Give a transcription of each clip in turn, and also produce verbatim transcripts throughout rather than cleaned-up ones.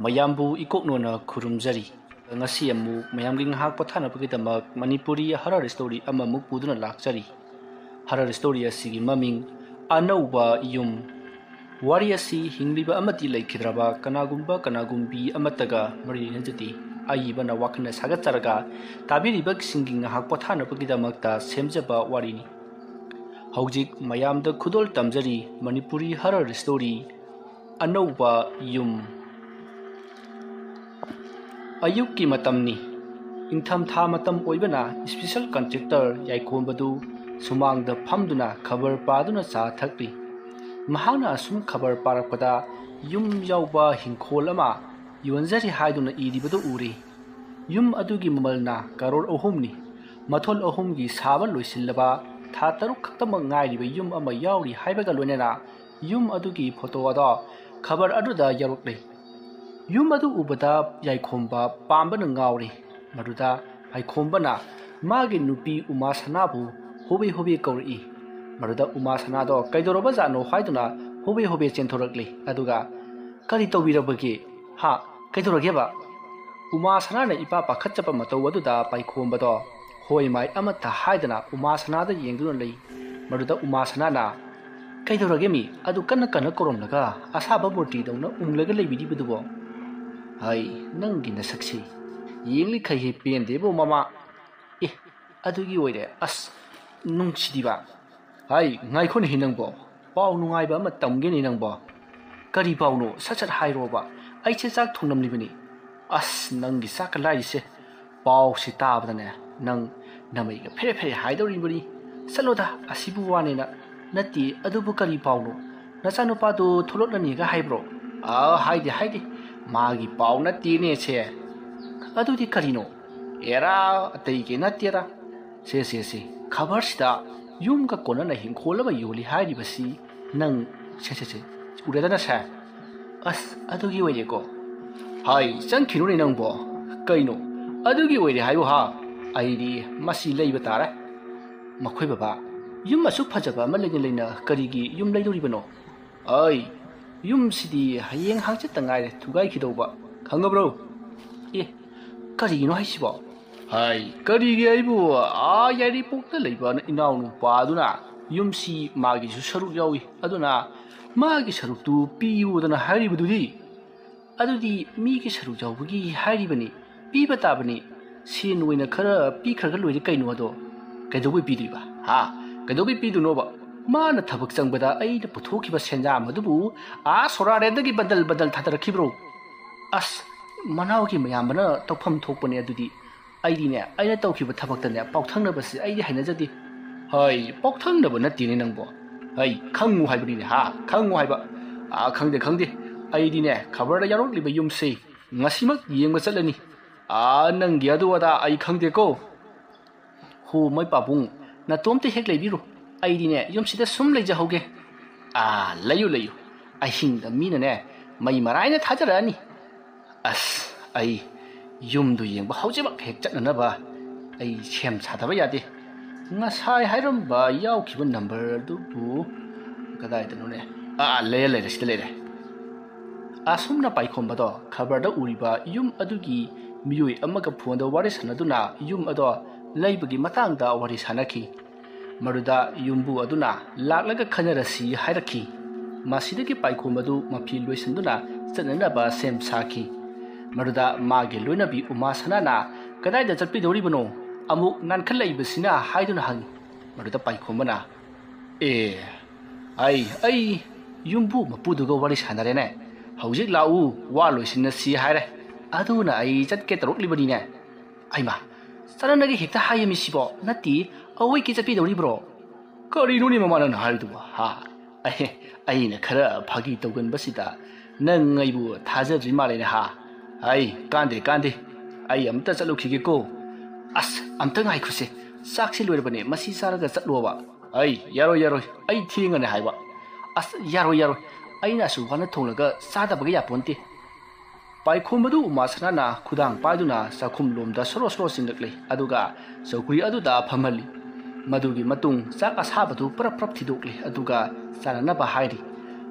ꯃꯌꯥꯝꯕꯨ ꯏꯀꯣꯛꯅꯣꯅ ꯈꯨꯔꯨꯝꯖꯔꯤ꯫ ꯉꯁꯤ ꯑꯃꯨꯛ ꯃꯌꯥꯝꯒꯤ ꯉꯥꯏꯍꯥꯛ ꯄꯣꯊꯥꯅꯕꯒꯤꯗꯃꯛ ꯃꯅꯤꯄꯨꯔꯤ ꯍꯔꯔ ꯁ꯭ꯇꯣꯔꯤ ꯑꯃꯃꯨꯛ ꯄꯨꯗꯨꯅ ꯂꯥꯛꯆꯔꯤ꯫ ꯍꯔꯔ ꯁ꯭ꯇꯣꯔꯤ ꯑꯁꯤꯒꯤ ꯃꯃꯤꯡ ꯑꯅꯧꯕ ꯌꯨꯝ꯫ ꯋꯥꯔꯤ ꯑꯁꯤ ꯍꯤꯡꯂꯤꯕ ꯑꯃꯗꯤ ꯂꯩꯈꯤꯗ꯭ꯔꯕ ꯀꯅꯥꯒꯨꯝꯕ ꯀꯅꯥꯒꯨꯝꯕꯤ ꯑꯃꯠꯇꯒ ꯃꯔꯤ ꯂꯩꯅꯖꯗꯦ꯫ ꯑꯏꯕꯅ ꯋꯥꯈꯜꯅ ꯁꯥꯒꯠꯆꯔꯒ ꯇꯥꯕꯤꯔꯤꯕꯁꯤꯡꯒꯤ ꯉꯥꯏꯍꯥꯛ ꯄꯣꯊꯥꯅꯕꯒꯤꯗꯃꯛꯇ ꯁꯦꯝꯖꯕ ꯋꯥꯔꯤꯅꯤ꯫ ꯍꯧꯖꯤꯛ ꯃꯌꯥꯝꯗ ꯈꯨꯗꯣꯜ ꯇꯝꯖꯔꯤ ꯃꯅꯤꯄꯨꯔꯤ ꯍꯔꯔ ꯁ꯭ꯇꯣꯔꯤ ꯑꯅꯧꯕ ꯌꯨꯝ꯫ ꯑꯌꯨꯛꯀꯤ ꯃꯇꯝꯅꯤ꯫ ꯏꯪꯊꯝꯊꯥ ꯃꯇꯝ ꯑꯣꯏꯕꯅ ꯁ꯭ꯄꯤꯁꯦꯜ ꯀꯟꯇ꯭ꯔꯦꯛꯇꯔ ꯌꯥꯏꯈꯣꯝꯕꯗꯨ ꯁꯨꯃꯥꯡꯗ ꯐꯝꯗꯨꯅ ꯈꯕꯔ ꯄꯥꯗꯨꯅ ꯆꯥ ꯊꯛꯂꯤ꯫ ꯃꯍꯥꯛꯅ ꯑꯁꯨꯝ ꯈꯕꯔ ꯄꯥꯔꯛꯄꯗ ꯌꯨꯝ ꯌꯥꯎꯕ ꯍꯤꯡꯈꯣꯜ ꯑꯃ ꯌꯣꯟꯖꯔꯤ ꯍꯥꯏꯗꯨꯅ ꯏꯔꯤꯕꯗꯨ ꯎꯔꯦ꯫ ꯌꯨꯝ ꯑꯗꯨꯒꯤ ꯃꯃꯜꯅ ꯀꯔꯣꯔ ꯑꯍꯨꯝꯅꯤ꯫ ꯃꯊꯣꯜ ꯑꯍꯨꯝꯒꯤ ꯁꯥꯕ ꯂꯣꯏꯁꯤꯜꯂꯕ ꯊꯥ ꯇꯔꯨꯛ ꯈꯛꯇꯃꯛ ꯉꯥꯏꯔꯤꯕ ꯌꯨꯝ ꯑꯃ ꯌꯥꯎꯔꯤ ꯍꯥꯏꯕꯒ ꯂꯣꯏꯅꯅ ꯌꯨꯝ ꯑꯗꯨꯒꯤ ꯐꯣꯇꯣ ꯑꯗꯣ ꯈꯕꯔ ꯑꯗꯨꯗ ꯌꯥꯎꯔꯛꯂꯦ꯫ ꯌꯨꯝ ꯑꯗꯨ ꯎꯕꯗ ꯌꯥꯏꯈꯣꯝꯕ ꯄꯥꯝꯕꯅ ꯉꯥꯎꯔꯦ꯫ ꯃꯗꯨꯗ ꯌꯥꯏꯈꯣꯝꯕꯅ ꯃꯥꯒꯤ ꯅꯨꯄꯤ ꯎꯃꯥ ꯁꯅꯥꯕꯨ ꯍꯣꯕꯦ ꯍꯣꯕꯦ ꯀꯧꯔꯛꯏ꯫ ꯃꯗꯨꯗ ꯎꯃꯥ ꯁꯅꯥꯗꯣ "ꯀꯩꯗꯧꯔꯕꯖꯥꯠꯅꯣ?" ꯍꯥꯏꯗꯨꯅ ꯍꯣꯕꯦ ꯍꯣꯕꯦ ꯆꯦꯟꯊꯣꯔꯛꯂꯤ꯫ ꯑꯗꯨꯒ "ꯀꯔꯤ ꯇꯧꯕꯤꯔꯕꯒꯦ? ꯍꯥ? ꯀꯩꯗꯧꯔꯒꯦꯕ?" ꯎꯃꯥ ꯁꯅꯥꯅ ꯏꯄꯥ ꯄꯥꯈꯠꯆꯕ ꯃꯇꯧ ꯑꯗꯨꯗ ꯄꯥꯏꯈꯣꯝꯕꯗꯣ ꯍꯣꯏ ꯃꯥꯏ ꯑꯃꯠꯇ ꯍꯥꯏꯗꯅ ꯎꯃꯥ ꯁꯅꯥꯗ ꯌꯦꯡꯗꯨꯅ ꯂꯩ꯫ ꯃꯗꯨꯗ ꯎꯃꯥ ꯁꯅꯥꯅ, "ꯀꯩꯗꯧꯔꯒꯦ ꯃꯤ? ꯑꯗꯨ ꯀꯟꯅ ꯀꯟꯅ ꯀꯧꯔꯝꯂꯒ ꯑꯁꯥꯕ ꯃꯨꯔꯇꯤꯗꯧꯅ ꯎꯪꯂꯒ ꯂꯩꯕꯤꯔꯤꯕꯗꯨꯕꯣ?" "ꯍꯥꯏ, ꯅꯪꯒꯤ ꯅꯁꯛꯁꯤ ꯌꯦꯡꯂꯤꯈꯩ ꯍꯦꯛ ꯄꯦꯟꯗꯦꯕꯣ ꯃꯃꯥ꯫ ꯑꯦ, ꯑꯗꯨꯒꯤ ꯑꯣꯏꯔꯦ꯫ ꯑꯁ, ꯅꯨꯡꯁꯤꯗꯤꯕ꯫ ꯍꯥꯏ, ꯉꯥꯏꯈꯣꯅꯦꯍꯦ ꯅꯪꯕꯣ꯫ ꯄꯥꯎ ꯅꯨꯡꯉꯥꯏꯕ ꯑꯃ ꯇꯝꯒꯦꯅꯦ ꯅꯪꯕꯣ꯫ ꯀꯔꯤ ꯄꯥꯎꯅꯣ? ꯁꯠ ꯁꯠ ꯍꯥꯏꯔꯣꯕ꯫ ꯑꯩꯁꯦ ꯆꯥꯛ ꯊꯣꯡꯂꯝꯂꯤꯕꯅꯤ꯫ ꯑꯁ, ꯅꯪꯒꯤ ꯆꯥꯛꯀ ꯂꯥꯏꯔꯤꯁꯦ꯫ ꯄꯥꯎꯁꯤ ꯇꯥꯕꯗꯅꯦ, ꯅꯪ ꯅꯃꯩꯒ ꯐꯦꯔꯦ ꯐꯦꯔꯦ ꯍꯥꯏꯗꯧꯔꯤꯕꯅꯤ꯫ ꯆꯠꯂꯣꯗ, ꯑꯁꯤꯕꯨ ꯋꯥꯅꯦꯅ꯫ ꯅꯠꯇꯦ, ꯑꯗꯨꯕꯨ ꯀꯔꯤ ꯄꯥꯎꯅꯣ? ꯅꯆꯥꯅꯨꯄꯥꯗꯨ ꯊꯣꯛꯂꯛꯂꯅꯤꯒ ꯍꯥꯏꯕ꯭ꯔꯣ?" "ꯑꯥ, ꯍꯥꯏꯗꯦ, ꯍꯥꯏꯗꯦ꯫ ꯃꯥꯒꯤ ꯄꯥꯎ ꯅꯠꯇꯦꯅꯦ ꯁꯦ꯫" "ꯑꯗꯨꯗꯤ ꯀꯔꯤꯅꯣ?" "ꯑꯦꯔꯥ, ꯑꯇꯩꯒꯤ ꯅꯠꯇꯦꯗ꯫ ꯁꯦ, ꯁꯦ, ꯁꯦ, ꯈꯕꯔꯁꯤꯗ ꯌꯨꯝꯒ ꯀꯣꯟꯅꯅ ꯍꯤꯡꯈꯣꯜ ꯑꯃ ꯌꯣꯜꯂꯤ ꯍꯥꯏꯔꯤꯕꯁꯤ ꯅꯪ, ꯁꯦ, ꯁꯦ, ꯁꯦ, ꯎꯔꯦꯗꯅ ꯁꯦ?" "ꯑꯁ, ꯑꯗꯨꯒꯤ ꯑꯣꯏꯔꯦꯀꯣ?" "ꯍꯥꯏ, ꯆꯪꯈꯤꯅꯨꯅꯦ ꯅꯪꯕꯣ꯫ ꯀꯩꯅꯣ? ꯑꯗꯨꯒꯤ ꯑꯣꯏꯔꯦ ꯍꯥꯏꯌꯨ ꯍꯥ? ꯑꯩꯗꯤ ꯃꯁꯤ ꯂꯩꯕ ꯇꯥꯔꯦ꯫" "ꯃꯈꯣꯏ ꯕꯕꯥ, ꯌꯨꯝ ꯑꯁꯨꯛ ꯐꯖꯕ ꯑꯃ ꯂꯩꯅ ꯂꯩꯅ ꯀꯔꯤꯒꯤ ꯌꯨꯝ ꯂꯩꯗꯣꯔꯤꯕꯅꯣ?" "ꯑꯩ, ꯌꯨꯝꯁꯤꯗꯤ ꯍꯌꯦꯡ ꯍꯪꯆꯤꯠꯇ ꯉꯥꯏꯔꯦ ꯊꯨꯒꯥꯏꯈꯤꯗꯧꯕ, ꯈꯪꯉꯕ꯭ꯔꯣ? ꯑꯦ, ꯀꯔꯤꯒꯤꯅꯣ ꯍꯥꯏꯁꯤꯕꯣ? ꯍꯥꯏ, ꯀꯔꯤꯒꯤ ꯑꯩꯕꯨ? ꯑꯥ, ꯌꯥꯏꯔꯤꯄꯣꯛꯇ ꯂꯩꯕ ꯏꯅꯥꯎꯅꯨꯄꯥ ꯑꯗꯨꯅ ꯌꯨꯝꯁꯤ ꯃꯥꯒꯤꯁꯨ ꯁꯔꯨꯛ ꯌꯥꯎꯏ, ꯑꯗꯨꯅ ꯃꯥꯒꯤ ꯁꯔꯨꯛꯇꯨ ꯄꯤꯌꯨꯗꯅ ꯍꯥꯏꯔꯤꯕꯗꯨꯗꯤ꯫ ꯑꯗꯨꯗꯤ ꯃꯤꯒꯤ ꯁꯔꯨꯛ ꯌꯥꯎꯕꯒꯤ ꯍꯥꯏꯔꯤꯕꯅꯤ, ꯄꯤꯕ ꯇꯥꯕꯅꯤ꯫ ꯁꯦꯟ ꯑꯣꯏꯅ ꯈꯔ ꯄꯤꯈ꯭ꯔꯒ ꯂꯣꯏꯔꯦ ꯀꯩꯅꯣ ꯑꯗꯣ꯫ ꯀꯩꯗꯧꯕꯩ ꯄꯤꯗꯣꯏꯕ? ꯍꯥ? ꯀꯩꯗꯧꯕꯩ ꯄꯤꯗꯣꯏꯅꯣꯕ? ꯃꯥꯅ ꯊꯕꯛ ꯆꯪꯕꯗ ꯑꯩꯅ ꯄꯨꯊꯣꯛꯈꯤꯕ ꯁꯦꯟꯖꯥꯝ ꯑꯗꯨꯕꯨ ꯑꯥ ꯁꯣꯔꯥꯔꯦꯟꯗꯒꯤ ꯕꯟꯗꯜ ꯕꯟꯗꯜ ꯊꯥꯗꯔꯛꯈꯤꯕ꯭ꯔꯣ? ꯑꯁ, ꯃꯅꯥꯎꯒꯤ ꯃꯌꯥꯝꯕꯅ ꯇꯧꯐꯝ ꯊꯣꯛꯄꯅꯦ ꯑꯗꯨꯗꯤ꯫ ꯑꯩꯗꯤꯅꯦ, ꯑꯩꯅ ꯇꯧꯈꯤꯕ ꯊꯕꯛꯇꯅꯦ ꯄꯥꯎꯊꯪꯅꯕꯁꯦ ꯑꯩꯗꯤ ꯍꯩꯅꯖꯗꯦ꯫ ꯍꯩ, ꯄꯥꯎꯊꯪꯅꯕ ꯅꯠꯇꯦꯅꯦ ꯅꯪꯕꯣ꯫ ꯍꯩ, ꯈꯪꯉꯨ ꯍꯥꯏꯕꯅꯤꯅꯦ ꯍꯥ, ꯈꯪꯉꯨ ꯍꯥꯏꯕ꯫ ꯑꯥ, ꯈꯪꯗꯦ, ꯈꯪꯗꯦ꯫ ꯑꯩꯗꯤꯅꯦ, ꯈꯕꯔꯗ ꯌꯥꯎꯔꯛꯂꯤꯕ ꯌꯨꯝꯁꯦ ꯉꯁꯤꯃꯛ ꯌꯦꯡꯕ ꯆꯠꯂꯅꯤ꯫ ꯑꯥ, ꯅꯪꯒꯤ ꯑꯗꯨ ꯑꯗꯥ ꯑꯩ ꯈꯪꯗꯦꯀꯣ꯫ ꯍꯣ, ꯃꯣꯏ ꯄꯥꯕꯨꯡ, ꯅꯇꯣꯝꯇ ꯍꯦꯛ ꯂꯩꯕꯤꯔꯣ꯫ ꯑꯩꯗꯤꯅꯦ, ꯌꯨꯝꯁꯤꯗ ꯁꯨꯝ ꯂꯩꯖꯍꯧꯒꯦ꯫ ꯑꯥ, ꯂꯩꯌꯨ, ꯂꯩꯌꯨ꯫ ꯑꯍꯤꯡꯗ ꯃꯤꯅꯅꯦ, ꯃꯩ ꯃꯔꯥꯏꯅ ꯊꯥꯖꯔꯛꯑꯅꯤ꯫ ꯑꯁ, ꯑꯩ ꯌꯨꯝꯗꯨ ꯌꯦꯡꯕ ꯍꯧꯖꯤꯛꯃꯛ ꯍꯦꯛ ꯆꯠꯅꯅꯕ ꯑꯩ ꯁꯦꯝ ꯁꯥꯗꯕ ꯌꯥꯗꯦ꯫ ꯉꯁꯥꯏ ꯍꯥꯏꯔꯝꯕ ꯌꯥꯎꯈꯤꯕ ꯅꯝꯕꯔ ꯑꯗꯨꯕꯨ ꯀꯗꯥꯏꯗꯅꯣꯅꯦ? ꯑꯥ, ꯂꯩꯔꯦ, ꯂꯩꯔꯦ, ꯁꯤꯗ ꯂꯩꯔꯦ꯫ ꯑꯁꯨꯝꯅ ꯄꯥꯏꯈꯣꯝꯕꯗꯣ ꯈꯕꯔꯗ ꯎꯔꯤꯕ ꯌꯨꯝ ꯑꯗꯨꯒꯤ ꯃꯤꯑꯣꯏ ꯑꯃꯒ ꯐꯣꯟꯗ ꯋꯥꯔꯤ ꯁꯥꯟꯅꯗꯨꯅ ꯌꯨꯝ ꯑꯗꯣ ꯂꯩꯕꯒꯤ ꯃꯇꯥꯡꯗ ꯋꯥꯔꯤ ꯁꯥꯟꯅꯈꯤ꯫ ꯃꯗꯨꯗ ꯌꯨꯝꯕꯨ ꯑꯗꯨꯅ ꯂꯥꯛꯂꯒ ꯈꯟꯅꯔꯁꯤ ꯍꯥꯏꯔꯛꯈꯤ꯫ ꯃꯁꯤꯗꯒꯤ ꯄꯥꯏꯈꯣꯝꯕꯗꯨ ꯃꯐꯤ ꯂꯣꯏꯁꯤꯟꯗꯨꯅ ꯆꯠꯅꯅꯕ ꯁꯦꯝ ꯁꯥꯈꯤ꯫ ꯃꯗꯨꯗ ꯃꯥꯒꯤ ꯂꯣꯏꯅꯕꯤ ꯎꯃꯥ ꯁꯅꯥꯅ "ꯀꯗꯥꯏꯗ ꯆꯠꯄꯤꯗꯧꯔꯤꯕꯅꯣ? ꯑꯃꯨꯛ ꯉꯟꯈꯠꯂꯛꯏꯕꯁꯤꯅ?" ꯍꯥꯏꯗꯨꯅ ꯍꯪꯉꯤ꯫ ꯃꯗꯨꯗ ꯄꯥꯏꯈꯣꯝꯕꯅ, "ꯑꯦ, ꯑꯩ, ꯑꯩ ꯌꯨꯝꯕꯨ ꯃꯄꯨꯗꯨꯒ ꯋꯥꯔꯤ ꯁꯥꯟꯅꯔꯦꯅꯦ꯫ ꯍꯧꯖꯤꯛ ꯂꯥꯛꯎ, ꯋꯥ ꯂꯣꯏꯁꯤꯟꯅꯁꯤ ꯍꯥꯏꯔꯦ꯫ ꯑꯗꯨꯅ ꯑꯩ ꯆꯠꯀꯦ ꯇꯧꯔꯛꯂꯤꯕꯅꯤꯅꯦ꯫" "ꯑꯩꯃ, ꯆꯠꯅꯅꯒ ꯍꯦꯛꯇ ꯍꯥꯏꯌꯦ ꯃꯤꯁꯤꯕꯣ꯫ ꯅꯠꯇꯦ, ꯑꯋꯣꯏꯀꯤ ꯆꯠꯄꯤꯗꯧꯔꯤꯕ꯭ꯔꯣ?" "ꯀꯔꯤꯅꯣꯅꯦ ꯃꯃꯥ ꯅꯪꯅ ꯍꯥꯏꯔꯤꯗꯨꯕꯣ, ꯍꯥ? ꯑꯩ, ꯑꯩꯅ ꯈꯔ ꯐꯥꯒꯤ ꯇꯧꯒꯟꯕꯁꯤꯗ ꯅꯪ ꯑꯩꯕꯨ ꯊꯥꯖꯗ꯭ꯔꯤ ꯃꯥꯜꯂꯦꯅꯦ, ꯍꯥ? ꯑꯩ, ꯀꯥꯟꯗꯦ, ꯀꯥꯟꯗꯦ꯫ ꯑꯩ ꯑꯝꯇ ꯆꯠꯂꯨꯈꯤꯒꯦꯀꯣ꯫" "ꯑꯁ, ꯑꯝꯇ ꯉꯥꯏꯈꯣꯁꯦ꯫ ꯆꯥꯛꯁꯤ ꯂꯣꯏꯔꯕꯅꯦ, ꯃꯁꯤ ꯆꯥꯔꯒ ꯆꯠꯂꯣꯕ꯫" "ꯑꯩ, ꯌꯥꯔꯣꯏ, ꯌꯥꯔꯣꯏ꯫ ꯑꯩ ꯊꯦꯡꯉꯅꯤ ꯍꯥꯏꯕ꯫" "ꯑꯁ, ꯌꯥꯔꯣꯏ, ꯌꯥꯔꯣꯏ꯫ ꯑꯩꯅ ꯑꯁꯨꯛ ꯋꯥꯅ ꯊꯣꯡꯂꯒ ꯆꯥꯗꯕꯒ ꯌꯥꯄꯣꯟꯇꯦ꯫" ꯄꯥꯏꯈꯣꯝꯕꯗꯨ ꯎꯃꯥ ꯁꯅꯥꯅ ꯈꯨꯗꯥꯡ ꯄꯥꯏꯗꯨꯅ ꯆꯥꯛꯈꯨꯝ ꯂꯣꯝꯗ ꯁꯣꯔꯣ ꯁꯣꯔꯣ ꯆꯤꯡꯂꯛꯂꯦ, ꯑꯗꯨꯒ ꯆꯧꯀ꯭ꯔꯤ ꯑꯗꯨꯗ ꯐꯝꯍꯜꯂꯤ꯫ ꯃꯗꯨꯒꯤ ꯃꯇꯨꯡ ꯆꯥꯛ ꯑꯁꯥꯕꯗꯨ ꯄ꯭ꯔꯞ ꯄ꯭ꯔꯞ ꯊꯤꯗꯣꯛꯂꯦ, ꯑꯗꯨꯒ ꯆꯥꯅꯅꯕ ꯍꯥꯏꯔꯤ꯫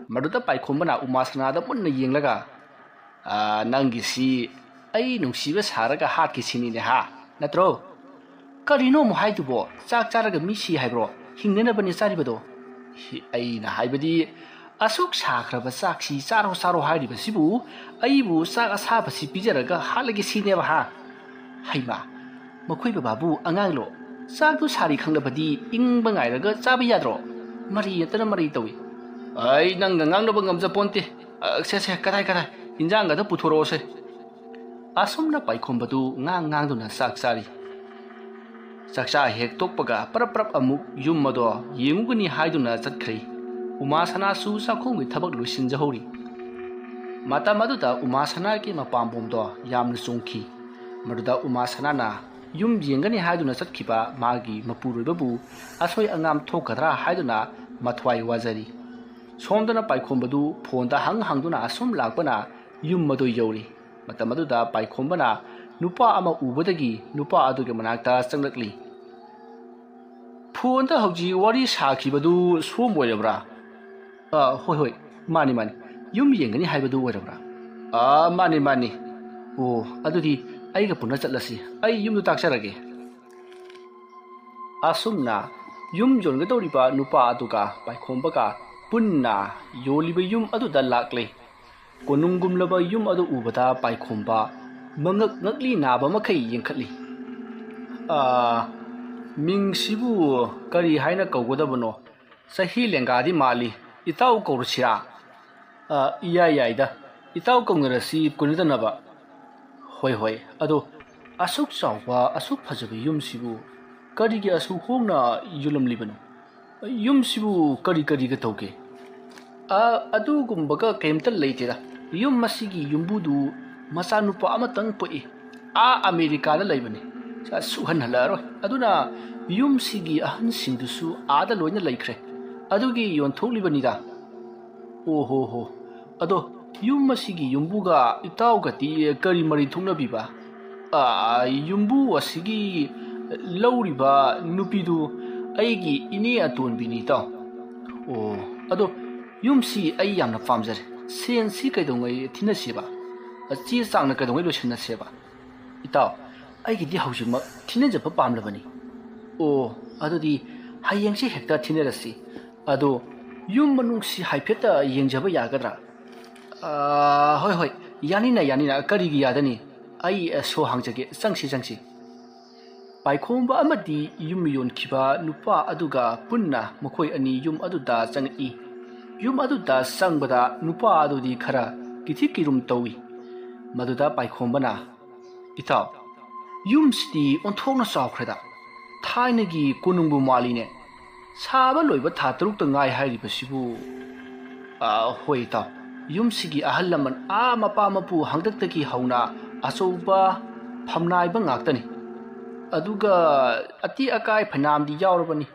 ꯃꯗꯨꯗ ꯄꯥꯏꯈꯣꯝꯕꯅ ꯎꯃꯥ ꯁꯅꯥꯗ ꯃꯨꯟꯅ ꯌꯦꯡꯂꯒ, "ꯑꯥ, ꯅꯪꯒꯤꯁꯤ ꯑꯩ ꯅꯨꯡꯁꯤꯕ ꯁꯥꯔꯒ ꯍꯥꯠꯈꯤꯁꯤꯅꯤꯅꯦ ꯍꯥ, ꯅꯠꯇ꯭ꯔꯣ? ꯀꯔꯤꯅꯣ ꯑꯃꯨꯛ ꯍꯥꯏꯗꯨꯕꯣ? ꯆꯥꯛ ꯆꯥꯔꯒ ꯃꯤ ꯁꯤ ꯍꯥꯏꯕ꯭ꯔꯣ? ꯍꯤꯡꯅꯅꯕꯅꯦ ꯆꯥꯔꯤꯕꯗꯣ?" "ꯍꯤ, ꯑꯩꯅ ꯍꯥꯏꯕꯗꯤ, ꯑꯁꯨꯛ ꯁꯥꯈ꯭ꯔꯕ ꯆꯥꯛꯁꯤ ꯆꯥꯔꯣ ꯆꯥꯔꯣ ꯍꯥꯏꯔꯤꯕꯁꯤꯕꯨ, ꯑꯩꯕꯨ ꯆꯥꯛ ꯑꯁꯥꯕꯁꯤ ꯄꯤꯖꯔꯒ ꯍꯥꯠꯂꯒꯦ ꯁꯤꯅꯦꯕ ꯍꯥ? ꯍꯩꯃꯥ, ꯃꯈꯣꯏ ꯕꯕꯥꯕꯨ ꯑꯉꯥꯡꯂꯣ? ꯆꯥꯛꯇꯨ ꯁꯥꯔꯤ ꯈꯪꯂꯕꯗꯤ ꯏꯪꯕ ꯉꯥꯏꯔꯒ ꯆꯥꯕ ꯌꯥꯗ꯭ꯔꯣ? ꯃꯔꯩ ꯅꯠꯇꯅ ꯃꯔꯩ ꯇꯧꯏ꯫ ꯑꯩ ꯅꯪꯒ ꯉꯥꯡꯅꯕ ꯉꯝꯖꯄꯣꯟꯇꯦ꯫ ꯑ, ꯁꯦ, ꯁꯦ, ꯀꯗꯥꯏ, ꯀꯗꯥꯏ? ꯏꯟꯖꯥꯡꯒꯗ ꯄꯨꯊꯣꯔꯛꯑꯣꯁꯦ꯫" ꯑꯁꯨꯝꯅ ꯄꯥꯏꯈꯣꯝꯕꯗꯨ ꯉꯥꯡ ꯉꯥꯡꯗꯨꯅ ꯆꯥꯛ ꯆꯥꯔꯤ꯫ ꯆꯥꯛꯆꯥ ꯍꯦꯛ ꯇꯣꯛꯄꯒ ꯄꯔꯞ ꯄꯔꯞ ꯑꯃꯨꯛ ꯌꯨꯝ ꯑꯗꯣ ꯌꯦꯡꯉꯨꯒꯅꯤ ꯍꯥꯏꯗꯨꯅ ꯆꯠꯈ꯭ꯔꯦ꯫ ꯎꯃꯥ ꯁꯅꯥꯁꯨ ꯆꯥꯛꯈꯨꯝꯒꯤ ꯊꯕꯛ ꯂꯣꯏꯁꯤꯟꯖꯍꯧꯔꯤ꯫ ꯃꯇꯝ ꯑꯗꯨꯗ ꯎꯃꯥ ꯁꯅꯥꯒꯤ ꯃꯄꯥꯝꯕꯣꯝꯗꯣ ꯌꯥꯝꯅ ꯆꯣꯡꯈꯤ꯫ ꯃꯗꯨꯗ ꯎꯃꯥ ꯁꯅꯥꯅ ꯌꯨꯝ ꯌꯦꯡꯒꯅꯤ ꯍꯥꯏꯗꯨꯅ ꯆꯠꯈꯤꯕ ꯃꯥꯒꯤ ꯃꯄꯨꯔꯣꯏꯕꯕꯨ ꯑꯁꯣꯏ ꯑꯉꯥꯝ ꯊꯣꯛꯀꯗ꯭ꯔꯥ ꯍꯥꯏꯗꯨꯅ ꯃꯊ꯭ꯋꯥꯏ ꯋꯥꯖꯔꯤ꯫ ꯁꯣꯝꯗꯅ ꯄꯥꯏꯈꯣꯝꯕꯗꯨ ꯐꯣꯟꯗ ꯍꯪ ꯍꯪꯗꯨꯅ ꯑꯁꯨꯝ ꯂꯥꯛꯄꯅ ꯌꯨꯝ ꯑꯗꯨ ꯌꯧꯔꯤ꯫ ꯃꯇꯝ ꯑꯗꯨꯗ ꯄꯥꯏꯈꯣꯝꯕꯅ ꯅꯨꯄꯥ ꯑꯃ ꯎꯕꯗꯒꯤ ꯅꯨꯄꯥ ꯑꯗꯨꯒꯤ ꯃꯅꯥꯛꯇ ꯆꯪꯂꯛꯂꯤ꯫ "ꯐꯣꯟꯗ ꯍꯧꯖꯤꯛ ꯋꯥꯔꯤ ꯁꯥꯈꯤꯕꯗꯨ ꯁꯣꯝ ꯑꯣꯏꯔꯕ꯭ꯔꯥ?" "ꯑꯥ, ꯍꯣꯏ, ꯍꯣꯏ, ꯃꯥꯅꯤ, ꯃꯥꯅꯤ꯫ ꯌꯨꯝ ꯌꯦꯡꯒꯅꯤ ꯍꯥꯏꯕꯗꯨ ꯑꯣꯏꯔꯕ꯭ꯔꯥ?" "ꯑꯥ, ꯃꯥꯅꯤ, ꯃꯥꯅꯤ꯫ ꯑꯣ, ꯑꯗꯨꯗꯤ ꯑꯩꯒ ꯄꯨꯟꯅ ꯆꯠꯂꯁꯤ꯫ ꯑꯩ ꯌꯨꯝꯗꯨ ꯇꯥꯛꯆꯔꯒꯦ꯫" ꯑꯁꯨꯝꯅ ꯌꯨꯝ ꯌꯣꯟꯒꯗꯧꯔꯤꯕ ꯅꯨꯄꯥ ꯑꯗꯨꯒ ꯄꯥꯏꯈꯣꯝꯕꯒ ꯄꯨꯟꯅ ꯌꯣꯜꯂꯤꯕ ꯌꯨꯝ ꯑꯗꯨꯗ ꯂꯥꯛꯂꯦ꯫ ꯀꯣꯅꯨꯡꯒꯨꯝꯂꯕ ꯌꯨꯝ ꯑꯗꯨ ꯎꯕꯗ ꯄꯥꯏꯈꯣꯝꯕ ꯃꯉꯛ ꯉꯛꯂꯤ ꯅꯥꯕ ꯃꯈꯩ ꯌꯦꯡꯈꯠꯂꯤ꯫ "ꯑꯥ, ꯃꯤꯡꯁꯤꯕꯨ ꯀꯔꯤ ꯍꯥꯏꯅ ꯀꯧꯒꯗꯕꯅꯣ? ꯆꯍꯤ ꯂꯦꯡꯒꯥꯗꯤ ꯃꯥꯜꯂꯤ꯫ ꯏꯇꯥꯎ ꯀꯧꯔꯁꯤꯔꯥ?" "ꯑꯥ, ꯏꯌꯥ ꯌꯥꯏꯗ꯫ ꯏꯇꯥꯎ ꯀꯧꯅꯔꯁꯤ ꯀꯨꯏꯅꯗꯅꯕ꯫" "ꯍꯣꯏ, ꯍꯣꯏ꯫ ꯑꯗꯣ ꯑꯁꯨꯛ ꯆꯥꯎꯕ, ꯑꯁꯨꯛ ꯐꯖꯕ ꯌꯨꯝꯁꯤꯕꯨ ꯀꯔꯤꯒꯤ ꯑꯁꯨꯛ ꯍꯣꯡꯅ ꯌꯣꯜꯂꯝꯂꯤꯕꯅꯣ? ꯌꯨꯝꯁꯤꯕꯨ ꯀꯔꯤ ꯀꯔꯤꯒ ꯇꯧꯒꯦ?" "ꯑ, ꯑꯗꯨꯒꯨꯝꯕꯒ ꯀꯩꯝꯇ ꯂꯩꯇꯦꯗ꯫ ꯌꯨꯝ ꯑꯁꯤꯒꯤ ꯌꯨꯝꯕꯨꯗꯨ ꯃꯆꯥꯅꯨꯄꯥ ꯑꯃꯇꯪ ꯄꯣꯛꯏ꯫ ꯑꯥ ꯑꯃꯦꯔꯤꯀꯥꯗ ꯂꯩꯕꯅꯤ꯫ ꯁ-, ꯁꯨꯛꯍꯟ ꯍꯜꯂꯛꯑꯔꯣꯏ꯫ ꯑꯗꯨꯅ ꯌꯨꯝꯁꯤꯒꯤ ꯑꯍꯟꯁꯤꯡꯗꯨꯁꯨ ꯑꯥꯗ ꯂꯣꯏꯅ ꯂꯩꯈ꯭ꯔꯦ꯫ ꯑꯗꯨꯒꯤ ꯌꯣꯟꯊꯣꯛꯂꯤꯕꯅꯤꯗ꯫" "ꯑꯣ ꯍꯣ ꯍꯣ꯫ ꯑꯗꯣ ꯌꯨꯝ ꯑꯁꯤꯒꯤ ꯌꯨꯝꯕꯨꯒ ꯏꯇꯥꯎꯒꯗꯤ ꯀꯔꯤ ꯃꯔꯤ ꯊꯣꯛꯅꯕꯤꯕ?" "ꯑ, ꯌꯨꯝꯕꯨ ꯑꯁꯤꯒꯤ ꯂꯧꯔꯤꯕ ꯅꯨꯄꯤꯗꯨ ꯑꯩꯒꯤ ꯏꯅꯦ ꯑꯇꯣꯟꯕꯤꯅꯤ, ꯏꯇꯥꯎ꯫" "ꯑꯣ, ꯑꯗꯣ ꯌꯨꯝꯁꯤ ꯑꯩ ꯌꯥꯝꯅ ꯄꯥꯝꯖꯔꯦ꯫ ꯁꯦꯟꯁꯤ ꯀꯩꯗꯧꯉꯩ ꯊꯤꯅꯁꯦꯕ? ꯆꯦ ꯆꯥꯡꯅ ꯀꯩꯗꯧꯉꯩ ꯂꯣꯏꯁꯤꯟꯅꯁꯦꯕ? ꯏꯇꯥꯎ, ꯑꯩꯒꯤꯗꯤ ꯍꯧꯖꯤꯛꯃꯛ ꯊꯤꯅꯖꯕ ꯄꯥꯝꯂꯕꯅꯤ꯫ ꯑꯣ, ꯑꯗꯨꯗꯤ ꯍꯌꯦꯡꯁꯤ ꯍꯦꯛꯇ ꯊꯤꯅꯔꯁꯤ꯫ ꯑꯗꯣ ꯌꯨꯝ ꯃꯅꯨꯡꯁꯤ ꯍꯥꯏꯐꯦꯠꯇ ꯌꯦꯡꯖꯕ ꯌꯥꯒꯗ꯭ꯔꯥ? ꯑꯥ, ꯍꯣꯏ, ꯍꯣꯏ, ꯌꯥꯅꯤꯅ, ꯌꯥꯅꯤꯅ, ꯀꯔꯤꯒꯤ ꯌꯥꯗꯅꯤ? ꯑꯩ, ꯑ, ꯁꯣ ꯍꯥꯡꯖꯒꯦ, ꯆꯪꯁꯤ, ꯆꯪꯁꯤ꯫ ꯄꯥꯏꯈꯣꯝꯕ ꯑꯃꯗꯤ ꯌꯨꯝ ꯌꯣꯟꯈꯤꯕ ꯅꯨꯄꯥ ꯑꯗꯨꯒ ꯄꯨꯟꯅ ꯃꯈꯣꯏ ꯑꯅꯤ ꯌꯨꯝ ꯑꯗꯨꯗ ꯆꯪꯉꯛꯏ꯫ ꯌꯨꯝ ꯑꯗꯨꯗ ꯆꯪꯕꯗ ꯅꯨꯄꯥ ꯑꯗꯨꯗꯤ ꯈꯔ ꯀꯤꯊꯤ ꯀꯤꯔꯨꯝ ꯇꯧꯏ꯫ ꯃꯗꯨꯗ ꯄꯥꯏꯈꯣꯝꯕꯅ, "ꯏꯇꯥꯎ, ꯌꯨꯝꯁꯤꯗꯤ ꯑꯣꯟꯊꯣꯛꯅ ꯆꯥꯎꯈ꯭ꯔꯦꯗ꯫ ꯊꯥꯏꯅꯒꯤ ꯀꯣꯅꯨꯡꯕꯨ ꯃꯥꯜꯂꯤꯅꯦ꯫ ꯁꯥꯕ ꯂꯣꯏꯕ ꯊꯥ ꯇꯔꯨꯛꯇ ꯉꯥꯏ ꯍꯥꯏꯔꯤꯕꯁꯤꯕꯨ?" "ꯑꯥ, ꯍꯣꯏ ꯏꯇꯥꯎ, ꯌꯨꯝꯁꯤꯒꯤ ꯑꯍꯜ ꯂꯃꯟ ꯑꯥ ꯃꯄꯥ ꯃꯄꯨ ꯍꯥꯛꯇꯛꯇꯒꯤ ꯍꯧꯅ ꯑꯆꯧꯕ ꯐꯝꯅꯥꯏꯕ ꯉꯥꯛꯇꯅꯤ꯫ ꯑꯗꯨꯒ ꯑꯇꯦꯛ ꯑꯀꯥꯏ ꯐꯅꯌꯥꯝꯗꯤ ꯌꯥꯎꯔꯕꯅꯤ꯫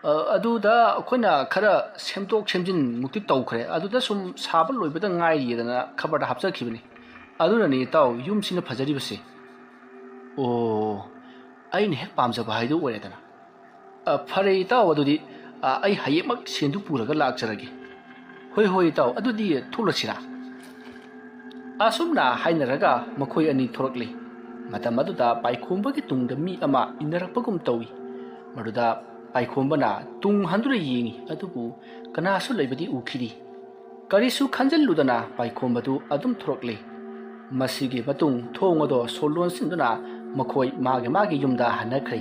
ꯑ, ꯑꯗꯨꯗ ꯑꯩꯈꯣꯏꯅ ꯈꯔ ꯁꯦꯝꯗꯣꯛ ꯁꯦꯝꯖꯤꯟ ꯃꯨꯛꯇꯤ ꯇꯧꯈ꯭ꯔꯦ꯫ ꯑꯗꯨꯗ ꯁꯨꯝ ꯁꯥꯕ ꯂꯣꯏꯕꯗ ꯉꯥꯏꯔꯤꯗꯅ ꯈꯕꯔꯗ ꯍꯥꯞꯆꯈꯤꯕꯅꯤ꯫ ꯑꯗꯨꯅꯅꯤ ꯏꯇꯥꯎ ꯌꯨꯝꯁꯤꯅ ꯐꯖꯔꯤꯕꯁꯦ꯫" "ꯑꯣ, ꯑꯩꯅ ꯍꯦꯛ ꯄꯥꯝꯖꯕ ꯍꯥꯏꯗꯨ ꯑꯣꯏꯔꯦꯗꯅ꯫ ꯑ, ꯐꯔꯦ ꯏꯇꯥꯎ, ꯑꯗꯨꯗꯤ, ꯑ, ꯑꯩ ꯍꯌꯦꯡꯃꯛ ꯁꯦꯟꯗꯨ ꯄꯨꯔꯒ ꯂꯥꯛꯆꯔꯒꯦ꯫" "ꯍꯣꯏ, ꯍꯣꯏ ꯏꯇꯥꯎ, ꯑꯗꯨꯗꯤ ꯊꯣꯛꯂꯁꯤꯔꯥ?" ꯑꯁꯨꯝꯅ ꯍꯥꯏꯅꯔꯒ ꯃꯈꯣꯏ ꯑꯅꯤ ꯊꯣꯔꯛꯂꯦ꯫ ꯃꯇꯝ ꯑꯗꯨꯗ ꯄꯥꯏꯈꯣꯝꯕꯒꯤ ꯇꯨꯡꯗ ꯃꯤ ꯑꯃ ꯏꯟꯅꯔꯛꯄꯒꯨꯝ ꯇꯧꯏ꯫ ꯃꯗꯨꯗ ꯄꯥꯏꯈꯣꯝꯕꯅ ꯇꯨꯡ ꯍꯟꯗꯨꯅ ꯌꯦꯡꯏ, ꯑꯗꯨꯕꯨ ꯀꯅꯥꯁꯨ ꯂꯩꯕꯗꯤ ꯎꯈꯤꯗꯦ꯫ ꯀꯔꯤꯁꯨ ꯈꯟꯖꯤꯜꯂꯨꯗꯅ ꯄꯥꯏꯈꯣꯝꯕꯗꯨ ꯑꯗꯨꯝ ꯊꯣꯔꯛꯂꯦ꯫ ꯃꯁꯤꯒꯤ ꯃꯇꯨꯡ ꯊꯣꯡ ꯑꯗꯣ ꯁꯣ ꯂꯣꯟꯁꯤꯟꯗꯨꯅ ꯃꯈꯣꯏ ꯃꯥꯒꯤ ꯃꯥꯒꯤ ꯌꯨꯝꯗ ꯍꯟꯅꯈ꯭ꯔꯦ꯫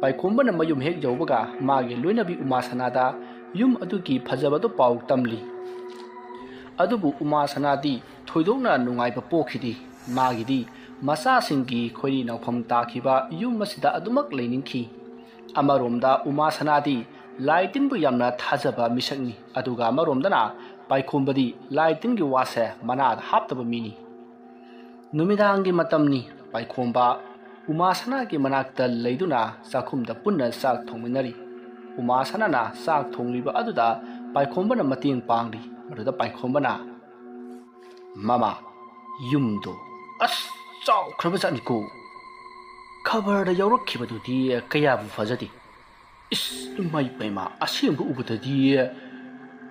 ꯄꯥꯏꯈꯣꯝꯕꯅ ꯃꯌꯨꯝ ꯍꯦꯛ ꯌꯧꯕꯒ ꯃꯥꯒꯤ ꯂꯣꯏꯅꯕꯤ ꯎꯃꯥ ꯁꯅꯥꯗ ꯌꯨꯝ ꯑꯗꯨꯒꯤ ꯐꯖꯕꯗꯨ ꯄꯥꯎ ꯇꯝꯂꯤ꯫ ꯑꯗꯨꯕꯨ ꯎꯃꯥ ꯁꯅꯥꯗꯤ ꯊꯣꯏꯗꯣꯛꯅ ꯅꯨꯡꯉꯥꯏꯕ ꯄꯣꯛꯈꯤꯗꯦ꯫ ꯃꯥꯒꯤꯗꯤ ꯃꯆꯥꯁꯤꯡꯒꯤ ꯈꯣꯏꯔꯤ ꯅꯥꯎꯐꯝ ꯇꯥꯈꯤꯕ ꯌꯨꯝ ꯑꯁꯤꯗ ꯑꯗꯨꯃꯛ ꯂꯩꯅꯤꯡꯈꯤ꯫ ꯑꯃꯔꯣꯝꯗ ꯎꯃꯥ ꯁꯅꯥꯗꯤ ꯂꯥꯏ ꯇꯤꯟꯕꯨ ꯌꯥꯝꯅ ꯊꯥꯖꯕ ꯃꯤꯁꯛꯅꯤ, ꯑꯗꯨꯒ ꯑꯃꯔꯣꯝꯗꯅ ꯄꯥꯏꯈꯣꯝꯕꯗꯤ ꯂꯥꯏ ꯇꯤꯟꯒꯤ ꯋꯥꯁꯦ ꯃꯅꯥꯗ ꯍꯥꯞꯇꯕ ꯃꯤꯅꯤ꯫ ꯅꯨꯃꯤꯗꯥꯡꯒꯤ ꯃꯇꯝꯅꯤ꯫ ꯄꯥꯏꯈꯣꯝꯕ ꯎꯃꯥ ꯁꯅꯥꯒꯤ ꯃꯅꯥꯛꯇ ꯂꯩꯗꯨꯅ ꯆꯥꯛꯈꯨꯝꯗ ꯄꯨꯟꯅ ꯆꯥꯛ ꯊꯣꯡꯃꯤꯟꯅꯔꯤ꯫ ꯎꯃꯥ ꯁꯅꯥꯅ ꯆꯥꯛ ꯊꯣꯡꯂꯤꯕ ꯑꯗꯨꯗ ꯄꯥꯏꯈꯣꯝꯕꯅ ꯃꯇꯦꯡ ꯄꯥꯡꯂꯤ꯫ ꯃꯗꯨꯗ ꯄꯥꯏꯈꯣꯝꯕꯅ, "ꯃꯃꯥ, ꯌꯨꯝꯗꯣ ꯑꯁ ꯆꯥꯎꯈ꯭ꯔꯕ ꯖꯥꯠꯅꯤꯀꯣ꯫ ꯈꯕꯔꯗ ꯌꯥꯎꯔꯛꯈꯤꯕꯗꯨꯗꯤ ꯀꯌꯥꯕꯨ ꯐꯖꯗꯦ꯫ ꯏꯁ, ꯏꯃꯥ ꯏꯄꯦꯝꯃ, ꯑꯁꯦꯡꯕ ꯎꯕꯗꯗꯤ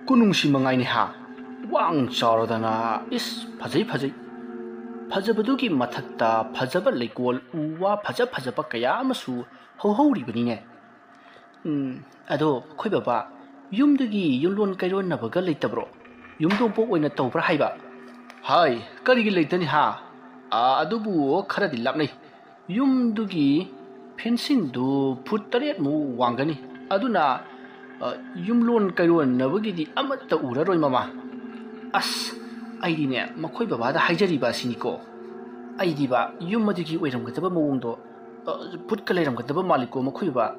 ꯈꯨꯅꯨꯡꯁꯤ ꯃꯉꯥꯏꯅꯦ ꯍꯥ꯫ ꯋꯥꯡ ꯆꯥꯎꯔꯗꯅ, ꯏꯁ, ꯐꯖꯩ, ꯐꯖꯩ꯫ ꯐꯖꯕꯗꯨꯒꯤ ꯃꯊꯛꯇ ꯐꯖꯕ ꯂꯩꯀꯣꯜ, ꯎ ꯋꯥ ꯐꯖ ꯐꯖꯕ ꯀꯌꯥ ꯑꯃꯁꯨ ꯍꯧꯍꯧꯔꯤꯕꯅꯤꯅꯦ꯫ ꯎꯝ, ꯑꯗꯣ ꯑꯩꯈꯣꯏ ꯕꯕꯥ, ꯌꯨꯝꯗꯨꯒꯤ ꯌꯨꯝꯂꯣꯟ ꯀꯩꯔꯣꯟꯅꯕꯒ ꯂꯩꯇꯕ꯭ꯔꯣ? ꯌꯨꯝꯊꯣꯡꯄꯣꯛ ꯑꯣꯏꯅ ꯇꯧꯕ꯭ꯔꯥ ꯍꯥꯏꯕ? ꯍꯥꯏ, ꯀꯔꯤꯒꯤ ꯂꯩꯇꯅꯤ ꯍꯥ? ꯑꯥ, ꯑꯗꯨꯕꯨ ꯈꯔꯗꯤ ꯂꯥꯞꯅꯩ꯫ ꯌꯨꯝꯗꯨꯒꯤ ꯐꯦꯟꯁꯤꯡꯗꯨ ꯐꯨꯠ ꯇꯔꯦꯠꯃꯨꯛ ꯋꯥꯡꯒꯅꯤ꯫ ꯑꯗꯨꯅ, ꯑ, ꯌꯨꯝꯂꯣꯟ ꯀꯩꯔꯣꯟꯅꯕꯒꯤꯗꯤ ꯑꯃꯠꯇ ꯎꯔꯔꯣꯏ, ꯃꯃꯥ꯫ ꯑꯁ, ꯑꯩꯗꯤꯅꯦ, ꯃꯈꯣꯏ ꯕꯕꯥꯗ ꯍꯥꯏꯖꯔꯤꯕ ꯑꯁꯤꯅꯤꯀꯣ꯫ ꯑꯩꯗꯤꯕ, ꯌꯨꯝ ꯑꯗꯨꯒꯤ ꯑꯣꯏꯔꯝꯒꯗꯕ ꯃꯑꯣꯡꯗꯣ, ꯑ, ꯐꯨꯠꯀ ꯂꯩꯔꯝꯒꯗꯕ ꯃꯥꯜꯂꯤꯀꯣ, ꯃꯈꯣꯏ ꯕꯕꯥ꯫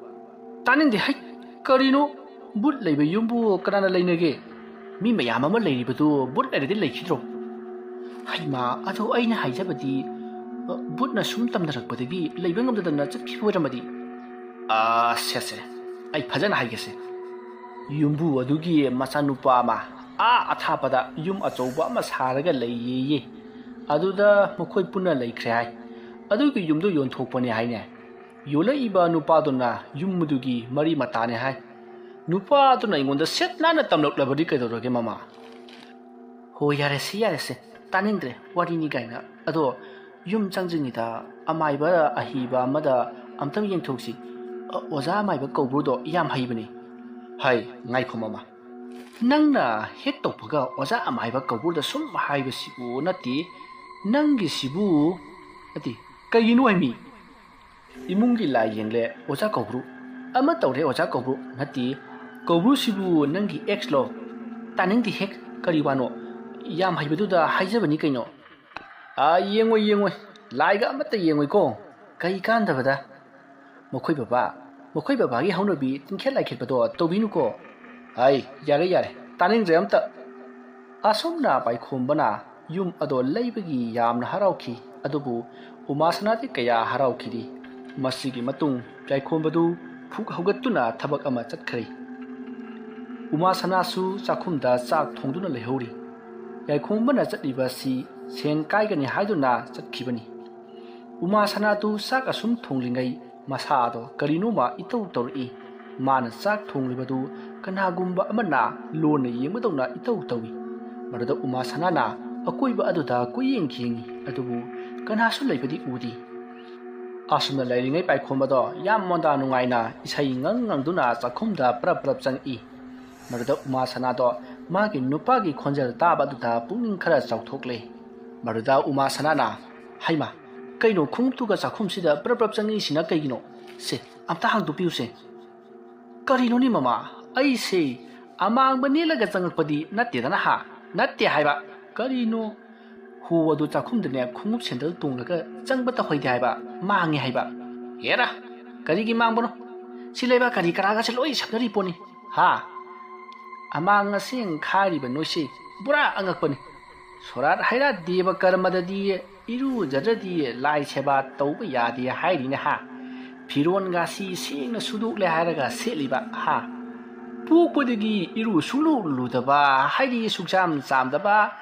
ꯇꯥꯅꯤꯡꯗꯦ, ꯍꯩ, ꯀꯔꯤꯅꯣ? ꯕꯨꯠ ꯂꯩꯕ ꯌꯨꯝꯕꯨ ꯀꯅꯥꯅ ꯂꯩꯅꯒꯦ? ꯃꯤ ꯃꯌꯥꯝ ꯑꯃ ꯂꯩꯔꯤꯕꯗꯨ ꯕꯨꯠ ꯂꯩꯔꯗꯤ ꯂꯩꯈꯤꯗ꯭ꯔꯣ? ꯍꯩꯃꯥ, ꯑꯗꯣ ꯑꯩꯅ ꯍꯥꯏꯖꯕꯗꯤ, ꯑ, ꯕꯨꯠꯅ ꯁꯨꯝ ꯇꯝꯅꯔꯛꯄꯗꯒꯤ ꯂꯩꯕ ꯉꯝꯗꯗꯅ ꯆꯠꯈꯤꯕ ꯑꯣꯏꯔꯝꯃꯗꯤ? ꯑꯥ, ꯁꯦ, ꯁꯦ, ꯑꯩ ꯐꯖꯅ ꯍꯥꯏꯒꯦꯁꯦ꯫ ꯌꯨꯝꯕꯨ ꯑꯗꯨꯒꯤ ꯃꯆꯥꯅꯨꯄꯥ ꯑꯃ ꯑꯥ ꯑꯊꯥꯞꯄꯗ ꯌꯨꯝ ꯑꯆꯧꯕ ꯑꯃ ꯁꯥꯔꯒ ꯂꯩꯌꯦꯌꯦ꯫ ꯑꯗꯨꯗ ꯃꯈꯣꯏ ꯄꯨꯟꯅ ꯂꯩꯈ꯭ꯔꯦ ꯍꯥꯏ꯫ ꯑꯗꯨꯒꯤ ꯌꯨꯝꯗꯨ ꯌꯣꯟꯊꯣꯛꯄꯅꯦ ꯍꯥꯏꯅꯦ꯫ ꯌꯣꯜꯂꯛꯏꯕ ꯅꯨꯄꯥꯗꯨꯅ ꯌꯨꯝ ꯑꯗꯨꯒꯤ ꯃꯔꯤ ꯃꯇꯥꯅꯦ ꯍꯥꯏ꯫ ꯅꯨꯄꯥꯗꯨꯅ ꯑꯩꯉꯣꯟꯗ ꯁꯤꯠ ꯅꯥꯟꯅ ꯇꯝꯂꯛꯂꯕꯗꯤ ꯀꯩꯗꯧꯔꯒꯦ, ꯃꯃꯥ? ꯍꯣ, ꯌꯥꯔꯦꯁꯦ, ꯌꯥꯔꯦꯁꯦ, ꯇꯥꯅꯤꯡꯗ꯭ꯔꯦ ꯋꯥꯔꯤꯅꯤ ꯀꯥꯏꯅ꯫ ꯑꯗꯣ ꯌꯨꯝ ꯆꯪꯗ꯭ꯔꯤꯉꯩꯗ ꯑꯃꯥꯏꯕ ꯑꯍꯩꯕ ꯑꯃꯗ ꯑꯝꯇꯪ ꯌꯦꯡꯊꯣꯛꯁꯤ꯫ ꯑ, ꯑꯣꯖꯥ ꯑꯃꯥꯏꯕ ꯀꯧꯕ꯭ꯔꯨꯗꯣ ꯌꯥꯝ ꯍꯩꯕꯅꯤ꯫ ꯍꯥꯏ, ꯉꯥꯏꯈꯣ ꯃꯃꯥ, ꯅꯪꯅ ꯍꯦꯛ ꯇꯧꯕꯒ ꯑꯣꯖꯥ ꯑꯃꯥꯏꯕ ꯀꯧꯕ꯭ꯔꯨꯗ ꯁꯨꯝ ꯍꯥꯏꯕꯁꯤꯕꯨ ꯅꯠꯇꯦ, ꯅꯪꯒꯤꯁꯤꯕꯨ ꯅꯠꯇꯦ, ꯀꯩꯒꯤꯅꯣ ꯍꯥꯏꯃꯤ? ꯏꯃꯨꯡꯒꯤ ꯂꯥꯏ ꯌꯦꯡꯂꯦ ꯑꯣꯖꯥ ꯀꯧꯕ꯭ꯔꯨ꯫ ꯑꯃ ꯇꯧꯔꯦ ꯑꯣꯖꯥ ꯀꯧꯕ꯭ꯔꯨ꯫ ꯅꯠꯇꯦ, ꯀꯧꯕ꯭ꯔꯨꯁꯤꯕꯨ ꯅꯪꯒꯤ ꯑꯦꯛꯁꯂꯣ? ꯇꯥꯅꯤꯡꯗꯦ ꯍꯦꯛ, ꯀꯔꯤ ꯋꯥꯅꯣ? ꯌꯥꯝ ꯍꯩꯕꯗꯨꯗ ꯍꯥꯏꯖꯕꯅꯤ ꯀꯩꯅꯣ꯫ ꯑꯥ, ꯌꯦꯡꯉꯣꯏ, ꯌꯦꯡꯉꯣꯏ꯫ ꯂꯥꯏꯒ ꯑꯃꯠꯇ ꯌꯦꯡꯉꯣꯏꯀꯣ꯫ ꯀꯩ ꯀꯥꯟꯗꯕꯗ? ꯃꯈꯣꯏ ꯕꯕꯥ, ꯃꯈꯣꯏ ꯕꯕꯥꯒꯤ ꯍꯧꯅꯕꯤ ꯇꯤꯡꯈꯦꯠ ꯂꯥꯏꯈꯦꯠꯄꯗꯣ ꯇꯧꯕꯤꯅꯨꯀꯣ꯫ ꯑꯩ, ꯌꯥꯔꯦ, ꯌꯥꯔꯦ, ꯇꯥꯅꯤꯡꯗ꯭ꯔꯦ ꯑꯝꯇ꯫ ꯑꯁꯨꯝꯅ ꯄꯥꯏꯈꯣꯝꯕꯅ ꯌꯨꯝ ꯑꯗꯣ ꯂꯩꯕꯒꯤ ꯌꯥꯝꯅ ꯍꯔꯥꯎꯈꯤ꯫ ꯑꯗꯨꯕꯨ ꯎꯃꯥꯁꯅꯥꯗꯤ ꯀꯌꯥ ꯍꯔꯥꯎꯈꯤꯗꯦ꯫ ꯃꯁꯤꯒꯤ ꯃꯇꯨꯡ ꯄꯥꯏꯈꯣꯝꯕꯗꯨ ꯐꯨꯛ ꯍꯧꯒꯠꯇꯨꯅ ꯊꯕꯛ ꯑꯃ ꯆꯠꯈ꯭ꯔꯦ꯫ ꯎꯃꯥꯁꯅꯥꯁꯨ ꯆꯥꯛꯈꯨꯝꯗ ꯆꯥꯛ ꯊꯣꯡꯗꯨꯅ ꯂꯩꯍꯧꯔꯤ꯫ ꯌꯥꯏꯈꯣꯝꯕꯅ ꯆꯠꯂꯤꯕ ꯑꯁꯤ ꯁꯦꯟ ꯀꯥꯏꯒꯅꯤ ꯍꯥꯏꯗꯨꯅ ꯆꯠꯈꯤꯕꯅꯤ꯫ ꯎꯃꯥꯁꯅꯥꯗꯨ ꯆꯥꯛ ꯑꯁꯨꯝ ꯊꯣꯡꯂꯤꯉꯩ ꯃꯁꯥꯗꯣ ꯀꯔꯤꯅꯣꯃ ꯏꯇꯧ ꯇꯧꯔꯛꯏ꯫ ꯃꯥꯅ ꯆꯥꯛ ꯊꯣꯡꯂꯤꯕꯗꯨ ꯀꯅꯥꯒꯨꯝꯕ ꯑꯃꯅ ꯂꯣꯟꯅ ꯌꯦꯡꯕꯗꯧꯅ ꯏꯇꯧ ꯇꯧꯏ꯫ ꯃꯗꯨꯗ ꯎꯃꯥ ꯁꯅꯥꯅ ꯑꯀꯣꯏꯕ ꯑꯗꯨꯗ ꯀꯣꯏꯌꯦꯡ ꯌꯦꯡꯏ, ꯑꯗꯨꯕꯨ ꯀꯅꯥꯁꯨ ꯂꯩꯕꯗꯤ ꯎꯗꯦ꯫ ꯑꯁꯨꯝꯅ ꯂꯩꯔꯤꯉꯩ ꯄꯥꯏꯈꯣꯝꯕꯗꯣ ꯌꯥꯝ ꯃꯣꯟꯗꯥ ꯅꯨꯡꯉꯥꯏꯅ ꯏꯁꯩ ꯉꯪ ꯉꯪꯗꯨꯅ ꯆꯥꯛꯈꯨꯝꯗ ꯄ꯭ꯔꯞ ꯄ꯭ꯔꯞ ꯆꯪꯉꯛꯏ꯫ ꯃꯗꯨꯗ ꯎꯃꯥ ꯁꯅꯥꯗꯣ ꯃꯥꯒꯤ ꯅꯨꯄꯥꯒꯤ ꯈꯣꯟꯖꯦꯜ ꯇꯥꯕ ꯑꯗꯨꯗ ꯄꯨꯛꯅꯤꯡ ꯈꯔ ꯆꯥꯎꯊꯣꯛꯂꯦ꯫ ꯃꯗꯨꯗ ꯎꯃꯥ ꯁꯅꯥꯅ, "ꯍꯩꯃꯥ, ꯀꯩꯅꯣ ꯈꯣꯡꯎꯞꯇꯨꯒ ꯆꯥꯛꯈꯨꯝꯁꯤꯗ ꯄ꯭ꯔꯞ ꯄ꯭ꯔꯞ ꯆꯪꯉꯛꯏꯁꯤꯅ ꯀꯩꯒꯤꯅꯣ? ꯁꯦ, ꯑꯝꯇ ꯍꯥꯡꯗꯣꯛꯄꯤꯌꯨꯁꯦ꯫" "ꯀꯔꯤꯅꯣꯅꯦ ꯃꯃꯥ? ꯑꯩꯁꯦ ꯑꯃꯥꯡꯕ ꯅꯦꯠꯂꯒ ꯆꯪꯉꯛꯄꯗꯤ ꯅꯠꯇꯦꯗꯅ ꯍꯥ? ꯅꯠꯇꯦ ꯍꯥꯏꯕ꯫ ꯀꯔꯤꯅꯣ? ꯍꯣ ꯑꯗꯨ ꯆꯥꯛꯈꯨꯝꯗꯅꯦ ꯈꯣꯡꯎꯞ ꯁꯦꯟꯗꯜ ꯇꯣꯡꯂꯒ ꯆꯪꯕ ꯇꯧꯍꯩꯗꯦ ꯍꯥꯏꯕ, ꯃꯥꯡꯉꯦ ꯍꯥꯏꯕ꯫" "ꯍꯦꯔꯥ, ꯀꯔꯤꯒꯤ ꯃꯥꯡꯕꯅꯣ? ꯁꯤ ꯂꯩꯕꯥꯛ ꯀꯔꯤ ꯀꯔꯥꯒꯁꯦ ꯂꯣꯏ ꯁꯝꯅꯔꯤ ꯄꯣꯠꯅꯤ ꯍꯥ? ꯑꯃꯥꯡ ꯑꯁꯦꯡ ꯈꯥꯏꯔꯤꯕ ꯅꯣꯏꯁꯤ ꯄꯨꯔꯥ ꯑꯉꯛꯄꯅꯤ꯫ ꯁꯣꯔꯥꯠ ꯍꯩꯔꯥꯠ ꯗꯦꯕ ꯀꯔꯃꯗꯗꯤ ꯏꯔꯨꯖꯗ꯭ꯔꯗꯤ ꯂꯥꯏ ꯁꯦꯕꯥ ꯇꯧꯕ ꯌꯥꯗꯦ ꯍꯥꯏꯔꯤꯅꯦ ꯍꯥ? ꯐꯤꯔꯣꯟꯒꯁꯤ ꯁꯦꯡꯅ ꯁꯨꯗꯣꯛꯂꯦ ꯍꯥꯏꯔꯒ ꯁꯦꯠꯂꯤꯕ ꯍꯥ? ꯄꯣꯛꯄꯗꯒꯤ ꯏꯔꯨ ꯁꯨꯡꯂꯨ ꯂꯨꯗꯕ, ꯍꯥꯏꯗꯤ ꯁꯨꯡꯆꯥꯝ ꯆꯥꯝꯗꯕ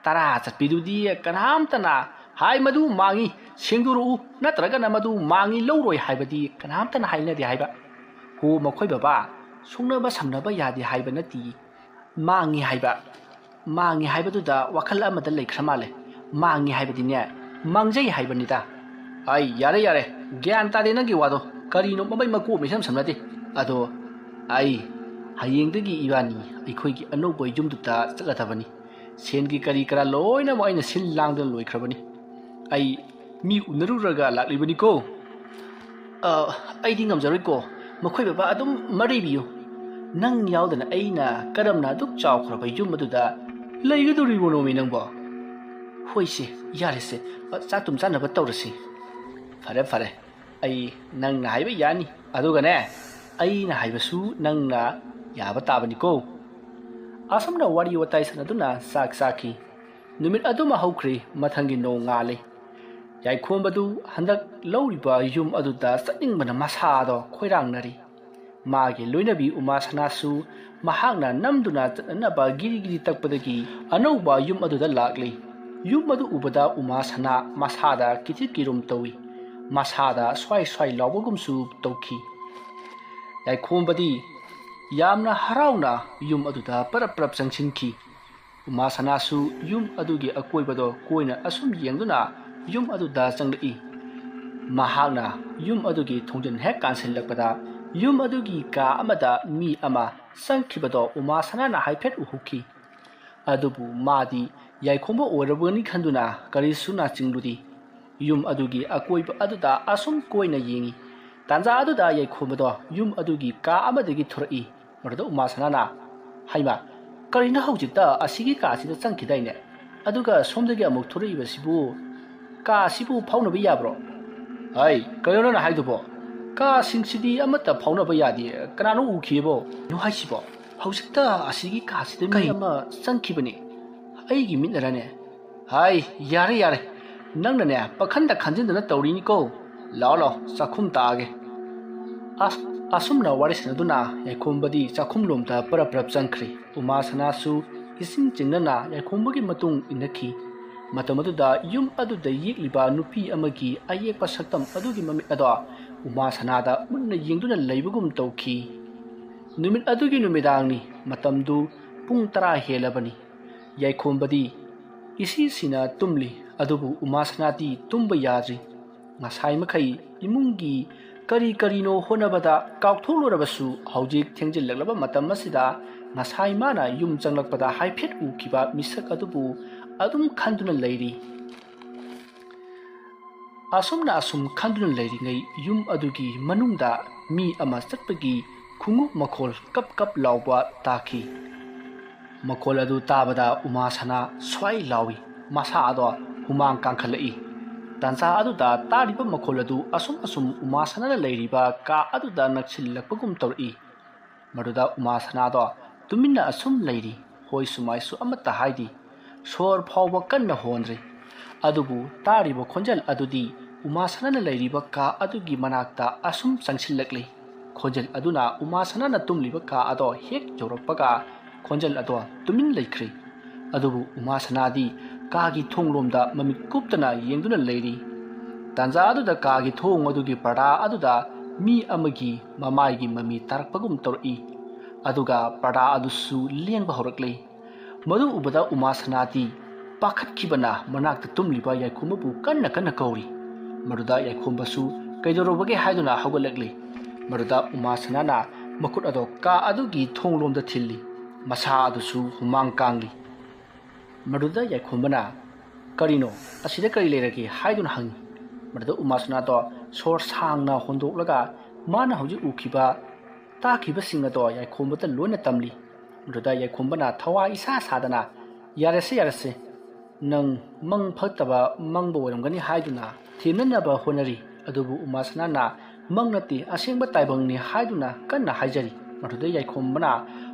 ꯇꯔꯥ ꯆꯠꯄꯤꯗꯨꯗꯤ ꯀꯅꯥꯝꯇꯅ 'ꯍꯥꯏ, ꯃꯗꯨ ꯃꯥꯡꯉꯤ, ꯁꯦꯡꯗꯣꯔꯛꯎ, ꯅꯠꯇ꯭ꯔꯒꯅ ꯃꯗꯨ ꯃꯥꯡꯉꯤ ꯂꯧꯔꯣꯏ' ꯍꯥꯏꯕꯗꯤ ꯀꯅꯥꯝꯇꯅ ꯍꯥꯏꯅꯗꯦ ꯍꯥꯏꯕ꯫ ꯍꯣ ꯃꯈꯣꯏ ꯕꯕꯥ, ꯁꯨꯡꯅꯕ ꯁꯝꯅꯕ ꯌꯥꯗꯦ ꯍꯥꯏꯕ ꯅꯠꯇꯦ꯫ ꯃꯥꯡꯉꯤ ꯍꯥꯏꯕ, ꯃꯥꯡꯉꯤ ꯍꯥꯏꯕꯗꯨꯗ ꯋꯥꯈꯜ ꯑꯃꯗ ꯂꯩꯈ꯭ꯔ ꯃꯥꯜꯂꯦ꯫ ꯃꯥꯡꯉꯤ ꯍꯥꯏꯕꯗꯤꯅꯦ, ꯃꯥꯡꯖꯩ ꯍꯥꯏꯕꯅꯤꯗ꯫ ꯑꯩ, ꯌꯥꯔꯦ, ꯌꯥꯔꯦ, ꯒ꯭ꯌꯥꯟ ꯇꯥꯗꯦ ꯅꯪꯒꯤ ꯋꯥꯗꯣ꯫ ꯀꯔꯤꯅꯣ ꯃꯃꯩ ꯃꯀꯨ ꯑꯃ ꯏꯁꯝ ꯁꯝꯅꯗꯦ꯫ ꯑꯗꯣ ꯑꯩ ꯍꯌꯦꯡꯗꯒꯤ ꯏꯕꯥꯅꯤ ꯑꯩꯈꯣꯏꯒꯤ ꯑꯅꯧꯕ ꯌꯨꯝꯗꯨꯗ ꯆꯠꯂꯗꯕꯅꯤ꯫ ꯁꯦꯟꯒꯤ ꯀꯔꯤ ꯀꯔꯥ ꯂꯣꯏꯅꯃꯛ ꯑꯩꯅ ꯁꯤꯜ ꯂꯥꯡꯗꯨꯅ ꯂꯣꯏꯈ꯭ꯔꯕꯅꯤ꯫ ꯑꯩ ꯃꯤ ꯎꯅꯔꯨꯔꯒ ꯂꯥꯛꯂꯤꯕꯅꯤꯀꯣ꯫ ꯑ, ꯑꯩꯗꯤ ꯉꯝꯖꯔꯣꯏꯀꯣ꯫ ꯃꯈꯣꯏ ꯕꯕꯥ ꯑꯗꯨꯝ ꯃꯔꯩꯕꯤꯌꯨ꯫ ꯅꯪ ꯌꯥꯎꯗꯅ ꯑꯩꯅ ꯀꯔꯝꯅ ꯑꯗꯨꯛ ꯆꯥꯎꯈ꯭ꯔꯕ ꯌꯨꯝ ꯑꯗꯨꯗ ꯂꯩꯒꯗꯧꯔꯤꯕꯅꯣꯃꯤ ꯅꯪꯕꯣ? ꯍꯣꯏꯁꯦ, ꯌꯥꯔꯦꯁꯦ꯫ ꯑ, ꯆꯥꯛꯇꯨꯝ ꯆꯥꯅꯕ ꯇꯧꯔꯁꯤ꯫ ꯐꯔꯦ, ꯐꯔꯦ꯫ ꯑꯩ ꯅꯪꯅ ꯍꯥꯏꯕ ꯌꯥꯅꯤ꯫ ꯑꯗꯨꯒꯅꯦ, ꯑꯩꯅ ꯍꯥꯏꯕꯁꯨ ꯅꯪꯅ ꯌꯥꯕ ꯇꯥꯕꯅꯤꯀꯣ꯫ ꯑꯁꯨꯝꯅ ꯋꯥꯔꯤ ꯋꯥꯇꯥꯏ ꯁꯥꯟꯅꯗꯨꯅ ꯆꯥꯛ ꯆꯥꯈꯤ꯫ ꯅꯨꯃꯤꯠ ꯑꯗꯨꯃ ꯍꯧꯈ꯭ꯔꯦ, ꯃꯊꯪꯒꯤ ꯅꯣꯡ ꯉꯥꯜꯂꯦ꯫ ꯌꯥꯏꯈꯣꯝꯕꯗꯨ ꯍꯟꯗꯛ ꯂꯧꯔꯤꯕ ꯌꯨꯝ ꯑꯗꯨꯗ ꯆꯠꯅꯤꯡꯕꯅ ꯃꯁꯥꯗꯣ ꯈꯣꯏꯔꯥꯡꯅꯔꯤ꯫ ꯃꯥꯒꯤ ꯂꯣꯏꯅꯕꯤ ꯎꯃꯥ ꯁꯅꯥꯁꯨ ꯃꯍꯥꯛꯅ ꯅꯝꯗꯨꯅ ꯆꯠꯅꯅꯕ ꯒꯤꯔꯤ ꯒꯤꯔꯤ ꯇꯛꯄꯗꯒꯤ ꯑꯅꯧꯕ ꯌꯨꯝ ꯑꯗꯨꯗ ꯂꯥꯛꯂꯤ꯫ ꯌꯨꯝ ꯑꯗꯨ ꯎꯕꯗ ꯎꯃꯥ ꯁꯅꯥ ꯃꯁꯥꯗ ꯀꯤꯊꯤꯛ ꯀꯤꯔꯨꯝ ꯇꯧꯏ꯫ ꯃꯁꯥꯗ ꯁ꯭ꯋꯥꯏ ꯁ꯭ꯋꯥꯏ ꯂꯥꯎꯕꯒꯨꯝꯁꯨ ꯇꯧꯈꯤ꯫ ꯌꯥꯏꯈꯣꯝꯕꯗꯤ ꯌꯥꯝꯅ ꯍꯔꯥꯎꯅ ꯌꯨꯝ ꯑꯗꯨꯗ ꯄꯔꯞ ꯄꯔꯞ ꯆꯪꯁꯤꯟꯈꯤ꯫ ꯎꯃꯥ ꯁꯅꯥꯁꯨ ꯌꯨꯝ ꯑꯗꯨꯒꯤ ꯑꯀꯣꯏꯕꯗꯣ ꯀꯣꯏꯅ ꯑꯁꯨꯝ ꯌꯦꯡꯗꯨꯅ ꯌꯨꯝ ꯑꯗꯨꯗ ꯆꯪꯂꯛꯏ꯫ ꯃꯍꯥꯛꯅ ꯌꯨꯝ ꯑꯗꯨꯒꯤ ꯊꯣꯡꯖꯤꯟ ꯍꯦꯛ ꯀꯥꯟꯁꯤꯜꯂꯛꯄꯗ, ꯌꯨꯝ ꯑꯗꯨꯒꯤ ꯀꯥ ꯑꯃꯗ ꯃꯤ ꯑꯃ ꯆꯪꯈꯤꯕꯗꯣ ꯎꯃꯥ ꯁꯅꯥꯅ ꯍꯥꯏꯐꯦꯠ ꯎꯍꯧꯈꯤ꯫ ꯑꯗꯨꯕꯨ ꯃꯥꯗꯤ ꯌꯥꯏꯈꯣꯝꯕ ꯑꯣꯏꯔꯕꯅꯤ ꯈꯟꯗꯨꯅ ꯀꯔꯤꯁꯨ ꯅꯥꯆꯤꯡꯂꯨꯗꯦ꯫ ꯌꯨꯝ ꯑꯗꯨꯒꯤ ꯑꯀꯣꯏꯕ ꯑꯗꯨꯗ ꯑꯁꯨꯝ ꯀꯣꯏꯅ ꯌꯦꯡꯏ꯫ ꯇꯥꯟꯖꯥ ꯑꯗꯨꯗ ꯌꯥꯏꯈꯣꯝꯕꯗꯣ ꯌꯨꯝ ꯑꯗꯨꯒꯤ ꯀꯥ ꯑꯃꯗꯒꯤ ꯊꯣꯔꯛꯏ꯫ ꯃꯗꯨꯗ ꯎꯃꯥ ꯁꯅꯥꯅ, "ꯍꯩꯃꯥ, ꯀꯔꯤꯅꯣ ꯍꯧꯖꯤꯛꯇ ꯑꯁꯤꯒꯤ ꯀꯥꯁꯤꯗ ꯆꯪꯈꯤꯗꯥꯏꯅꯦ? ꯑꯗꯨꯒ ꯁꯣꯝꯗꯒꯤ ꯑꯃꯨꯛ ꯊꯣꯔꯛꯏꯕꯁꯤꯕꯨ? ꯀꯥ ꯑꯁꯤꯕꯨ ꯐꯥꯎꯅꯕ ꯌꯥꯕ꯭ꯔꯣ?" "ꯍꯩ, ꯀꯩꯅꯣ ꯅꯪꯅ ꯍꯥꯏꯗꯨꯕꯣ? ꯀꯥꯁꯤꯡꯁꯤꯗꯤ ꯑꯃꯠꯇ ꯐꯥꯎꯅꯕ ꯌꯥꯗꯦ꯫ ꯀꯅꯥꯅꯣ ꯎꯈꯤꯕꯣ?" "ꯀꯩꯅꯣ ꯍꯥꯏꯁꯤꯕꯣ? ꯍꯧꯖꯤꯛꯇ ꯑꯁꯤꯒꯤ ꯀꯥꯁꯤꯗ ꯃꯤ ꯀꯩ? ꯑꯃ ꯆꯪꯈꯤꯕꯅꯤ꯫ ꯑꯩꯒꯤ ꯃꯤꯠꯅꯔꯅꯦ?" "ꯍꯥꯏ, ꯌꯥꯔꯦ, ꯌꯥꯔꯦ꯫ ꯅꯪꯅꯅꯦ, ꯄꯥꯈꯟꯗ ꯈꯟꯖꯤꯟꯗꯅ ꯇꯧꯔꯤꯅꯤꯀꯣ꯫ ꯂꯥꯛꯑꯣ, ꯂꯥꯛꯑꯣ, ꯆꯥꯛꯈꯨꯝ ꯇꯥꯛꯑꯒꯦ꯫" ꯑꯁ-, ꯑꯁꯨꯝꯅ ꯋꯥꯔꯤ ꯁꯥꯟꯅꯗꯨꯅ ꯌꯥꯏꯈꯣꯝꯕꯗꯤ ꯆꯥꯛꯈꯨꯝꯂꯣꯝꯗ ꯄꯔꯞ ꯄꯔꯞ ꯆꯪꯈ꯭ꯔꯦ꯫ ꯎꯃꯥ ꯁꯅꯥꯁꯨ ꯏꯁꯤꯡ ꯆꯤꯡꯅꯅ ꯌꯥꯏꯈꯣꯝꯕꯒꯤ ꯃꯇꯨꯡ ꯏꯟꯅꯈꯤ꯫ ꯃꯇꯝ ꯑꯗꯨꯗ ꯌꯨꯝ ꯑꯗꯨꯗ ꯌꯦꯛꯂꯤꯕ ꯅꯨꯄꯤ ꯑꯃꯒꯤ ꯑꯌꯦꯛꯄ ꯁꯛꯇꯝ ꯑꯗꯨꯒꯤ ꯃꯃꯤꯠ ꯑꯗꯣ ꯎꯃꯥ ꯁꯅꯥꯗ ꯃꯨꯟꯅ ꯌꯦꯡꯗꯨꯅ ꯂꯩꯕꯒꯨꯝ ꯇꯧꯈꯤ꯫ ꯅꯨꯃꯤꯠ ꯑꯗꯨꯒꯤ ꯅꯨꯃꯤꯗꯥꯡꯅꯤ꯫ ꯃꯇꯝꯗꯨ ꯄꯨꯡ ꯇꯔꯥ ꯍꯦꯜꯂꯕꯅꯤ꯫ ꯌꯥꯏꯈꯣꯝꯕꯗꯤ ꯏꯁꯤꯁꯤꯅ ꯇꯨꯝꯂꯤ, ꯑꯗꯨꯕꯨ ꯎꯃꯥ ꯁꯅꯥꯗꯤ ꯇꯨꯝꯕ ꯌꯥꯗ꯭ꯔꯤ꯫ ꯉꯁꯥꯏ ꯃꯈꯩ ꯏꯃꯨꯡꯒꯤ ꯀꯔꯤ ꯀꯔꯤꯅꯣ ꯍꯣꯠꯅꯕꯗ ꯀꯥꯎꯊꯣꯛꯂꯨꯔꯕꯁꯨ, ꯍꯧꯖꯤꯛ ꯊꯦꯡꯖꯤꯜꯂꯛꯂꯕ ꯃꯇꯝ ꯑꯁꯤꯗ ꯉꯁꯥꯏ ꯃꯥꯅ ꯌꯨꯝ ꯆꯪꯂꯛꯄꯗ ꯍꯥꯏꯐꯦꯠ ꯎꯈꯤꯕ ꯃꯤꯁꯛ ꯑꯗꯨꯕꯨ ꯑꯗꯨꯝ ꯈꯟꯗꯨꯅ ꯂꯩꯔꯤ꯫ ꯑꯁꯨꯝꯅ ꯑꯁꯨꯝ ꯈꯟꯗꯨꯅ ꯂꯩꯔꯤꯉꯩ, ꯌꯨꯝ ꯑꯗꯨꯒꯤ ꯃꯅꯨꯡꯗ ꯃꯤ ꯑꯃ ꯆꯠꯄꯒꯤ ꯈꯣꯡꯎꯞ ꯃꯈꯣꯜ ꯀꯞ ꯀꯞ ꯂꯥꯎꯕ ꯇꯥꯈꯤ꯫ ꯃꯈꯣꯜ ꯑꯗꯨ ꯇꯥꯕꯗ ꯎꯃꯥ ꯁꯅꯥ ꯁ꯭ꯋꯥꯏ ꯂꯥꯎꯏ꯫ ꯃꯁꯥ ꯑꯗꯣ ꯍꯨꯃꯥꯡ ꯀꯥꯡꯈꯠꯂꯛꯏ꯫ ꯇꯥꯟꯖꯥ ꯑꯗꯨꯗ ꯇꯥꯔꯤꯕ ꯃꯈꯣꯜ ꯑꯗꯨ ꯑꯁꯨꯝ ꯑꯁꯨꯝ ꯎꯃꯥ ꯁꯅꯥꯅ ꯂꯩꯔꯤꯕ ꯀꯥ ꯑꯗꯨꯗ ꯅꯛꯁꯤꯜꯂꯛꯄꯒꯨꯝ ꯇꯧꯔꯛꯏ꯫ ꯃꯗꯨꯗ ꯎꯃꯥ ꯁꯅꯥꯗꯣ ꯇꯨꯃꯤꯟꯅ ꯑꯁꯨꯝ ꯂꯩꯔꯤ꯫ ꯍꯣꯏꯁꯨ ꯃꯥꯏꯁꯨ ꯑꯃꯠꯇ ꯍꯥꯏꯗꯦ꯫ ꯁꯣꯔ ꯐꯥꯎꯕ ꯀꯟꯅ ꯍꯣꯟꯗ꯭ꯔꯤ꯫ ꯑꯗꯨꯕꯨ ꯇꯥꯔꯤꯕ ꯈꯣꯟꯖꯦꯜ ꯑꯗꯨꯗꯤ ꯎꯃꯥ ꯁꯅꯥꯅ ꯂꯩꯔꯤꯕ ꯀꯥ ꯑꯗꯨꯒꯤ ꯃꯅꯥꯛꯇ ꯑꯁꯨꯝ ꯆꯪꯁꯤꯜꯂꯛꯂꯤ꯫ ꯈꯣꯟꯖꯦꯜ ꯑꯗꯨꯅ ꯎꯃꯥ ꯁꯅꯥꯅ ꯇꯨꯝꯂꯤꯕ ꯀꯥ ꯑꯗꯣ ꯍꯦꯛ ꯌꯧꯔꯛꯄꯒ ꯈꯣꯟꯖꯦꯜ ꯑꯗꯣ ꯇꯨꯃꯤꯟ ꯂꯩꯈ꯭ꯔꯦ꯫ ꯑꯗꯨꯕꯨ ꯎꯃꯥ ꯁꯅꯥꯗꯤ ꯀꯥꯒꯤ ꯊꯣꯡꯂꯣꯝꯗ ꯃꯃꯤꯠ ꯀꯨꯞꯇꯅ ꯌꯦꯡꯗꯨꯅ ꯂꯩꯔꯤ꯫ ꯇꯥꯟꯖꯥ ꯑꯗꯨꯗ ꯀꯥꯒꯤ ꯊꯣꯡ ꯑꯗꯨꯒꯤ ꯄꯔꯗꯥ ꯑꯗꯨꯗ ꯃꯤ ꯑꯃꯒꯤ ꯃꯃꯥꯏꯒꯤ ꯃꯃꯤ ꯇꯥꯔꯛꯄꯒꯨꯝ ꯇꯧꯔꯛꯏ꯫ ꯑꯗꯨꯒ ꯄꯔꯗꯥ ꯑꯗꯨꯁꯨ ꯂꯦꯡꯕ ꯍꯧꯔꯛꯂꯦ꯫ ꯃꯗꯨ ꯎꯕꯗ ꯎꯃꯥ ꯁꯅꯥꯗꯤ ꯄꯥꯈꯠꯈꯤꯕꯅ ꯃꯅꯥꯛꯇ ꯇꯨꯝꯂꯤꯕ ꯌꯥꯏꯈꯣꯝꯕꯕꯨ ꯀꯟꯅ ꯀꯟꯅ ꯀꯧꯔꯤ꯫ ꯃꯗꯨꯗ ꯌꯥꯏꯈꯣꯝꯕꯁꯨ ꯀꯩꯗꯧꯔꯕꯒꯦ ꯍꯥꯏꯗꯨꯅ ꯍꯧꯒꯠꯂꯛꯂꯤ꯫ ꯃꯗꯨꯗ ꯎꯃꯥ ꯁꯅꯥꯅ ꯃꯈꯨꯠ ꯑꯗꯣ ꯀꯥ ꯑꯗꯨꯒꯤ ꯊꯣꯡꯂꯣꯝꯗ ꯊꯤꯜꯂꯤ꯫ ꯃꯁꯥ ꯑꯗꯨꯁꯨ ꯍꯨꯃꯥꯡ ꯀꯥꯡꯂꯤ꯫ ꯃꯗꯨꯗ ꯌꯥꯏꯈꯣꯝꯕꯅ, "ꯀꯔꯤꯅꯣ? ꯑꯁꯤꯗ ꯀꯔꯤ ꯂꯩꯔꯒꯦ?" ꯍꯥꯏꯗꯨꯅ ꯍꯪꯉꯤ꯫ ꯃꯗꯨꯗ ꯎꯃꯥ ꯁꯅꯥꯗꯣ ꯁꯣꯔ ꯁꯥꯡꯅ ꯍꯣꯟꯗꯣꯛꯂꯒ ꯃꯥꯅ ꯍꯧꯖꯤꯛ ꯎꯈꯤꯕ, ꯇꯥꯈꯤꯕꯁꯤꯡ ꯑꯗꯣ ꯌꯥꯏꯈꯣꯝꯕꯗ ꯂꯣꯏꯅ ꯇꯝꯂꯤ꯫ ꯃꯗꯨꯗ ꯌꯥꯏꯈꯣꯝꯕꯅ ꯊꯋꯥꯏ ꯏꯁꯥ ꯁꯥꯗꯅ, "ꯌꯥꯔꯦꯁꯦ, ꯌꯥꯔꯦꯁꯦ, ꯅꯪ ꯃꯪ ꯐꯠꯇꯕ ꯃꯪꯕ ꯑꯣꯏꯔꯝꯒꯅꯤ" ꯍꯥꯏꯗꯨꯅ ꯊꯦꯝꯅꯅꯕ ꯍꯣꯠꯅꯔꯤ꯫ ꯑꯗꯨꯕꯨ ꯎꯃꯥ ꯁꯅꯥꯅ ꯃꯪ ꯅꯠꯇꯦ, ꯑꯁꯦꯡꯕ ꯇꯥꯏꯕꯪꯅꯤ ꯍꯥꯏꯗꯨꯅ ꯀꯟꯅ ꯍꯥꯏꯖꯔꯤ꯫ ꯃꯗꯨꯗ ꯌꯥꯏꯈꯣꯝꯕꯅ,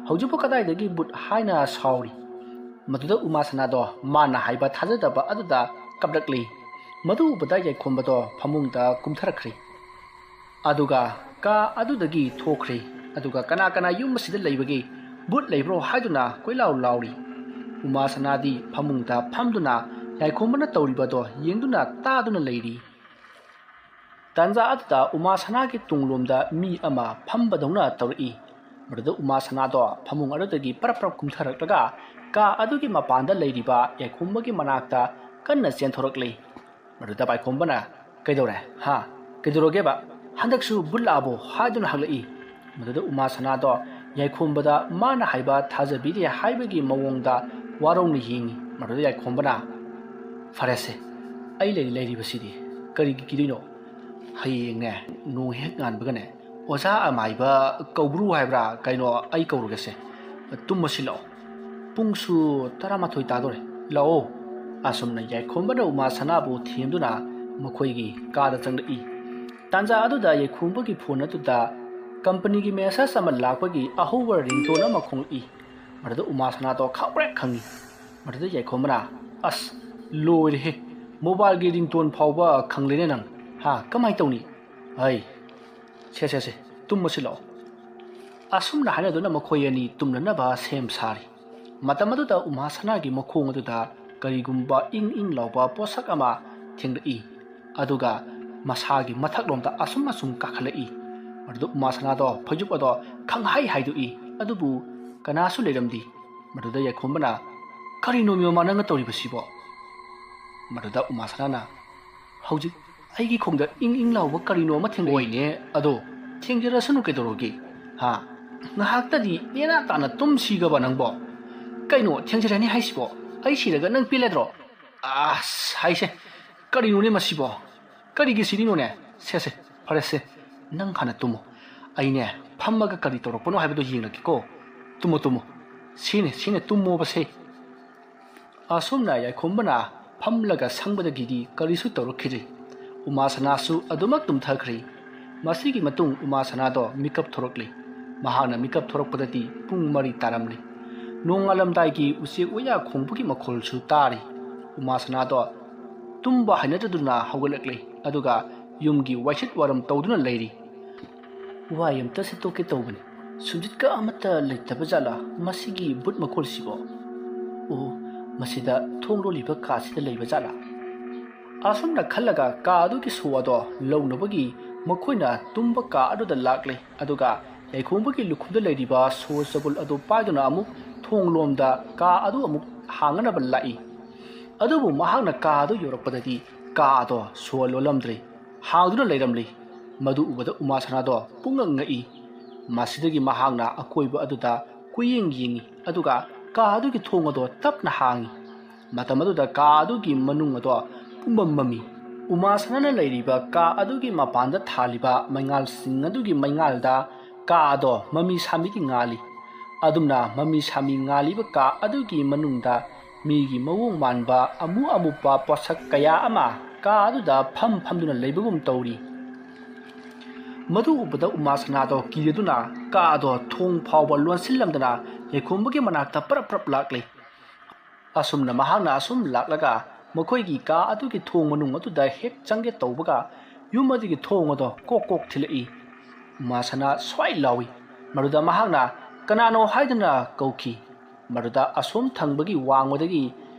"ꯍꯧꯖꯤꯛꯄꯨ ꯀꯗꯥꯏꯗꯒꯤ ꯚꯨꯠ?" ꯍꯥꯏꯅ ꯁꯥꯎꯔꯤ꯫ ꯃꯗꯨꯗ ꯎꯃꯥ ꯁꯅꯥꯗꯣ ꯃꯥꯅ ꯍꯥꯏꯕ ꯊꯥꯖꯗꯕ ꯑꯗꯨꯗ ꯀꯞꯂꯛꯂꯤ꯫ ꯃꯗꯨ ꯎꯕꯗ ꯌꯥꯏꯈꯣꯝꯕꯗꯣ ꯐꯃꯨꯡꯗ ꯀꯨꯝꯊꯔꯛꯈ꯭ꯔꯦ꯫ ꯑꯗꯨꯒ ꯀꯥ ꯑꯗꯨꯗꯒꯤ ꯊꯣꯛꯈ꯭ꯔꯦ꯫ ꯑꯗꯨꯒ ꯀꯅꯥ ꯀꯅꯥ ꯌꯨꯝ ꯑꯁꯤꯗ ꯂꯩꯕꯒꯦ, ꯚꯨꯠ ꯂꯩꯕ꯭ꯔꯣ ꯍꯥꯏꯗꯨꯅ ꯀꯣꯏꯂꯥꯎ ꯂꯥꯎꯔꯤ꯫ ꯎꯃꯥ ꯁꯅꯥꯗꯤ ꯐꯃꯨꯡꯗ ꯐꯝꯗꯨꯅ ꯌꯥꯏꯈꯣꯝꯕꯅ ꯇꯧꯔꯤꯕꯗꯣ ꯌꯦꯡꯗꯨꯅ ꯇꯥꯗꯨꯅ ꯂꯩꯔꯤ꯫ ꯇꯥꯟꯖꯥ ꯑꯗꯨꯗ ꯎꯃꯥ ꯁꯅꯥꯒꯤ ꯇꯨꯡꯂꯣꯝꯗ ꯃꯤ ꯑꯃ ꯐꯝꯕꯗꯧꯅ ꯇꯧꯔꯛꯏ꯫ ꯃꯗꯨꯗ ꯎꯃꯥ ꯁꯅꯥꯗꯣ ꯐꯃꯨꯡ ꯑꯗꯨꯗꯒꯤ ꯄꯔꯞ ꯄꯔꯞ ꯀꯨꯝꯊꯔꯛꯂꯒ ꯀꯥ ꯑꯗꯨꯒꯤ ꯃꯄꯥꯟꯗ ꯂꯩꯔꯤꯕ ꯌꯥꯏꯈꯣꯝꯕꯒꯤ ꯃꯅꯥꯛꯇ ꯀꯟꯅ ꯆꯦꯟꯊꯣꯔꯛꯂꯤ꯫ ꯃꯗꯨꯗ ꯌꯥꯏꯈꯣꯝꯕꯅ, "ꯀꯩꯗꯧꯔꯦ? ꯍꯥ? ꯀꯩꯗꯧꯔꯒꯦꯕ? ꯍꯟꯗꯛꯁꯨ ꯕꯨꯠ ꯂꯥꯛꯑꯕꯣ?" ꯍꯥꯏꯗꯨꯅ ꯍꯪꯂꯛꯏ꯫ ꯃꯗꯨꯗ ꯎꯃꯥ ꯁꯅꯥꯗꯣ ꯌꯥꯏꯈꯣꯝꯕꯗ ꯃꯥꯅ ꯍꯥꯏꯕ ꯊꯥꯖꯕꯤꯗꯦ ꯍꯥꯏꯕꯒꯤ ꯃꯑꯣꯡꯗ ꯋꯥꯔꯧꯅ ꯌꯦꯡꯉꯤ꯫ ꯃꯗꯨꯗ ꯌꯥꯏꯈꯣꯝꯕꯅ, "ꯐꯔꯦꯁꯦ, ꯑꯩ ꯂꯩꯔꯤ ꯂꯩꯔꯤꯕꯁꯤꯗꯤ ꯀꯔꯤꯒꯤ ꯀꯤꯗꯣꯏꯅꯣ? ꯍꯌꯦꯡꯅꯦ, ꯅꯣꯡ ꯍꯦꯛ ꯉꯥꯟꯕꯒꯅꯦ, ꯑꯣꯖꯥ ꯑꯃꯥꯏꯕ ꯀꯧꯕ꯭ꯔꯨ ꯍꯥꯏꯕ꯭ꯔꯥ ꯀꯩꯅꯣ, ꯑꯩ ꯀꯧꯔꯒꯦꯁꯦ꯫ ꯇꯨꯝꯃꯁꯤ ꯂꯥꯛꯑꯣ꯫ ꯄꯨꯡꯁꯨ ꯇꯔꯥꯃꯥꯊꯣꯏ ꯇꯥꯗꯣꯔꯦ꯫ ꯂꯥꯛꯑꯣ꯫" ꯑꯁꯨꯝꯅ ꯌꯥꯏꯈꯣꯝꯕꯅ ꯎꯃꯥ ꯁꯅꯥꯕꯨ ꯊꯦꯝꯗꯨꯅ ꯃꯈꯣꯏꯒꯤ ꯀꯥꯗ ꯆꯪꯂꯛꯏ꯫ ꯇꯥꯟꯖꯥ ꯑꯗꯨꯗ ꯌꯥꯏꯈꯣꯝꯕꯒꯤ ꯐꯣꯟ ꯑꯗꯨꯗ ꯀꯝꯄꯅꯤꯒꯤ ꯃꯦꯁꯦꯖ ꯑꯃ ꯂꯥꯛꯄꯒꯤ ꯑꯍꯧꯕ ꯔꯤꯡꯇꯣꯟ ꯑꯃ ꯈꯣꯡꯂꯛꯏ꯫ ꯃꯗꯨꯗ ꯎꯃꯥ ꯁꯅꯥꯗꯣ ꯈꯪꯄ꯭ꯔꯦꯛ ꯈꯪꯉꯤ꯫ ꯃꯗꯨꯗ ꯌꯥꯏꯈꯣꯝꯕꯅ, "ꯑꯁ, ꯂꯣꯏꯔꯦꯍꯦ, ꯃꯣꯕꯥꯏꯜꯒꯤ ꯔꯤꯡꯇꯣꯟ ꯐꯥꯎꯕ ꯈꯪꯂꯦꯅꯦ ꯅꯪ꯫ ꯍꯥ, ꯀꯃꯥꯏꯅ ꯇꯧꯅꯤ? ꯑꯩ, ꯁꯦ, ꯁꯦ, ꯁꯦ, ꯇꯨꯝꯃꯁꯤ ꯂꯥꯛꯑꯣ꯫" ꯑꯁꯨꯝꯅ ꯍꯥꯏꯅꯗꯨꯅ ꯃꯈꯣꯏ ꯑꯅꯤ ꯇꯨꯝꯅꯅꯕ ꯁꯦꯝ ꯁꯥꯔꯤ꯫ ꯃꯇꯝ ꯑꯗꯨꯗ ꯎꯃꯥ ꯁꯅꯥꯒꯤ ꯃꯈꯣꯡ ꯑꯗꯨꯗ ꯀꯔꯤꯒꯨꯝꯕ ꯏꯪ ꯏꯪ ꯂꯥꯎꯕ ꯄꯣꯠꯁꯛ ꯑꯃ ꯊꯦꯡꯂꯛꯏ꯫ ꯑꯗꯨꯒ ꯃꯁꯥꯒꯤ ꯃꯊꯛꯂꯣꯝꯗ ꯑꯁꯨꯝ ꯑꯁꯨꯝ ꯀꯥꯈꯠꯂꯛꯏ꯫ ꯃꯗꯨꯗ ꯎꯃꯥ ꯁꯅꯥꯗꯣ ꯐꯩꯖꯨꯞ ꯑꯗꯣ ꯈꯪꯍꯥꯏ ꯍꯥꯏꯗꯣꯛꯏ꯫ ꯑꯗꯨꯕꯨ ꯀꯅꯥꯁꯨ ꯂꯩꯔꯝꯗꯦ꯫ ꯃꯗꯨꯗ ꯌꯥꯏꯈꯣꯝꯕꯅ, "ꯀꯔꯤꯅꯣꯃꯤ ꯃꯃꯥ ꯅꯪꯅ ꯇꯧꯔꯤꯕꯁꯤꯕꯣ?" ꯃꯗꯨꯗ ꯎꯃꯥꯁꯅꯥꯅ, "ꯍꯧꯖꯤꯛ ꯑꯩꯒꯤ ꯈꯣꯡꯗ ꯏꯪ ꯏꯪ ꯂꯥꯎꯕ ꯀꯔꯤꯅꯣ ꯑꯃ ꯊꯦꯡꯅꯩ꯫" "ꯍꯣꯏꯅꯦ, ꯑꯗꯣ ꯊꯦꯡꯖꯔꯁꯅꯨ ꯀꯩꯗꯧꯔꯒꯦ? ꯍꯥ? ꯉꯥꯏꯍꯥꯛꯇꯗꯤ ꯅꯦꯅꯥ ꯇꯥꯅ ꯇꯨꯝꯁꯤꯒꯕ ꯅꯪꯕꯣ? ꯀꯩꯅꯣ ꯊꯦꯡꯖꯔꯅꯤ ꯍꯥꯏꯁꯤꯕꯣ? ꯑꯩ ꯁꯤꯔꯒ ꯅꯪ ꯄꯦꯜꯂꯗ꯭ꯔꯣ? ꯑꯁ, ꯍꯥꯏꯁꯦ, ꯀꯔꯤꯅꯣꯅꯦ ꯃꯁꯤꯕꯣ? ꯀꯔꯤꯒꯤ ꯁꯤꯔꯤꯅꯣꯅꯦ? ꯁꯦ, ꯁꯦ, ꯐꯔꯦꯁꯦ, ꯅꯪ ꯍꯥꯟꯅ ꯇꯨꯝꯃꯣ꯫ ꯑꯩꯅꯦ, ꯐꯝꯃꯒ ꯀꯔꯤ ꯇꯧꯔꯛꯄꯅꯣ ꯍꯥꯏꯕꯗꯣ ꯌꯦꯡꯂꯛꯀꯦꯀꯣ꯫ ꯇꯨꯝꯃꯣ, ꯇꯨꯝꯃꯣ꯫ ꯁꯤꯅꯦ, ꯁꯤꯅꯦ, ꯇꯨꯝꯃꯣꯕꯁꯦ꯫" ꯑꯁꯨꯝꯅ ꯌꯥꯏꯈꯣꯝꯕꯅ ꯐꯝꯂꯒ ꯁꯪꯕꯗꯒꯤꯗꯤ ꯀꯔꯤꯁꯨ ꯇꯧꯔꯛꯈꯤꯗ꯭ꯔꯦ꯫ ꯎꯃꯥꯁꯅꯥꯁꯨ ꯑꯗꯨꯃꯛ ꯇꯨꯝꯊꯈ꯭ꯔꯦ꯫ ꯃꯁꯤꯒꯤ ꯃꯇꯨꯡ ꯎꯃꯥꯁꯅꯥꯗꯣ ꯃꯤꯀꯞ ꯊꯣꯔꯛꯂꯦ꯫ ꯃꯍꯥꯛꯅ ꯃꯤꯀꯞ ꯊꯣꯔꯛꯄꯗꯗꯤ ꯄꯨꯡ ꯃꯔꯤ ꯇꯥꯔꯝꯂꯦ꯫ ꯅꯣꯡꯉꯥꯜꯂꯝꯗꯥꯏꯒꯤ ꯎꯆꯦꯛ ꯋꯥꯌꯥ ꯈꯣꯡꯕꯒꯤ ꯃꯈꯣꯜꯁꯨ ꯇꯥꯔꯤ꯫ ꯎꯃꯥꯁꯅꯥꯗꯣ ꯇꯨꯝꯕ ꯍꯩꯅꯗꯗꯨꯅ ꯍꯧꯒꯠꯂꯛꯂꯦ, ꯑꯗꯨꯒ ꯌꯨꯝꯒꯤ ꯋꯥꯏꯁꯤꯠ ꯋꯥꯔꯝ ꯇꯧꯗꯨꯅ ꯂꯩꯔꯤ꯫ "ꯋꯥꯏ ꯑꯝꯇ ꯁꯤꯠꯇꯣꯛꯀꯦ ꯇꯧꯕꯅꯤ, ꯁꯨꯝꯖꯤꯠꯀ ꯑꯃꯠꯇ ꯂꯩꯇꯕ ꯖꯥꯠꯂꯥ ꯃꯁꯤꯒꯤ ꯕꯨꯠ ꯃꯈꯣꯜꯁꯤꯕꯣ? ꯑꯣ, ꯃꯁꯤꯗ ꯊꯣꯡ ꯂꯣꯜꯂꯤꯕ ꯀꯥꯁꯤꯗ ꯂꯩꯕ ꯖꯥꯠꯂꯥ?" ꯑꯁꯨꯝꯅ ꯈꯜꯂꯒ ꯀꯥ ꯑꯗꯨꯒꯤ ꯁꯣ ꯑꯗꯣ ꯂꯧꯅꯕꯒꯤ ꯃꯈꯣꯏꯅ ꯇꯨꯝꯕ ꯀꯥ ꯑꯗꯨꯗ ꯂꯥꯛꯂꯦ꯫ ꯑꯗꯨꯒ ꯌꯥꯏꯈꯣꯝꯕꯒꯤ ꯂꯨꯈꯨꯝꯗ ꯂꯩꯔꯤꯕ ꯁꯣ ꯆꯕꯨꯜ ꯑꯗꯨ ꯄꯥꯏꯗꯨꯅ ꯑꯃꯨꯛ ꯊꯣꯡ ꯂꯣꯝꯗ ꯀꯥ ꯑꯗꯨ ꯑꯃꯨꯛ ꯍꯥꯡꯅꯅꯕ ꯂꯥꯛꯏ꯫ ꯑꯗꯨꯕꯨ ꯃꯍꯥꯛꯅ ꯀꯥ ꯑꯗꯨ ꯌꯧꯔꯛꯄꯗꯗꯤ ꯀꯥ ꯑꯗꯣ ꯁꯣ ꯂꯣꯜꯂꯝꯗ꯭ꯔꯦ, ꯍꯥꯡꯗꯨꯅ ꯂꯩꯔꯝꯂꯤ꯫ ꯃꯗꯨ ꯎꯕꯗ ꯎꯃꯥꯁꯅꯥꯗꯣ ꯄꯨꯡꯉꯛ ꯉꯛꯏ꯫ ꯃꯁꯤꯗꯒꯤ ꯃꯍꯥꯛꯅ ꯑꯀꯣꯏꯕ ꯑꯗꯨꯗ ꯀꯨꯌꯦꯡ ꯌꯦꯡꯉꯤ, ꯑꯗꯨꯒ ꯀꯥ ꯑꯗꯨꯒꯤ ꯊꯣꯡ ꯑꯗꯣ ꯇꯞꯅ ꯍꯥꯡꯉꯤ꯫ ꯃꯇꯝ ꯑꯗꯨꯗ ꯀꯥ ꯑꯗꯨꯒꯤ ꯃꯅꯨꯡ ꯑꯗꯣ ꯄꯨꯝꯃꯝ ꯃꯝꯃꯤ꯫ ꯎꯃꯥꯁꯅꯥꯅ ꯂꯩꯔꯤꯕ ꯀꯥ ꯑꯗꯨꯒꯤ ꯃꯄꯥꯟꯗ ꯊꯥꯜꯂꯤꯕ ꯃꯩꯉꯥꯜꯁꯤꯡ ꯑꯗꯨꯒꯤ ꯃꯩꯉꯥꯜꯗ ꯀꯥ ꯑꯗꯣ ꯃꯃꯤ ꯁꯥꯃꯤꯒꯤ ꯉꯥꯜꯂꯤ꯫ ꯑꯗꯨꯝꯅ ꯃꯃꯤ ꯁꯥꯃꯤ ꯉꯥꯜꯂꯤꯕ ꯀꯥ ꯑꯗꯨꯒꯤ ꯃꯅꯨꯡꯗ ꯃꯤꯒꯤ ꯃꯑꯣꯡ ꯃꯥꯟꯕ ꯑꯃꯨ ꯑꯃꯨꯕ ꯄꯣꯠꯁꯛ ꯀꯌꯥ ꯑꯃ ꯀꯥ ꯑꯗꯨꯗ ꯐꯝ ꯐꯝꯗꯨꯅ ꯂꯩꯕꯒꯨꯝ ꯇꯧꯔꯤ꯫ ꯃꯗꯨ ꯎꯕꯗ ꯎꯃꯥꯁꯅꯥꯗꯣ ꯀꯤꯔꯗꯨꯅ ꯀꯥ ꯑꯗꯣ ꯊꯣꯡ ꯐꯥꯎꯕ ꯂꯣꯟꯁꯤꯜꯂꯝꯗꯅ ꯌꯥꯏꯈꯣꯝꯕꯒꯤ ꯃꯅꯥꯛꯇ ꯄꯔꯞ ꯄꯔꯞ ꯂꯥꯛꯂꯦ꯫ ꯑꯁꯨꯝꯅ ꯃꯍꯥꯛꯅ ꯑꯁꯨꯝ ꯂꯥꯛꯂꯒ ꯃꯈꯣꯏꯒꯤ ꯀꯥ ꯑꯗꯨꯒꯤ ꯊꯣꯡ ꯃꯅꯨꯡ ꯑꯗꯨꯗ ꯍꯦꯛ ꯆꯪꯒꯦ ꯇꯧꯕꯒ ꯌꯨꯝ ꯑꯗꯨꯒꯤ ꯊꯣꯡ ꯑꯗꯣ ꯀꯣꯛ ꯀꯣꯛ ꯊꯤꯜꯂꯛꯏ꯫ ꯎꯃꯥꯁꯅꯥ ꯁ꯭ꯋꯥꯏ ꯂꯥꯎꯏ꯫ ꯃꯗꯨꯗ ꯃꯍꯥꯛꯅ "ꯀꯅꯥꯅꯣ?" ꯍꯥꯏꯗꯨꯅ ꯀꯧꯈꯤ꯫ ꯃꯗꯨꯗ ꯑꯁꯣꯝ ꯊꯪꯕꯒꯤ ꯋꯥꯡꯃꯗꯒꯤ,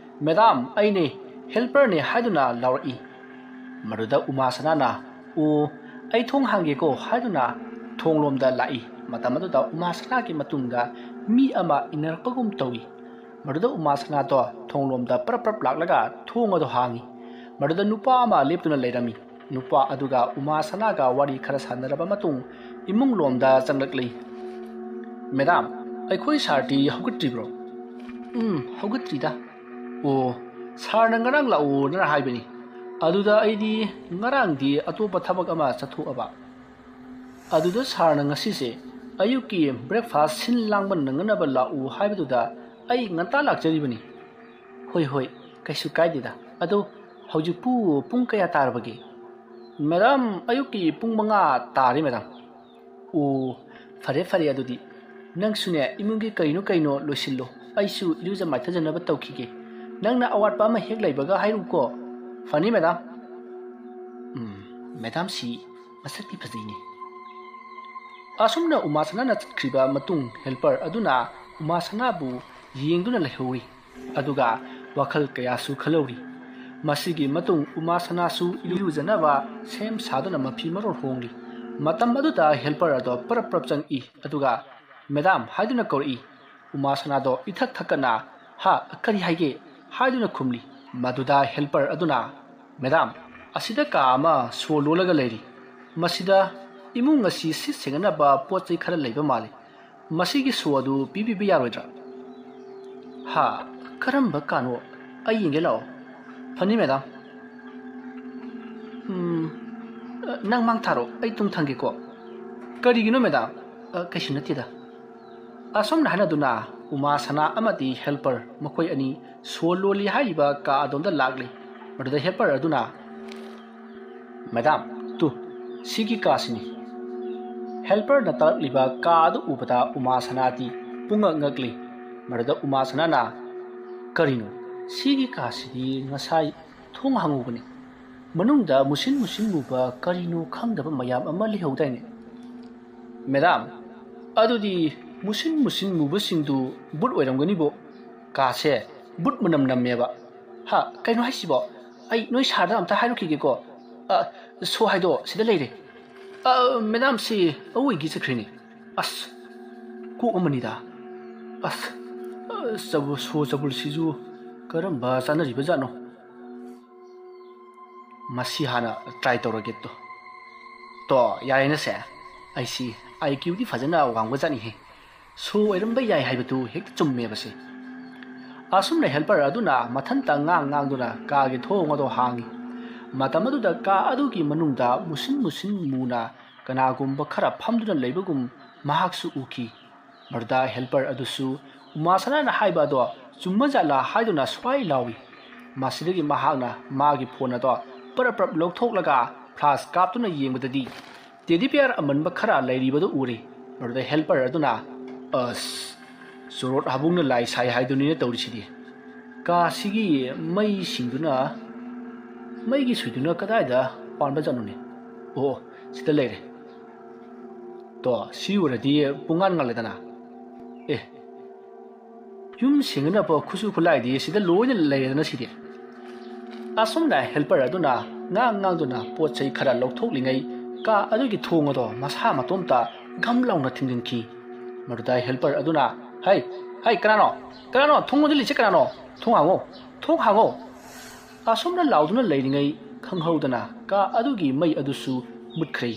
"ꯃꯦꯗꯥꯝ, ꯑꯩꯅꯦ, ꯍꯦꯜꯄꯔꯅꯦ" ꯍꯥꯏꯗꯨꯅ ꯂꯥꯎꯔꯛꯏ꯫ ꯃꯗꯨꯗ ꯎꯃꯥꯁꯅꯥꯅ, "ꯑꯣ, ꯑꯩ ꯊꯣꯡ ꯍꯥꯡꯒꯦꯀꯣ" ꯍꯥꯏꯗꯨꯅ ꯊꯣꯡꯂꯣꯝꯗ ꯂꯥꯛꯏ꯫ ꯃꯇꯝ ꯑꯗꯨꯗ ꯎꯃꯥꯁꯅꯥꯒꯤ ꯃꯇꯨꯡꯗ ꯃꯤ ꯑꯃ ꯏꯟꯅꯔꯛꯄꯒꯨꯝ ꯇꯧꯏ꯫ ꯃꯗꯨꯗ ꯎꯃꯥꯁꯅꯥꯗꯣ ꯊꯣꯡꯂꯣꯝꯗ ꯄ꯭ꯔꯞ ꯄ꯭ꯔꯞ ꯂꯥꯛꯂꯒ ꯊꯣꯡ ꯑꯗꯨ ꯍꯥꯡꯏ꯫ ꯃꯗꯨꯗ ꯅꯨꯄꯥ ꯑꯃ ꯂꯦꯞꯇꯨꯅ ꯂꯩꯔꯝꯃꯤ꯫ ꯅꯨꯄꯥ ꯑꯗꯨꯒ ꯎꯃꯥꯁꯅꯥꯒ ꯋꯥꯔꯤ ꯈꯔ ꯁꯥꯟꯅꯔꯕ ꯃꯇꯨꯡ ꯏꯃꯨꯡꯂꯣꯝꯗ ꯆꯪꯂꯛꯂꯤ꯫ "ꯃꯦꯗꯥꯝ, ꯑꯩꯈꯣꯏ ꯁꯥꯔꯗꯤ ꯍꯧꯒꯠꯇ꯭ꯔꯤꯕ꯭ꯔꯣ?" "ꯎꯝ, ꯍꯧꯒꯠꯇ꯭ꯔꯤꯗ꯫" "ꯑꯣ, ꯁꯥꯔꯅ ꯉꯔꯥꯡ ꯂꯥꯛꯑꯣꯅ ꯍꯥꯏꯕꯅꯤ꯫ ꯑꯗꯨꯗ ꯑꯩꯗꯤ ꯉꯔꯥꯡꯗꯤ ꯑꯇꯣꯞꯄ ꯊꯕꯛ ꯑꯃ ꯆꯠꯊꯣꯛꯑꯕ꯫ ꯑꯗꯨꯗ ꯁꯥꯔꯅ ꯉꯁꯤꯁꯦ ꯑꯌꯨꯛꯀꯤ breakfast ꯁꯤꯟ ꯂꯥꯡꯕ ꯅꯪꯅꯅꯕ ꯂꯥꯛꯎ ꯍꯥꯏꯕꯗꯨꯗ ꯑꯩ ꯉꯟꯇꯥ ꯂꯥꯛꯆꯔꯤꯕꯅꯤ꯫" "ꯍꯣꯏ, ꯍꯣꯏ, ꯀꯩꯁꯨ ꯀꯥꯏꯗꯦꯗ꯫ ꯑꯗꯣ ꯍꯧꯖꯤꯛꯄꯨ ꯄꯨꯡ ꯀꯌꯥ ꯇꯥꯔꯕꯒꯦ?" "ꯃꯦꯗꯥꯝ, ꯑꯌꯨꯛꯀꯤ ꯄꯨꯡ ꯃꯉꯥ ꯇꯥꯔꯦ, ꯃꯦꯗꯥꯝ꯫" "ꯑꯣ, ꯐꯔꯦ, ꯐꯔꯦ, ꯑꯗꯨꯗꯤ ꯅꯪꯁꯨꯅꯦ, ꯏꯃꯨꯡꯒꯤ ꯀꯩꯅꯣ ꯀꯩꯅꯣ ꯂꯣꯏꯁꯤꯜꯂꯣ, ꯑꯩꯁꯨ ꯏꯔꯨꯖ ꯃꯥꯏꯊꯖꯅꯕ ꯇꯧꯈꯤꯒꯦ꯫ ꯅꯪꯅ ꯑꯋꯥꯠꯄ ꯑꯃ ꯍꯦꯛ ꯂꯩꯕꯒ ꯍꯥꯏꯔꯛꯎꯀꯣ꯫" "ꯐꯅꯤ, ꯃꯦꯗꯥꯝ꯫" "ꯎꯝ, ꯃꯦꯗꯥꯝꯁꯤ ꯃꯁꯛꯇꯤ ꯐꯖꯩꯅꯦ꯫" ꯑꯁꯨꯝꯅ ꯎꯃꯥꯁꯅꯥꯅ ꯆꯠꯈ꯭ꯔꯤꯕ ꯃꯇꯨꯡ, helper ꯑꯗꯨꯅ ꯎꯃꯥꯁꯅꯥꯕꯨ ꯌꯦꯡꯗꯨꯅ ꯂꯩꯍꯧꯔꯤ꯫ ꯑꯗꯨꯒ ꯋꯥꯈꯜ ꯀꯌꯥꯁꯨ ꯈꯜꯍꯧꯔꯤ꯫ ꯃꯁꯤꯒꯤ ꯃꯇꯨꯡ ꯎꯃꯥꯁꯅꯥꯁꯨ ꯏꯔꯨꯖꯅꯕ ꯁꯦꯝ ꯁꯥꯗꯨꯅ ꯃꯐꯤ ꯃꯔꯣꯜ ꯍꯣꯡꯂꯤ꯫ ꯃꯇꯝ ꯑꯗꯨꯗ helper ꯑꯗꯣ ꯄꯔꯞ ꯄꯔꯞ ꯆꯪꯉꯛꯏ꯫ ꯑꯗꯨꯒ "ꯃꯦꯗꯥꯝ" ꯍꯥꯏꯗꯨꯅ ꯀꯧꯔꯛꯏ꯫ ꯎꯃꯥꯁꯅꯥꯗꯣ ꯏꯊꯛ ꯊꯛꯀꯠꯅ, "ꯍꯥ, ꯀꯔꯤ ꯍꯥꯏꯒꯦ?" ꯍꯥꯏꯗꯨꯅ ꯈꯨꯝꯂꯤ꯫ ꯃꯗꯨꯗ helper ꯑꯗꯨꯅ, "ꯃꯦꯗꯥꯝ, ꯑꯁꯤꯗ ꯀꯥ ꯑꯃ ꯁꯣ ꯂꯣꯜꯂꯒ ꯂꯩꯔꯤ꯫ ꯃꯁꯤꯗ ꯏꯃꯨꯡ ꯑꯁꯤ ꯁꯤꯠ ꯁꯦꯡꯅꯅꯕ ꯄꯣꯠ ꯆꯩ ꯈꯔ ꯂꯩꯕ ꯃꯥꯜꯂꯤ꯫ ꯃꯁꯤꯒꯤ ꯁꯣ ꯑꯗꯨ ꯄꯤꯕꯤꯕ ꯌꯥꯔꯣꯏꯗ꯭ꯔꯥ?" "ꯍꯥ? ꯀꯔꯝꯕ ꯀꯥꯅꯣ? ꯑꯩ ꯌꯦꯡꯒꯦ ꯂꯥꯛꯑꯣ꯫" "ꯐꯅꯤ, ꯃꯦꯗꯥꯝ꯫" "ꯎꯝ, ꯅꯪ ꯃꯥꯡ ꯊꯥꯔꯣ, ꯑꯩ ꯇꯨꯡ ꯊꯪꯒꯦꯀꯣ꯫" "ꯀꯔꯤꯒꯤꯅꯣ, ꯃꯦꯗꯥꯝ?" "ꯑ, ꯀꯩꯁꯨ ꯅꯠꯇꯦꯗ꯫" ꯑꯁꯨꯝꯅ ꯍꯥꯏꯅꯗꯨꯅ ꯎꯃꯥꯁꯅꯥ ꯑꯃꯗꯤ helper ꯃꯈꯣꯏ ꯑꯅꯤ ꯁꯣ ꯂꯣꯜꯂꯤ ꯍꯥꯏꯔꯤꯕ ꯀꯥ ꯑꯗꯣꯝꯗ ꯂꯥꯛꯂꯤ꯫ ꯃꯗꯨꯗ helper ꯑꯗꯨꯅ, "ꯃꯦꯗꯥꯝ, ꯇꯨ, ꯁꯤꯒꯤ ꯀꯥꯁꯤꯅꯤ꯫" Helperꯅ ꯇꯥꯛꯂꯛꯂꯤꯕ ꯀꯥ ꯑꯗꯨ ꯎꯕꯗ ꯎꯃꯥꯁꯅꯥꯗꯤ ꯄꯨꯡꯉꯛ ꯉꯛꯂꯤ꯫ ꯃꯗꯨꯗ ꯎꯃꯥꯁꯅꯥꯅ, "ꯀꯔꯤꯅꯣ, ꯁꯤꯒꯤ ꯀꯥꯁꯤꯗꯤ ꯉꯁꯥꯏ ꯊꯣꯡ ꯍꯥꯡꯍꯧꯕꯅꯤ꯫ ꯃꯅꯨꯡꯗ ꯃꯨꯁꯤꯟ ꯃꯨꯁꯤꯟ ꯃꯨꯕ ꯀꯔꯤꯅꯣ ꯈꯪꯗꯕ ꯃꯌꯥꯝ ꯑꯃ ꯂꯩꯍꯧꯗꯥꯏꯅꯦ?" "ꯃꯦꯗꯥꯝ, ꯑꯗꯨꯗꯤ ꯃꯨꯁꯤꯟ ꯃꯨꯁꯤꯟ ꯃꯨꯕꯁꯤꯡꯗꯨ ꯚꯨꯠ ꯑꯣꯏꯔꯝꯒꯅꯤꯕꯣ꯫ ꯀꯥꯁꯦ ꯚꯨꯠ ꯃꯅꯝ ꯅꯝꯃꯦꯕ꯫" "ꯍꯥ, ꯀꯩꯅꯣ ꯍꯥꯏꯁꯤꯕꯣ? ꯑꯩ ꯅꯣꯏ ꯁꯥꯔꯗ ꯑꯝꯇ ꯍꯥꯏꯔꯨꯈꯤꯒꯦꯀꯣ꯫ ꯑ, ꯁꯣ ꯍꯥꯏꯗꯣ ꯁꯤꯗ ꯂꯩꯔꯦ꯫ ꯑ, ꯃꯦꯗꯥꯝꯁꯤ ꯑꯋꯣꯏꯒꯤ ꯆꯠꯈ꯭ꯔꯦꯅꯦ꯫" ꯑꯁ, ꯀꯣꯛ ꯑꯃꯅꯤꯗ꯫ ꯑꯁ, ꯑꯁ, ꯆꯕꯨ-, ꯁꯣ ꯆꯕꯨꯜꯁꯤꯁꯨ ꯀꯔꯝꯕ ꯆꯥꯅꯔꯤꯕꯖꯥꯠꯅꯣ? ꯃꯁꯤ ꯍꯥꯟꯅ try ꯇꯧꯔꯒꯦ ꯇꯣ꯫ ꯇꯣ, ꯌꯥꯔꯦꯅꯁꯦ꯫ ꯑꯩꯁꯤ IQ ꯗꯤ ꯐꯖꯅ ꯋꯥꯡꯕꯖꯥꯠꯅꯤꯍꯦ꯫ ꯁꯣ ꯑꯣꯏꯔꯝꯕ ꯌꯥꯏ ꯍꯥꯏꯕꯗꯨ ꯍꯦꯛꯇ ꯆꯨꯝꯃꯦꯕꯁꯦ꯫ ꯑꯁꯨꯝꯅ helper ꯑꯗꯨꯅ ꯃꯊꯟꯇ ꯉꯥꯡ ꯉꯥꯡꯗꯨꯅ ꯀꯥꯒꯤ ꯊꯣꯡ ꯑꯗꯨ ꯍꯥꯡꯉꯤ꯫ ꯃꯇꯝ ꯑꯗꯨꯗ ꯀꯥ ꯑꯗꯨꯒꯤ ꯃꯅꯨꯡꯗ ꯃꯨꯁꯤꯟ ꯃꯨꯁꯤꯟ ꯃꯨꯅ ꯀꯅꯥꯒꯨꯝꯕ ꯈꯔ ꯐꯝꯗꯨꯅ ꯂꯩꯕꯒꯨꯝ ꯃꯍꯥꯛꯁꯨ ꯎꯈꯤ꯫ ꯃꯗꯨꯗ helper ꯑꯗꯨꯁꯨ ꯎꯃꯥ ꯁꯅꯥꯅ ꯍꯥꯏꯕ ꯑꯗꯣ ꯆꯨꯝꯕꯖꯥꯠꯂꯥ ꯍꯥꯏꯗꯨꯅ ꯁ꯭ꯋꯥꯏ ꯂꯥꯎꯏ꯫ ꯃꯁꯤꯗꯒꯤ ꯃꯍꯥꯛꯅ ꯃꯥꯒꯤ phone ꯑꯗꯣ ꯄꯔꯞ ꯄꯔꯞ ꯂꯧꯊꯣꯛꯂꯒ flash ꯀꯥꯞꯇꯨꯅ ꯌꯦꯡꯕꯗꯗꯤ teddy bear ꯑꯃꯟꯕ ꯈꯔ ꯂꯩꯔꯤꯕꯗꯨ ꯎꯔꯦ꯫ ꯃꯗꯨꯗ helper ꯑꯗꯨꯅ, "ꯑꯁ, ꯆꯣꯔꯣꯠ ꯍꯥꯕꯨꯡꯅ ꯂꯥꯏ ꯁꯥꯏ ꯍꯥꯏꯗꯨꯅꯤꯅ ꯇꯧꯔꯤꯁꯤꯗꯤ꯫ ꯀꯥꯁꯤꯒꯤ ꯃꯩꯁꯤꯡꯗꯨꯅ, ꯃꯩꯒꯤ ꯁꯨꯏꯗꯨꯅ ꯀꯗꯥꯏꯗ ꯄꯥꯟꯕꯖꯥꯠꯅꯣꯅꯦ? ꯑꯣ, ꯁꯤꯗ ꯂꯩꯔꯦ꯫ ꯇꯣ, ꯁꯤ ꯎꯔꯗꯤ ꯄꯨꯡꯉꯥꯟ ꯉꯥꯜꯂꯦꯗꯅ꯫ ꯑꯦ, ꯌꯨꯝ ꯁꯦꯡꯅꯅꯕ ꯈꯨꯠꯁꯨ ꯈꯨꯠꯂꯥꯏꯗꯤ ꯁꯤꯗ ꯂꯣꯏꯅ ꯂꯩꯔꯦꯗꯅ ꯁꯤꯗꯤ꯫" ꯑꯁꯨꯝꯅ helper ꯑꯗꯨꯅ ꯉꯥꯡ ꯉꯥꯡꯗꯨꯅ ꯄꯣꯠ ꯆꯩ ꯈꯔ ꯂꯧꯊꯣꯛꯂꯤꯉꯩ ꯀꯥ ꯑꯗꯨꯒꯤ ꯊꯣꯡ ꯑꯗꯣ ꯃꯁꯥ ꯃꯇꯣꯝꯇ ꯘꯝ ꯂꯥꯎꯅ ꯊꯤꯡꯖꯤꯟꯈꯤ꯫ ꯃꯗꯨꯗ helper ꯑꯗꯨꯅ, "ꯍꯩ, ꯍꯩ, ꯀꯅꯥꯅꯣ? ꯀꯅꯥꯅꯣ? ꯊꯣꯡ ꯂꯣꯟꯁꯤꯜꯂꯤꯁꯦ ꯀꯅꯥꯅꯣ? ꯊꯣꯡ ꯍꯥꯡꯉꯣ! ꯊꯣꯡ ꯍꯥꯡꯉꯣ!" ꯑꯁꯨꯝꯅ ꯂꯥꯎꯗꯨꯅ ꯂꯩꯔꯤꯉꯩ ꯈꯪꯍꯧꯗꯅ ꯀꯥ ꯑꯗꯨꯒꯤ ꯃꯩ ꯑꯗꯨꯁꯨ ꯃꯨꯠꯈ꯭ꯔꯦ꯫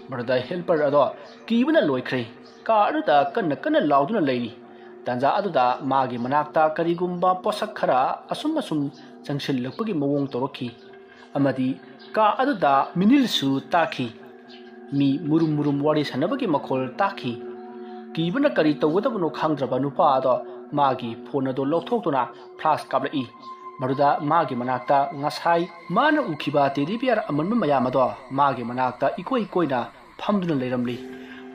ꯃꯗꯨꯗ helper ꯑꯗꯣ ꯀꯤꯕꯅ ꯂꯣꯏꯈ꯭ꯔꯦ꯫ ꯀꯥ ꯑꯗꯨꯗ ꯀꯟꯅ ꯀꯟꯅ ꯂꯥꯎꯗꯨꯅ ꯂꯩꯔꯤ꯫ ꯇꯥꯟꯖꯥ ꯑꯗꯨꯗ ꯃꯥꯒꯤ ꯃꯅꯥꯛꯇ ꯀꯔꯤꯒꯨꯝꯕ ꯄꯣꯠꯁꯛ ꯈꯔ ꯑꯁꯨꯝ ꯑꯁꯨꯝ ꯆꯪꯁꯤꯜꯂꯛꯄꯒꯤ ꯃꯑꯣꯡ ꯇꯧꯔꯛꯈꯤ꯫ ꯑꯃꯗꯤ ꯀꯥ ꯑꯗꯨꯗ ꯃꯤꯅꯤꯜꯁꯨ ꯇꯥꯈꯤ꯫ ꯃꯤ ꯃꯨꯔꯨꯝ ꯃꯨꯔꯨꯝ ꯋꯥꯔꯤ ꯁꯥꯟꯅꯕꯒꯤ ꯃꯈꯣꯜ ꯇꯥꯈꯤ꯫ ꯀꯤꯕꯅ ꯀꯔꯤ ꯇꯧꯒꯗꯕꯅꯣ ꯈꯪꯗ꯭ꯔꯕ ꯅꯨꯄꯥ ꯑꯗꯣ ꯃꯥꯒꯤ phone ꯑꯗꯨ ꯂꯧꯊꯣꯛꯇꯨꯅ flash ꯀꯥꯞꯂꯛꯏ꯫ ꯃꯗꯨꯗ ꯃꯥꯒꯤ ꯃꯅꯥꯛꯇ ꯉꯁꯥꯏ ꯃꯥꯅ ꯎꯈꯤꯕ teddy bear ꯑꯃꯟꯕ ꯃꯌꯥꯝ ꯑꯗꯣ ꯃꯥꯒꯤ ꯃꯅꯥꯛꯇ ꯏꯀꯣꯏ ꯀꯣꯏꯅ ꯐꯝꯗꯨꯅ ꯂꯩꯔꯝꯂꯤ꯫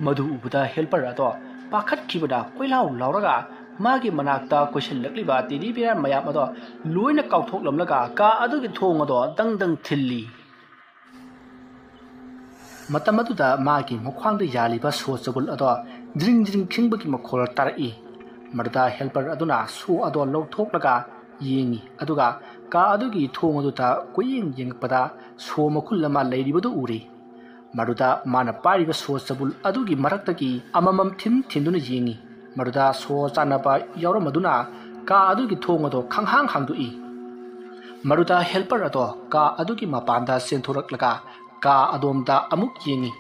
ꯃꯗꯨ ꯎꯕꯗ helper ꯑꯗꯣ ꯄꯥꯈꯠꯈꯤꯕꯅ ꯀꯣꯏꯂꯥꯎ ꯂꯥꯎꯔꯒ ꯃꯥꯒꯤ ꯃꯅꯥꯛꯇ ꯀꯣꯏꯁꯤꯜꯂꯛꯂꯤꯕ teddy bear ꯃꯌꯥꯝ ꯑꯗꯣ ꯂꯣꯏꯅ ꯀꯥꯎꯊꯣꯛꯂꯝꯂꯒ ꯀꯥ ꯑꯗꯨꯒꯤ ꯊꯣꯡ ꯑꯗꯣ ꯗꯪ ꯗꯪ ꯊꯤꯜꯂꯤ꯫ ꯃꯇꯝ ꯑꯗꯨꯗ ꯃꯥꯒꯤ ꯃꯈ꯭ꯋꯥꯡꯗ ꯌꯥꯜꯂꯤꯕ ꯁꯣ ꯆꯕꯨꯜ ꯑꯗꯣ ꯖ꯭ꯔꯤꯡ ꯖ꯭ꯔꯤꯡ ꯈꯤꯡꯕꯒꯤ ꯃꯈꯣꯜ ꯇꯥꯔꯛꯏ꯫ ꯃꯗꯨꯗ helper ꯑꯗꯨꯅ ꯁꯣ ꯑꯗꯣ ꯂꯧꯊꯣꯛꯂꯒ ꯌꯦꯡꯉꯤ, ꯑꯗꯨꯒ ꯀꯥ ꯑꯗꯨꯒꯤ ꯊꯣꯡ ꯑꯗꯨꯗ ꯀꯣꯏꯌꯦꯡ ꯌꯦꯡꯉꯛꯄꯗ ꯁꯣ ꯃꯈꯨꯜ ꯑꯃ ꯂꯩꯔꯤꯕꯗꯨ ꯎꯔꯦ꯫ ꯃꯗꯨꯗ ꯃꯥꯅ ꯄꯥꯏꯔꯤꯕ ꯁꯣ ꯆꯕꯨꯜ ꯑꯗꯨꯒꯤ ꯃꯔꯛꯇꯒꯤ ꯑꯃꯃꯝ ꯊꯤꯟ ꯊꯤꯟꯗꯨꯅ ꯌꯦꯡꯉꯤ꯫ ꯃꯗꯨꯗ ꯁꯣ ꯆꯥꯟꯅꯕ ꯌꯥꯎꯔꯝꯃꯗꯨꯅ ꯀꯥ ꯑꯗꯨꯒꯤ ꯊꯣꯡ ꯑꯗꯣ ꯈꯪꯍꯥꯡ ꯍꯥꯡꯗꯣꯛꯏ꯫ ꯃꯗꯨꯗ ꯍꯦꯜꯄꯔ ꯑꯗꯣ ꯀꯥ ꯑꯗꯨꯒꯤ ꯃꯄꯥꯟꯗ ꯆꯦꯟꯊꯣꯔꯛꯂꯒ ꯀꯥ ꯑꯗꯣꯝꯗ ꯑꯃꯨꯛ ꯌꯦꯡꯉꯤ꯫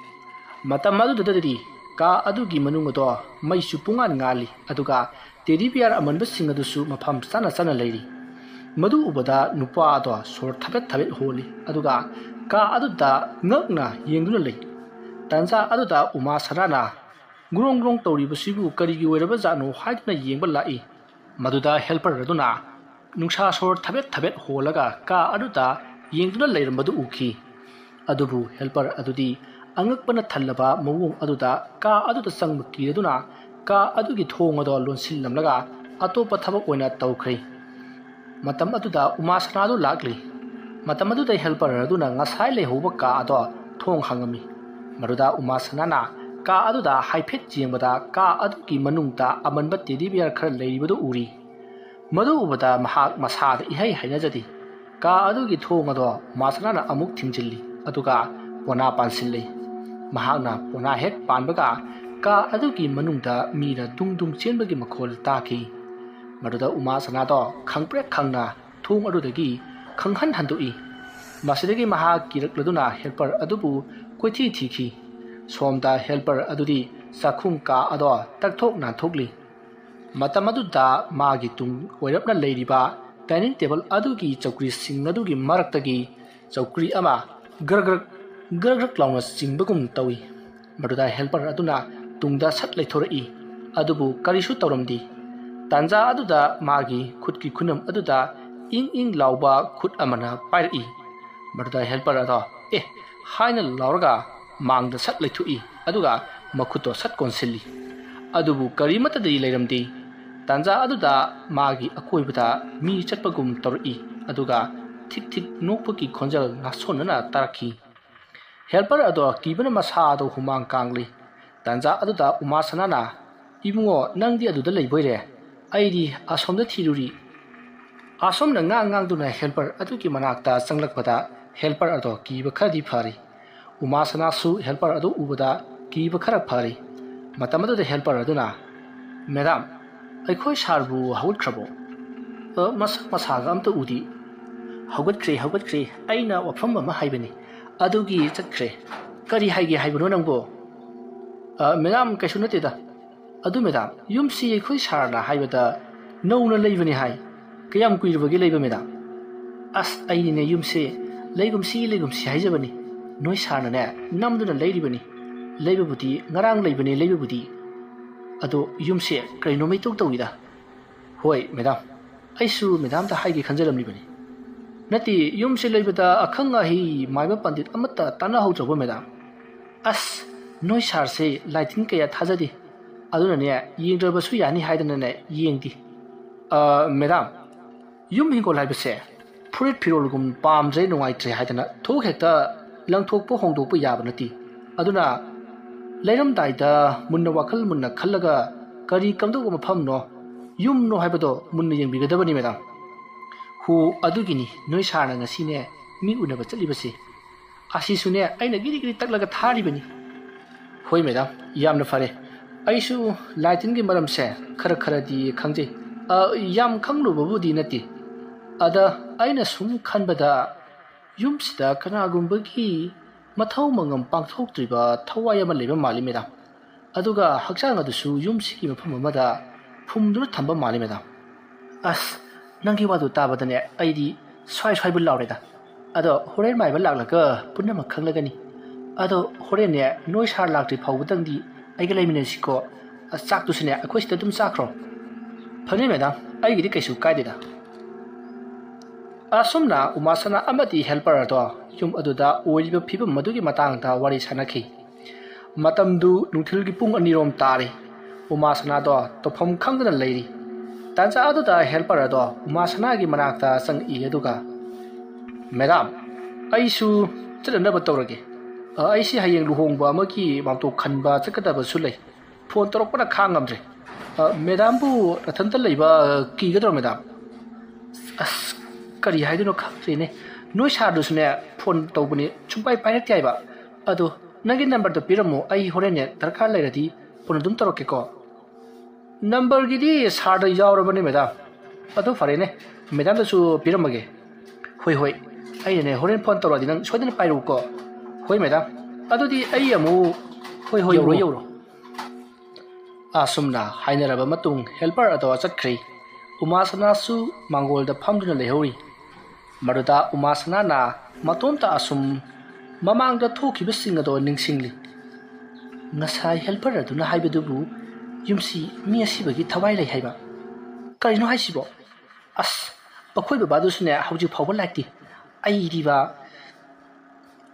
ꯃꯇꯝ ꯑꯗꯨꯗꯗꯤ ꯀꯥ ꯑꯗꯨꯒꯤ ꯃꯅꯨꯡ ꯑꯗꯣ ꯃꯩꯁꯨ ꯄꯨꯡꯉꯥꯟ ꯉꯥꯜꯂꯤ, ꯑꯗꯨꯒ ꯇꯦꯗꯤ ꯕꯤꯌꯥꯔ ꯑꯃꯟꯕꯁꯤꯡ ꯑꯗꯨꯁꯨ ꯃꯐꯝ ꯆꯥꯅ ꯆꯥꯅ ꯂꯩꯔꯤ꯫ ꯃꯗꯨ ꯎꯕꯗ ꯅꯨꯄꯥ ꯑꯗꯣ ꯁꯣꯔ ꯊꯕꯦꯠ ꯊꯕꯦꯠ ꯍꯣꯜꯂꯤ, ꯑꯗꯨꯒ ꯀꯥ ꯑꯗꯨꯗ ꯉꯛꯅ ꯌꯦꯡꯗꯨꯅ ꯂꯩ꯫ ꯇꯥꯟꯖꯥ ꯑꯗꯨꯗ ꯎꯃꯥ ꯁꯅꯥꯅ ꯒ꯭ꯔꯣꯡ ꯒ꯭ꯔꯣꯡ ꯇꯧꯔꯤꯕꯁꯤꯕꯨ ꯀꯔꯤꯒꯤ ꯑꯣꯏꯔꯕ ꯖꯥꯠꯅꯣ ꯍꯥꯏꯗꯨꯅ ꯌꯦꯡꯕ ꯂꯥꯛꯏ꯫ ꯃꯗꯨꯗ ꯍꯦꯜꯄꯔ ꯑꯗꯨꯅ ꯅꯨꯡꯁꯥ ꯁꯣꯔ ꯊꯕꯦꯠ ꯊꯕꯦꯠ ꯍꯣꯜꯂꯒ ꯀꯥ ꯑꯗꯨꯗ ꯌꯦꯡꯗꯨꯅ ꯂꯩꯔꯝꯕꯗꯨ ꯎꯈꯤ꯫ ꯑꯗꯨꯕꯨ ꯍꯦꯜꯄꯔ ꯑꯗꯨꯗꯤ ꯑꯉꯛꯄꯅ ꯊꯜꯂꯕ ꯃꯑꯣꯡ ꯑꯗꯨꯗ ꯀꯥ ꯑꯗꯨꯗ ꯆꯪꯕ ꯀꯤꯔꯗꯨꯅ ꯀꯥ ꯑꯗꯨꯒꯤ ꯊꯣꯡ ꯑꯗꯣ ꯂꯣꯟꯁꯤꯜꯂꯝꯂꯒ ꯑꯇꯣꯞꯄ ꯊꯕꯛ ꯑꯣꯏꯅ ꯇꯧꯈ꯭ꯔꯦ꯫ ꯃꯇꯝ ꯑꯗꯨꯗ ꯎꯃꯥ ꯁꯅꯥꯗꯨ ꯂꯥꯛꯂꯤ꯫ ꯃꯇꯝ ꯑꯗꯨꯗ ꯍꯦꯜꯄꯔ ꯑꯗꯨꯅ ꯉꯁꯥꯏ ꯂꯩꯍꯧꯕ ꯀꯥ ꯑꯗꯣ ꯊꯣꯡ ꯍꯥꯡꯉꯝꯃꯤ꯫ ꯃꯗꯨꯗ ꯎꯃꯥ ꯁꯅꯥꯅ ꯀꯥ ꯑꯗꯨꯗ ꯍꯥꯏꯐꯦꯠ ꯌꯦꯡꯕꯗ ꯀꯥ ꯑꯗꯨꯒꯤ ꯃꯅꯨꯡꯗ ꯑꯃꯟꯕ ꯇꯦꯗꯤ ꯕꯤꯌꯥꯔ ꯈꯔ ꯂꯩꯔꯤꯕꯗꯨ ꯎꯔꯤ꯫ ꯃꯗꯨ ꯎꯕꯗ ꯃꯍꯥꯛ ꯃꯁꯥꯗ ꯏꯍꯩ ꯍꯩꯅꯖꯗꯦ꯫ ꯀꯥ ꯑꯗꯨꯒꯤ ꯊꯣꯡ ꯑꯗꯣ ꯎꯃꯥ ꯁꯅꯥꯅ ꯑꯃꯨꯛ ꯊꯤꯡꯖꯤꯜꯂꯤ, ꯑꯗꯨꯒ ꯄꯣꯅꯥ ꯄꯥꯟꯁꯤꯜꯂꯤ꯫ ꯃꯍꯥꯛꯅ ꯄꯣꯅꯥ ꯍꯦꯛ ꯄꯥꯟꯕꯒ ꯀꯥ ꯑꯗꯨꯒꯤ ꯃꯅꯨꯡꯗ ꯃꯤꯅ ꯗꯨꯡ ꯗꯨꯡ ꯆꯦꯟꯕꯒꯤ ꯃꯈꯣꯜ ꯇꯥꯈꯤ꯫ ꯃꯗꯨꯗ ꯎꯃꯥ ꯁꯅꯥꯗꯣ ꯈꯪꯄ꯭ꯔꯦꯛ ꯈꯪꯅ ꯊꯣꯡ ꯑꯗꯨꯗꯒꯤ ꯈꯪꯍꯟ ꯍꯟꯗꯣꯛꯏ꯫ ꯃꯁꯤꯗꯒꯤ ꯃꯍꯥꯛ ꯀꯤꯔꯛꯂꯗꯨꯅ ꯍꯦꯜꯄꯔ ꯑꯗꯨꯕꯨ ꯀꯣꯏꯊꯤ ꯊꯤꯈꯤ꯫ ꯁꯣꯝꯗ ꯍꯦꯜꯄꯔ ꯑꯗꯨꯗꯤ ꯆꯥꯛꯈꯨꯝ ꯀꯥ ꯑꯗꯣ ꯇꯛꯊꯣꯛ ꯅꯥꯟꯊꯣꯛꯂꯤ꯫ ꯃꯇꯝ ꯑꯗꯨꯗ ꯃꯥꯒꯤ ꯇꯨꯡ ꯑꯣꯏꯔꯞꯅ ꯂꯩꯔꯤꯕ ꯗꯥꯏꯅꯤꯡ ꯇꯦꯕꯜ ꯑꯗꯨꯒꯤ ꯆꯧꯀ꯭ꯔꯤꯁꯤꯡ ꯑꯗꯨꯒꯤ ꯃꯔꯛꯇꯒꯤ ꯆꯧꯀ꯭ꯔꯤ ꯑꯃ ꯒ꯭ꯔꯛ ꯒ꯭ꯔꯛ, ꯒ꯭ꯔꯛ ꯒ꯭ꯔꯛ ꯂꯥꯎꯅ ꯆꯤꯡꯕꯒꯨꯝ ꯇꯧꯏ꯫ ꯃꯗꯨꯗ ꯍꯦꯜꯄꯔ ꯑꯗꯨꯅ ꯇꯨꯡꯗ ꯁꯠ ꯂꯩꯊꯣꯔꯛꯏ, ꯑꯗꯨꯕꯨ ꯀꯔꯤꯁꯨ ꯇꯧꯔꯝꯗꯦ꯫ ꯇꯥꯟꯖꯥ ꯑꯗꯨꯗ ꯃꯥꯒꯤ ꯈꯨꯠꯀꯤ ꯈꯨꯅꯝ ꯑꯗꯨꯗ ꯏꯪ ꯏꯪ ꯂꯥꯎꯕ ꯈꯨꯠ ꯑꯃꯅ ꯄꯥꯏꯔꯛꯏ꯫ ꯃꯗꯨꯗ ꯍꯦꯜꯄꯔ ꯑꯗꯣ "ꯑꯦ" ꯍꯥꯏꯅ ꯂꯥꯎꯔꯒ ꯃꯥꯡꯗ ꯁꯠ ꯂꯩꯊꯣꯛꯏ, ꯑꯗꯨꯒ ꯃꯈꯨꯠꯇꯣ ꯁꯠ ꯀꯣꯟꯁꯤꯜꯂꯤ꯫ ꯑꯗꯨꯕꯨ ꯀꯔꯤꯃꯠꯇꯗꯤ ꯂꯩꯔꯝꯗꯦ꯫ ꯇꯥꯟꯖꯥ ꯑꯗꯨꯗ ꯃꯥꯒꯤ ꯑꯀꯣꯏꯕꯗ ꯃꯤ ꯆꯠꯄꯒꯨꯝ ꯇꯧꯔꯛꯏ, ꯑꯗꯨꯒ ꯊꯤꯛ ꯊꯤꯛ ꯅꯣꯛꯄꯒꯤ ꯈꯣꯟꯖꯦꯜ ꯉꯥꯁꯣꯟꯅꯅ ꯇꯥꯔꯛꯈꯤ꯫ ꯍꯦꯜꯄꯔ ꯑꯗꯣ ꯀꯤꯕꯅ ꯃꯁꯥꯗꯣ ꯍꯨꯃꯥꯡ ꯀꯥꯡꯂꯤ꯫ ꯇꯥꯟꯖꯥ ꯑꯗꯨꯗ ꯎꯃꯥ ꯁꯅꯥꯅ, "ꯏꯕꯨꯡꯉꯣ, ꯅꯪꯗꯤ ꯑꯗꯨꯗ ꯂꯩꯕꯣꯏꯔꯦ? ꯑꯩꯗꯤ ꯑꯁꯣꯝꯗ ꯊꯤꯔꯨꯔꯤ꯫" ꯑꯁꯣꯝꯅ ꯉꯥꯡ ꯉꯥꯡꯗꯨꯅ ꯍꯦꯜꯄꯔ ꯑꯗꯨꯒꯤ ꯃꯅꯥꯛꯇ ꯆꯪꯂꯛꯄꯗ ꯍꯦꯜꯄꯔ ꯑꯗꯣ ꯀꯤꯕ ꯈꯔꯗꯤ ꯐꯔꯤ꯫ ꯎꯃꯥꯁꯅꯥꯁꯨ helper ꯑꯗꯨ ꯎꯕꯗ ꯀꯤꯕ ꯈꯔ ꯐꯔꯤ꯫ ꯃꯇꯝ ꯑꯗꯨꯗ helper ꯑꯗꯨꯅ, "ꯃꯦꯗꯥꯝ, ꯑꯩꯈꯣꯏ ꯁꯥꯔꯕꯨ ꯍꯧꯒꯠꯈ꯭ꯔꯕꯣ? ꯑ, ꯃꯁꯛ ꯃꯁꯥꯒ ꯑꯝꯇ ꯎꯗꯦ꯫" "ꯍꯧꯒꯠꯈ꯭ꯔꯦ, ꯍꯧꯒꯠꯈ꯭ꯔꯦ꯫ ꯑꯩꯅ ꯋꯥꯐꯝ ꯑꯃ ꯍꯥꯏꯕꯅꯤ, ꯑꯗꯨꯒꯤ ꯆꯠꯈ꯭ꯔꯦ꯫ ꯀꯔꯤ ꯍꯥꯏꯒꯦ ꯍꯥꯏꯕꯅꯣ ꯅꯪꯕꯣ?" "ꯑ, ꯃꯦꯗꯥꯝ, ꯀꯩꯁꯨ ꯅꯠꯇꯦꯗ꯫ ꯑꯗꯨ ꯃꯦꯗꯥꯝ, ꯌꯨꯝꯁꯤ ꯑꯩꯈꯣꯏ ꯁꯥꯔꯅ ꯍꯥꯏꯕꯗ ꯅꯧꯅ ꯂꯩꯕꯅꯤ ꯍꯥꯏ꯫ ꯀꯌꯥꯝ ꯀꯨꯏꯔꯕꯒꯦ ꯂꯩꯕ ꯃꯦꯗꯥꯝ?" "ꯑꯁ, ꯑꯩꯗꯤꯅꯦ ꯌꯨꯝꯁꯦ ꯂꯩꯒꯨꯝꯁꯤ ꯂꯩꯒꯨꯝꯁꯤ ꯍꯥꯏꯖꯕꯅꯤ꯫ ꯅꯣꯏ ꯁꯥꯔꯅꯅꯦ ꯅꯝꯗꯨꯅ ꯂꯩꯔꯤꯕꯅꯤ꯫ ꯂꯩꯕꯕꯨꯗꯤ ꯉꯔꯥꯡ ꯂꯩꯕꯅꯤ ꯂꯩꯕꯕꯨꯗꯤ꯫ ꯑꯗꯣ ꯌꯨꯝꯁꯦ ꯀꯔꯤꯅꯣꯃ ꯏꯇꯧ ꯇꯧꯏꯗ꯫" "ꯍꯣꯏ ꯃꯦꯗꯥꯝ, ꯑꯩꯁꯨ ꯃꯦꯗꯥꯝꯗ ꯍꯥꯏꯒꯦ ꯈꯟꯖꯔꯝꯂꯤꯕꯅꯤ꯫" "ꯅꯠꯇꯦ, ꯌꯨꯝꯁꯦ ꯂꯩꯕꯗ ꯑꯈꯪ ꯑꯍꯩ ꯃꯥꯏꯕ ꯄꯟꯗꯤꯠ ꯑꯃꯠꯇ ꯇꯥꯟꯅꯍꯧꯗ꯭ꯔꯕꯣ ꯃꯦꯗꯥꯝ?" "ꯑꯁ, ꯅꯣꯏ ꯁꯥꯔꯁꯦ ꯂꯥꯏꯇꯤꯟ ꯀꯌꯥ ꯊꯥꯖꯗꯦ꯫ ꯑꯗꯨꯅꯅꯦ ꯌꯦꯡꯗ꯭ꯔꯕꯁꯨ ꯌꯥꯅꯤ ꯍꯥꯏꯗꯅꯅꯦ ꯌꯦꯡꯗꯦ꯫" "ꯑ, ꯃꯦꯗꯥꯝ, ꯌꯨꯝ ꯍꯤꯡꯒꯣꯜ ꯍꯥꯏꯕꯁꯦ ꯐꯨꯔꯤꯠ ꯐꯤꯔꯣꯜꯒꯨꯝ ꯄꯥꯝꯗ꯭ꯔꯦ ꯅꯨꯡꯉꯥꯏꯇ꯭ꯔꯦ ꯍꯥꯏꯗꯅ ꯊꯣꯛ ꯍꯦꯛꯇ ꯂꯪꯊꯣꯛꯄ ꯍꯣꯡꯗꯣꯛꯄ ꯌꯥꯕ ꯅꯠꯇꯦ꯫ ꯑꯗꯨꯅ ꯂꯩꯔꯝꯗꯥꯏꯗ ꯃꯨꯟꯅ ꯋꯥꯈꯜ ꯃꯨꯟꯅ ꯈꯜꯂꯒ ꯀꯔꯤ ꯀꯝꯗꯧꯕ ꯃꯐꯝꯅꯣ, ꯌꯨꯝꯅꯣ ꯍꯥꯏꯕꯗꯣ ꯃꯨꯟꯅ ꯌꯦꯡꯕꯤꯒꯗꯕꯅꯤ ꯃꯦꯗꯥꯝ꯫ ꯍꯣ, ꯑꯗꯨꯒꯤꯅꯤ ꯅꯣꯏ ꯁꯥꯔꯅ ꯉꯁꯤꯅꯦ ꯃꯤ ꯎꯅꯕ ꯆꯠꯂꯤꯕꯁꯦ꯫ ꯑꯁꯤꯁꯨꯅꯦ ꯑꯩꯅ ꯒꯤꯔꯤ ꯒꯤꯔꯤ ꯇꯛꯂꯒ ꯊꯥꯔꯤꯕꯅꯤ꯫" "ꯍꯣꯏ ꯃꯦꯗꯥꯝ, ꯌꯥꯝꯅ ꯐꯔꯦ꯫ ꯑꯩꯁꯨ ꯂꯥꯏꯇꯤꯟꯒꯤ ꯃꯔꯝꯁꯦ ꯈꯔ ꯈꯔꯗꯤ ꯈꯪꯖꯩ꯫ ꯑ, ꯌꯥꯝ ꯈꯪꯂꯨꯕꯕꯨꯗꯤ ꯅꯠꯇꯦ꯫ ꯑꯗ ꯑꯩꯅ ꯁꯨꯝ ꯈꯟꯕꯗ ꯌꯨꯝꯁꯤꯗ ꯀꯅꯥꯒꯨꯝꯕꯒꯤ ꯃꯊꯧ ꯃꯉꯝ ꯄꯥꯡꯊꯣꯛꯇ꯭ꯔꯤꯕ ꯊꯋꯥꯏ ꯑꯃ ꯂꯩꯕ ꯃꯥꯜꯂꯤ ꯃꯦꯗꯥꯝ꯫ ꯑꯗꯨꯒ ꯍꯛꯆꯥꯡ ꯑꯗꯨꯁꯨ ꯌꯨꯝꯁꯤꯒꯤ ꯃꯐꯝ ꯑꯃꯗ ꯐꯨꯝꯗꯨꯅ ꯊꯝꯕ ꯃꯥꯜꯂꯤ ꯃꯦꯗꯥꯝ꯫" "ꯑꯁ, ꯅꯪꯒꯤ ꯋꯥꯗꯨ ꯇꯥꯕꯗꯅꯦ ꯑꯩꯗꯤ ꯁ꯭ꯋꯥꯏ ꯁ꯭ꯋꯥꯏꯕꯨ ꯂꯥꯎꯔꯦꯗ꯫ ꯑꯗꯣ ꯍꯣꯔꯦꯟ ꯃꯥꯏꯕ ꯂꯥꯛꯂꯒ ꯄꯨꯝꯅꯃꯛ ꯈꯪꯂꯒꯅꯤ꯫ ꯑꯗꯣ ꯍꯣꯔꯦꯟꯅꯦ ꯅꯣꯏ ꯁꯥꯔ ꯂꯥꯛꯇ꯭ꯔꯤ ꯐꯥꯎꯕꯗꯪꯗꯤ ꯑꯩꯒ ꯂꯩꯃꯤꯟꯅꯁꯤꯀꯣ꯫ ꯑ, ꯆꯥꯛꯇꯨꯁꯨꯅꯦ ꯑꯩꯈꯣꯏ ꯁꯤꯗ ꯑꯗꯨꯝ ꯆꯥꯈ꯭ꯔꯣ꯫" "ꯐꯅꯤ ꯃꯦꯗꯥꯝ, ꯑꯩꯒꯤꯗꯤ ꯀꯩꯁꯨ ꯀꯥꯏꯗꯦꯗ꯫" ꯑꯁꯨꯝꯅ ꯎꯃꯥꯁꯅꯥ ꯑꯃꯗꯤ helper ꯑꯗꯣ ꯌꯨꯝ ꯑꯗꯨꯗ ꯑꯣꯏꯔꯤꯕ ꯐꯤꯕꯝ ꯑꯗꯨꯒꯤ ꯃꯇꯥꯡꯗ ꯋꯥꯔꯤ ꯁꯥꯅꯈꯤ꯫ ꯃꯇꯝꯗꯨ ꯅꯨꯡꯊꯤꯜꯒꯤ ꯄꯨꯡ ꯑꯅꯤꯔꯣꯝ ꯇꯥꯔꯤ꯫ ꯎꯃꯥꯁꯅꯥꯗꯣ ꯇꯧꯐꯝ ꯈꯪꯗꯅ ꯂꯩꯔꯤ꯫ ꯇꯥꯟꯖꯥ ꯑꯗꯨꯗ helper ꯑꯗꯣ ꯎꯃꯥꯁꯅꯥꯒꯤ ꯃꯅꯥꯛꯇ ꯆꯪꯉꯛꯏ ꯑꯗꯨꯒ, "ꯃꯦꯗꯥꯝ, ꯑꯩꯁꯨ ꯆꯠꯅꯅꯕ ꯇꯧꯔꯒꯦ꯫ ꯑ, ꯑꯩꯁꯤ ꯍꯌꯦꯡ ꯂꯨꯍꯣꯡꯕ ꯑꯃꯒꯤ ꯃꯥꯝꯇꯣꯞ ꯈꯟꯕ ꯆꯠꯀꯗꯕꯁꯨ ꯂꯩ꯫ ꯐꯣꯟ ꯇꯧꯔꯛꯄꯅ ꯈꯥꯡ ꯉꯝꯗ꯭ꯔꯦ꯫ ꯑ, ꯃꯦꯗꯥꯝꯕꯨ ꯅꯊꯟꯇ ꯂꯩꯕ ꯀꯤꯒꯗ꯭ꯔꯣ ꯃꯦꯗꯥꯝ?" ꯑꯁ, ꯀꯔꯤ ꯍꯥꯏꯗꯣꯏꯅꯣ ꯈꯪꯗ꯭ꯔꯦꯅꯦ꯫ ꯅꯣꯏ ꯁꯥꯔꯗꯨꯁꯨꯅꯦ ꯐꯣꯟ ꯇꯧꯕꯅꯤ, ꯁꯨꯡꯄꯥꯏ ꯄꯥꯏꯔꯛꯇꯦ ꯍꯥꯏꯕ꯫ ꯑꯗꯣ ꯅꯪꯒꯤ ꯅꯝꯕꯔꯗꯣ ꯄꯤꯔꯝꯃꯣ, ꯑꯩ ꯍꯣꯔꯦꯟꯅꯦ ꯗꯔꯀꯥꯔ ꯂꯩꯔꯗꯤ ꯐꯣꯟ ꯑꯗꯨꯝ ꯇꯧꯔꯛꯀꯦꯀꯣ꯫ ꯅꯝꯕꯔꯒꯤꯗꯤ ꯁꯥꯔꯗ ꯌꯥꯎꯔꯕꯅꯦ ꯃꯦꯗꯥꯝ꯫ ꯑꯗꯨ ꯐꯔꯦꯅꯦ, ꯃꯦꯗꯥꯝꯗꯁꯨ ꯄꯤꯔꯝꯃꯒꯦ꯫ ꯍꯣꯏ ꯍꯣꯏ, ꯑꯩꯅꯅꯦ ꯍꯣꯔꯦꯟ ꯐꯣꯟ ꯇꯧꯔꯛꯑꯗꯤ ꯅꯪ ꯁꯣꯏꯗꯅ ꯄꯥꯏꯔꯛꯎꯀꯣ꯫ ꯍꯣꯏ ꯃꯦꯗꯥꯝ, ꯑꯗꯨꯗꯤ ꯑꯩ ꯑꯃꯨꯛ, ꯍꯣꯏ ꯍꯣꯏ, ꯌꯧꯔꯣ ꯌꯧꯔꯣ꯫ ꯑꯁꯨꯝꯅ ꯍꯥꯏꯅꯔꯕ ꯃꯇꯨꯡ ꯍꯦꯜꯄꯔ ꯑꯗꯣ ꯆꯠꯈ꯭ꯔꯦ꯫ ꯎꯃꯥꯁꯅꯥꯁꯨ ꯃꯥꯡꯒꯣꯜꯗ ꯐꯝꯗꯨꯅ ꯂꯩꯍꯧꯔꯤ꯫ ꯃꯗꯨꯗ ꯎꯃꯥꯁꯅꯥꯅ ꯃꯇꯣꯝꯇ ꯑꯁꯨꯝ ꯃꯃꯥꯡꯗ ꯊꯣꯛꯈꯤꯕꯁꯤꯡ ꯑꯗꯣ ꯅꯤꯡꯁꯤꯡꯂꯤ꯫ ꯉꯁꯥꯏ ꯍꯦꯜꯄꯔ ꯑꯗꯨꯅ ꯍꯥꯏꯕꯗꯨꯕꯨ ꯌꯨꯝꯁꯤ ꯃꯤ ꯑꯁꯤꯕꯒꯤ ꯊꯋꯥꯏ ꯂꯩ ꯍꯥꯏꯕ꯫ ꯀꯔꯤꯅꯣ ꯍꯥꯏꯁꯤꯕꯣ? ꯑꯁ, ꯑꯩꯈꯣꯏ ꯕꯕꯥꯗꯨꯁꯨꯅꯦ ꯍꯧꯖꯤꯛ ꯐꯥꯎꯕ ꯂꯥꯛꯇꯦ꯫ ꯑꯩꯗꯤꯕ,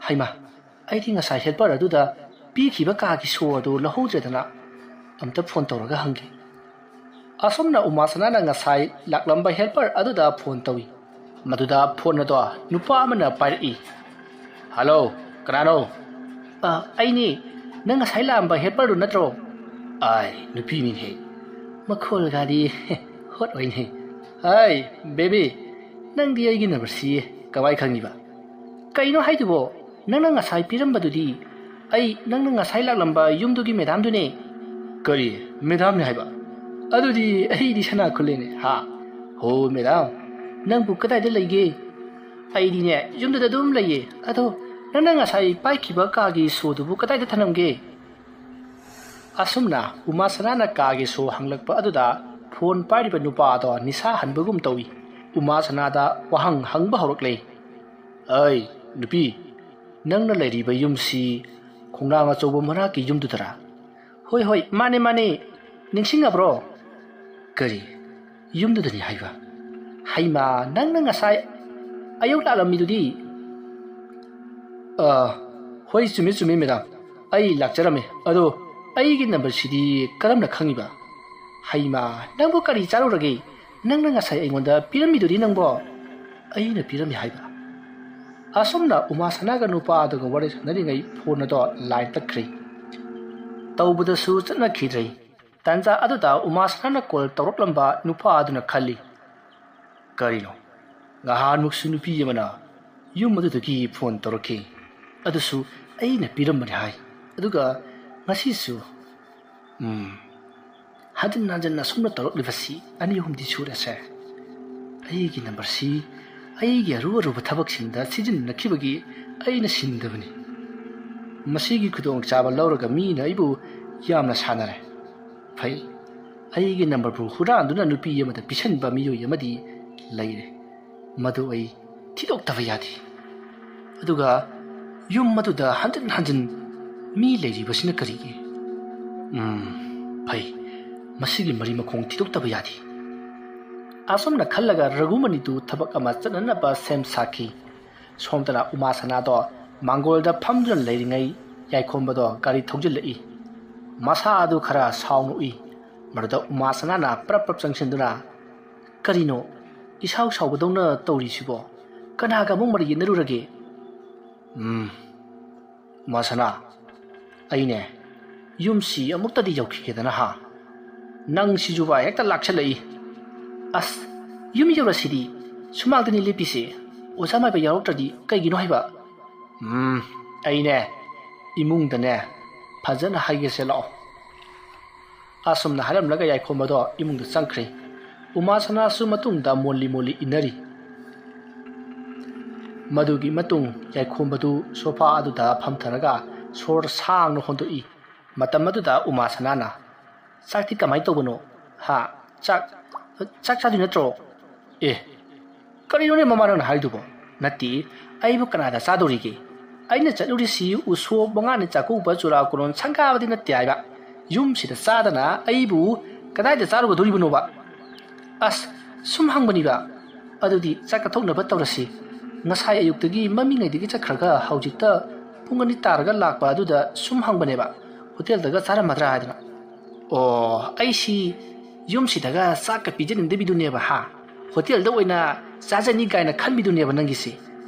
ꯍꯩꯃꯥ, ꯑꯩꯗꯤ ꯉꯁꯥꯏ ꯍꯦꯜꯄꯔ ꯑꯗꯨꯗ ꯄꯤꯈꯤꯕ ꯀꯥꯒꯤ ꯁꯣ ꯑꯗꯨ ꯂꯧꯍꯧꯗ꯭ꯔꯦꯗꯅ꯫ ꯑꯝꯇ ꯐꯣꯟ ꯇꯧꯔꯒ ꯍꯪꯒꯦ꯫ ꯑꯁꯨꯝꯅ ꯎꯃꯥꯁꯅꯥꯅ ꯉꯁꯥꯏ ꯂꯥꯛꯂꯝꯕ ꯍꯦꯜꯄꯔ ꯑꯗꯨꯗ ꯐꯣꯟ ꯇꯧꯏ꯫ ꯃꯗꯨꯗ ꯐꯣꯟ ꯑꯗꯣ ꯅꯨꯄꯥ ꯑꯃꯅ ꯄꯥꯏꯔꯛꯏ꯫ "ꯍꯜꯂꯣ, ꯀꯅꯥꯅꯣ?" "ꯑ, ꯑꯩꯅꯤ, ꯅꯪ ꯉꯁꯥꯏ ꯂꯥꯛꯑꯝꯕ ꯍꯦꯜꯄꯔꯗꯨ ꯅꯠꯇ꯭ꯔꯣ?" "ꯑꯥꯏ, ꯅꯨꯄꯤꯅꯤꯅꯦ꯫ ꯃꯈꯣꯜꯒꯗꯤ ꯍꯣꯠ ꯑꯣꯏꯅꯦ꯫ ꯍꯥꯏ, ꯕꯦꯕꯤ, ꯅꯪꯗꯤ ꯑꯩꯒꯤ ꯅꯝꯕꯔꯁꯤ ꯀꯃꯥꯏ ꯈꯪꯉꯤꯕ?" "ꯀꯩꯅꯣ ꯍꯥꯏꯗꯨꯕꯣ? ꯅꯪꯅ ꯉꯁꯥꯏ ꯄꯤꯔꯝꯕꯗꯨꯗꯤ ꯑꯩ, ꯅꯪꯅ ꯉꯁꯥꯏ ꯂꯥꯛꯂꯝꯕ ꯌꯨꯝꯗꯨꯒꯤ ꯃꯦꯗꯥꯝꯗꯨꯅꯦ꯫" "ꯀꯔꯤ? ꯃꯦꯗꯥꯝꯅꯦ ꯍꯥꯏꯕ? ꯑꯗꯨꯗꯤ ꯑꯩꯗꯤ ꯁꯅꯥ ꯈꯨꯜꯂꯦꯅꯦ, ꯍꯥ? ꯍꯣ ꯃꯦꯗꯥꯝ, ꯅꯪꯕꯨ ꯀꯗꯥꯏꯗ ꯂꯩꯒꯦ?" "ꯑꯩꯗꯤꯅꯦ, ꯌꯨꯝꯗꯨꯗ ꯑꯗꯨꯝ ꯂꯩꯌꯦ꯫ ꯑꯗꯣ ꯅꯪꯅ ꯉꯁꯥꯏ ꯄꯥꯏꯈꯤꯕ ꯀꯥꯒꯤ ꯁꯣꯗꯨꯕꯨ ꯀꯗꯥꯏꯗ ꯊꯅꯝꯒꯦ?" ꯑꯁꯨꯝꯅ ꯎꯃꯥꯁꯅꯥꯅ ꯀꯥꯒꯤ ꯁꯣ ꯍꯪꯂꯛꯄ ꯑꯗꯨꯗ ꯐꯣꯟ ꯄꯥꯏꯔꯤꯕ ꯅꯨꯄꯥ ꯑꯗꯣ ꯅꯤꯁꯥ ꯍꯟꯕꯒꯨꯝ ꯇꯧꯏ꯫ ꯎꯃꯥꯁꯅꯥꯗ ꯋꯥꯍꯪ ꯍꯪꯕ ꯍꯧꯔꯛꯂꯦ꯫ "ꯑꯩ, ꯅꯨꯄꯤ, ꯅꯪꯅ ꯂꯩꯔꯤꯕ ꯌꯨꯝꯁꯤ ꯈꯣꯡꯅꯥꯡ ꯑꯆꯧꯕ ꯃꯅꯥꯛꯀꯤ ꯌꯨꯝꯗꯨꯗꯔꯥ?" "ꯍꯣꯏ, ꯍꯣꯏ, ꯃꯥꯅꯦ, ꯃꯥꯅꯦ꯫ ꯅꯤꯡꯁꯤꯡꯉꯕ꯭ꯔꯣ?" "ꯀꯔꯤ? ꯌꯨꯝꯗꯨꯗꯅꯤ ꯍꯥꯏꯕ?" "ꯍꯩꯃꯥ, ꯅꯪꯅ ꯉꯁꯥꯏ ꯑꯌꯨꯛ ꯂꯥꯛꯂꯝꯃꯤꯗꯨꯗꯤ?" "ꯑ, ꯍꯣꯏ, ꯆꯨꯝꯃꯤ, ꯆꯨꯝꯃꯤ, ꯃꯦꯗꯥꯝ꯫ ꯑꯩ ꯂꯥꯛꯆꯔꯝꯃꯤ꯫ ꯑꯗꯣ ꯑꯩꯒꯤ ꯅꯝꯕꯔꯁꯤꯗꯤ ꯀꯔꯝꯅ ꯈꯪꯉꯤꯕ?" "ꯍꯩꯃꯥ, ꯅꯪꯕꯨ ꯀꯔꯤ ꯆꯥꯔꯨꯔꯒꯦ? ꯅꯪꯅ ꯉꯁꯥꯏ ꯑꯩꯉꯣꯟꯗ ꯄꯤꯔꯝꯃꯤꯗꯨꯗꯤ ꯅꯪꯕꯣ?" "ꯑꯩꯅ ꯄꯤꯔꯝꯃꯤ ꯍꯥꯏꯕ?" ꯑꯁꯨꯝꯅ ꯎꯃꯥꯁꯅꯥꯒ ꯅꯨꯄꯥ ꯑꯗꯨꯒ ꯋꯥꯔꯤ ꯁꯥꯟꯅꯔꯤꯉꯩ ꯐꯣꯟ ꯑꯗꯣ ꯂꯥꯏꯟ ꯇꯠꯈ꯭ꯔꯦ꯫ ꯇꯧꯕꯗꯁꯨ ꯆꯠꯅꯈꯤꯗ꯭ꯔꯦ꯫ ꯇꯥꯟꯖꯥ ꯑꯗꯨꯗ ꯎꯃꯥꯁꯅꯥꯅ ꯀꯣꯜ ꯇꯧꯔꯛꯂꯝꯕ ꯅꯨꯄꯥ ꯑꯗꯨꯅ ꯈꯜꯂꯤ, "ꯀꯔꯤꯅꯣ? ꯉꯍꯥꯟꯃꯨꯛꯁꯨ ꯅꯨꯄꯤ ꯑꯃꯅ ꯌꯨꯝ ꯑꯗꯨꯗꯒꯤ ꯐꯣꯟ ꯇꯧꯔꯛꯈꯤ, ꯑꯗꯨꯁꯨ ꯑꯩꯅ ꯄꯤꯔꯝꯕꯅꯤ ꯍꯥꯏ꯫ ꯑꯗꯨꯒ ꯉꯁꯤꯁꯨ, ꯎꯝ, ꯍꯟꯖꯤꯟ ꯍꯟꯖꯤꯟ ꯑꯁꯨꯝꯅ ꯇꯧꯔꯛꯂꯤꯕꯁꯤ ꯑꯅꯤ ꯑꯍꯨꯝꯗꯤ ꯁꯨꯔꯦꯁꯦ꯫ ꯑꯩꯒꯤ ꯅꯝꯕꯔꯁꯤ ꯑꯩꯒꯤ ꯑꯔꯨ ꯑꯔꯨꯕ ꯊꯕꯛꯁꯤꯡꯗ ꯁꯤꯖꯤꯟꯅꯈꯤꯕꯒꯤ ꯑꯩꯅ ꯁꯤꯟꯗꯕꯅꯤ꯫ ꯃꯁꯤꯒꯤ ꯈꯨꯗꯣꯡꯆꯥꯕ ꯂꯧꯔꯒ ꯃꯤꯅ ꯑꯩꯕꯨ ꯌꯥꯝꯅ ꯁꯥꯟꯅꯔꯦ꯫ ꯐꯩ, ꯑꯩꯒꯤ ꯅꯝꯕꯔꯕꯨ ꯍꯨꯔꯥꯟꯗꯨꯅ ꯅꯨꯄꯤ ꯑꯃꯗ ꯄꯤꯁꯟꯕ ꯃꯤꯑꯣꯏ ꯑꯃꯗꯤ ꯂꯩꯔꯦ꯫ ꯃꯗꯨ ꯑꯩ ꯊꯤꯗꯣꯛꯇꯕ ꯌꯥꯗꯦ꯫ ꯑꯗꯨꯒ ꯌꯨꯝ ꯑꯗꯨꯗ ꯍꯟꯖꯤꯟ ꯍꯟꯖꯤꯟ ꯃꯤ ꯂꯩꯔꯤꯕꯁꯤꯅ ꯀꯔꯤꯒꯤ? ꯎꯝ, ꯐꯩ, ꯃꯁꯤꯒꯤ ꯃꯔꯤ ꯃꯈꯣꯡ ꯊꯤꯗꯣꯛꯇꯕ ꯌꯥꯗꯦ꯫ ꯑꯁꯨꯝꯅ ꯈꯜꯂꯒ ꯔꯘꯨꯃꯅꯤꯗꯨ ꯊꯕꯛ ꯑꯃ ꯆꯠꯅꯅꯕ ꯁꯦꯝ ꯁꯥꯈꯤ꯫ ꯁꯣꯝꯗꯅ ꯎꯃꯥ ꯁꯅꯥꯗꯣ ꯃꯥꯡꯒꯣꯜꯗ ꯐꯝꯗꯨꯅ ꯂꯩꯔꯤꯉꯩ ꯌꯥꯏꯈꯣꯝꯕꯗꯣ ꯒꯥꯔꯤ ꯊꯧꯖꯤꯜꯂꯛꯏ꯫ ꯃꯁꯥ ꯑꯗꯨ ꯈꯔ ꯁꯥꯎꯅ ꯎꯏ꯫ ꯃꯗꯨꯗ ꯎꯃꯥ ꯁꯅꯥꯅ ꯄ꯭ꯔꯞ ꯄ꯭ꯔꯞ ꯆꯪꯁꯤꯟꯗꯨꯅ, "ꯀꯔꯤꯅꯣ ꯏꯁꯥꯎ ꯁꯥꯎꯕꯗꯧꯅ ꯇꯧꯔꯤꯁꯤꯕꯣ? ꯀꯅꯥꯒ ꯑꯃꯨꯛ ꯃꯔꯩ ꯌꯦꯠꯅꯔꯨꯔꯒꯦ?" "ꯎꯝ, ꯎꯃꯥ ꯁꯅꯥ, ꯑꯩꯅꯦ ꯌꯨꯝꯁꯤ ꯑꯃꯨꯛꯇꯗꯤ ꯌꯧꯈꯤꯒꯦꯗꯅ ꯍꯥ? ꯅꯪꯁꯤꯁꯨꯕ ꯍꯦꯛꯇ ꯂꯥꯛꯁꯜꯂꯛꯏ꯫ ꯑꯁ, ꯌꯨꯝ ꯌꯧꯔꯁꯤꯗꯤ, ꯁꯨꯃꯥꯡꯗꯅꯤ ꯂꯦꯞꯄꯤꯁꯦ꯫ ꯑꯣꯖꯥ ꯃꯥꯏꯕ ꯌꯥꯎꯔꯛꯇ꯭ꯔꯗꯤ ꯀꯩꯒꯤꯅꯣ ꯍꯥꯏꯕ?" "ꯎꯝ, ꯑꯩꯅꯦ ꯏꯃꯨꯡꯗꯅꯦ ꯐꯖꯅ ꯍꯥꯏꯒꯦꯁꯦ, ꯂꯥꯛꯑꯣ꯫" ꯑꯁꯨꯝꯅ ꯍꯥꯏꯔꯝꯂꯒ ꯌꯥꯏꯈꯣꯝꯕꯗꯣ ꯏꯃꯨꯡꯗ ꯆꯪꯈ꯭ꯔꯦ꯫ ꯎꯃꯥ ꯁꯅꯥꯁꯨ ꯃꯇꯨꯡꯗ ꯃꯣꯜꯂꯤ ꯃꯣꯜꯂꯤ ꯏꯟꯅꯔꯤ꯫ ꯃꯗꯨꯒꯤ ꯃꯇꯨꯡ ꯌꯥꯏꯈꯣꯝꯕꯗꯨ ꯁꯣꯐꯥ ꯑꯗꯨꯗ ꯐꯝꯊꯔꯒ ꯁꯣꯔ ꯁꯥꯡꯅ ꯍꯣꯟꯗꯣꯛꯏ꯫ ꯃꯇꯝ ꯑꯗꯨꯗ ꯎꯃꯥ ꯁꯅꯥꯅ, "ꯆꯥꯛꯇꯤ ꯀꯃꯥꯏꯅ ꯇꯧꯕꯅꯣ? ꯍꯥ? ꯆꯥꯛ, ꯆꯥꯛ ꯆꯥꯗꯣꯏ ꯅꯠꯇ꯭ꯔꯣ?" "ꯑꯦ, ꯀꯔꯤꯅꯣꯅꯦ ꯃꯃꯥ ꯅꯪꯅ ꯍꯥꯏꯗꯨꯕꯣ? ꯅꯠꯇꯦ, ꯑꯩꯕꯨ ꯀꯅꯥꯗ ꯆꯥꯗꯣꯔꯤꯒꯦ? ꯑꯩꯅ ꯆꯠꯂꯨꯔꯤꯁꯤ ꯎꯁꯣꯞ ꯃꯉꯥꯅꯤ ꯆꯥꯛꯀꯧꯕ ꯆꯨꯔꯥꯀꯣꯔꯣꯟ ꯁꯪꯒꯥꯕꯗꯤ ꯅꯠꯇꯦ ꯍꯥꯏꯕ꯫ ꯌꯨꯝꯁꯤꯗ ꯆꯥꯗꯅ ꯑꯩꯕꯨ ꯀꯗꯥꯏꯗ ꯆꯥꯔꯨꯒꯗꯣꯔꯤꯕꯅꯣꯕ?" "ꯑꯁ, ꯁꯨꯝ ꯍꯪꯕꯅꯤꯕ꯫ ꯑꯗꯨꯗꯤ ꯆꯥꯛ ꯀꯠꯊꯣꯛꯅꯕ ꯇꯧꯔꯁꯤ꯫ ꯉꯁꯥꯏ ꯑꯌꯨꯛꯇꯒꯤ ꯃꯝꯃꯤꯉꯩꯗꯒꯤ ꯆꯠꯈ꯭ꯔꯒ ꯍꯧꯖꯤꯛꯇ ꯄꯨꯡ ꯑꯅꯤ ꯇꯥꯔꯒ ꯂꯥꯛꯄ ꯑꯗꯨꯗ ꯁꯨꯝ ꯍꯪꯕꯅꯦꯕ, ꯍꯣꯇꯦꯜꯗꯒ ꯆꯥꯔꯝꯃꯗ꯭ꯔꯥ ꯍꯥꯏꯗꯅ꯫" "ꯑꯣ, ꯑꯩꯁꯤ ꯌꯨꯝꯁꯤꯗꯒ ꯆꯥꯛꯀ ꯄꯤꯖꯅꯤꯡꯗꯕꯤꯗꯨꯅꯦꯕ ꯍꯥ? ꯍꯣꯇꯦꯜꯗ ꯑꯣꯏꯅ ꯆꯥꯖꯅꯤ ꯀꯥꯏꯅ ꯈꯟꯕꯤꯗꯨꯅꯦꯕ ꯅꯪꯒꯤꯁꯤ꯫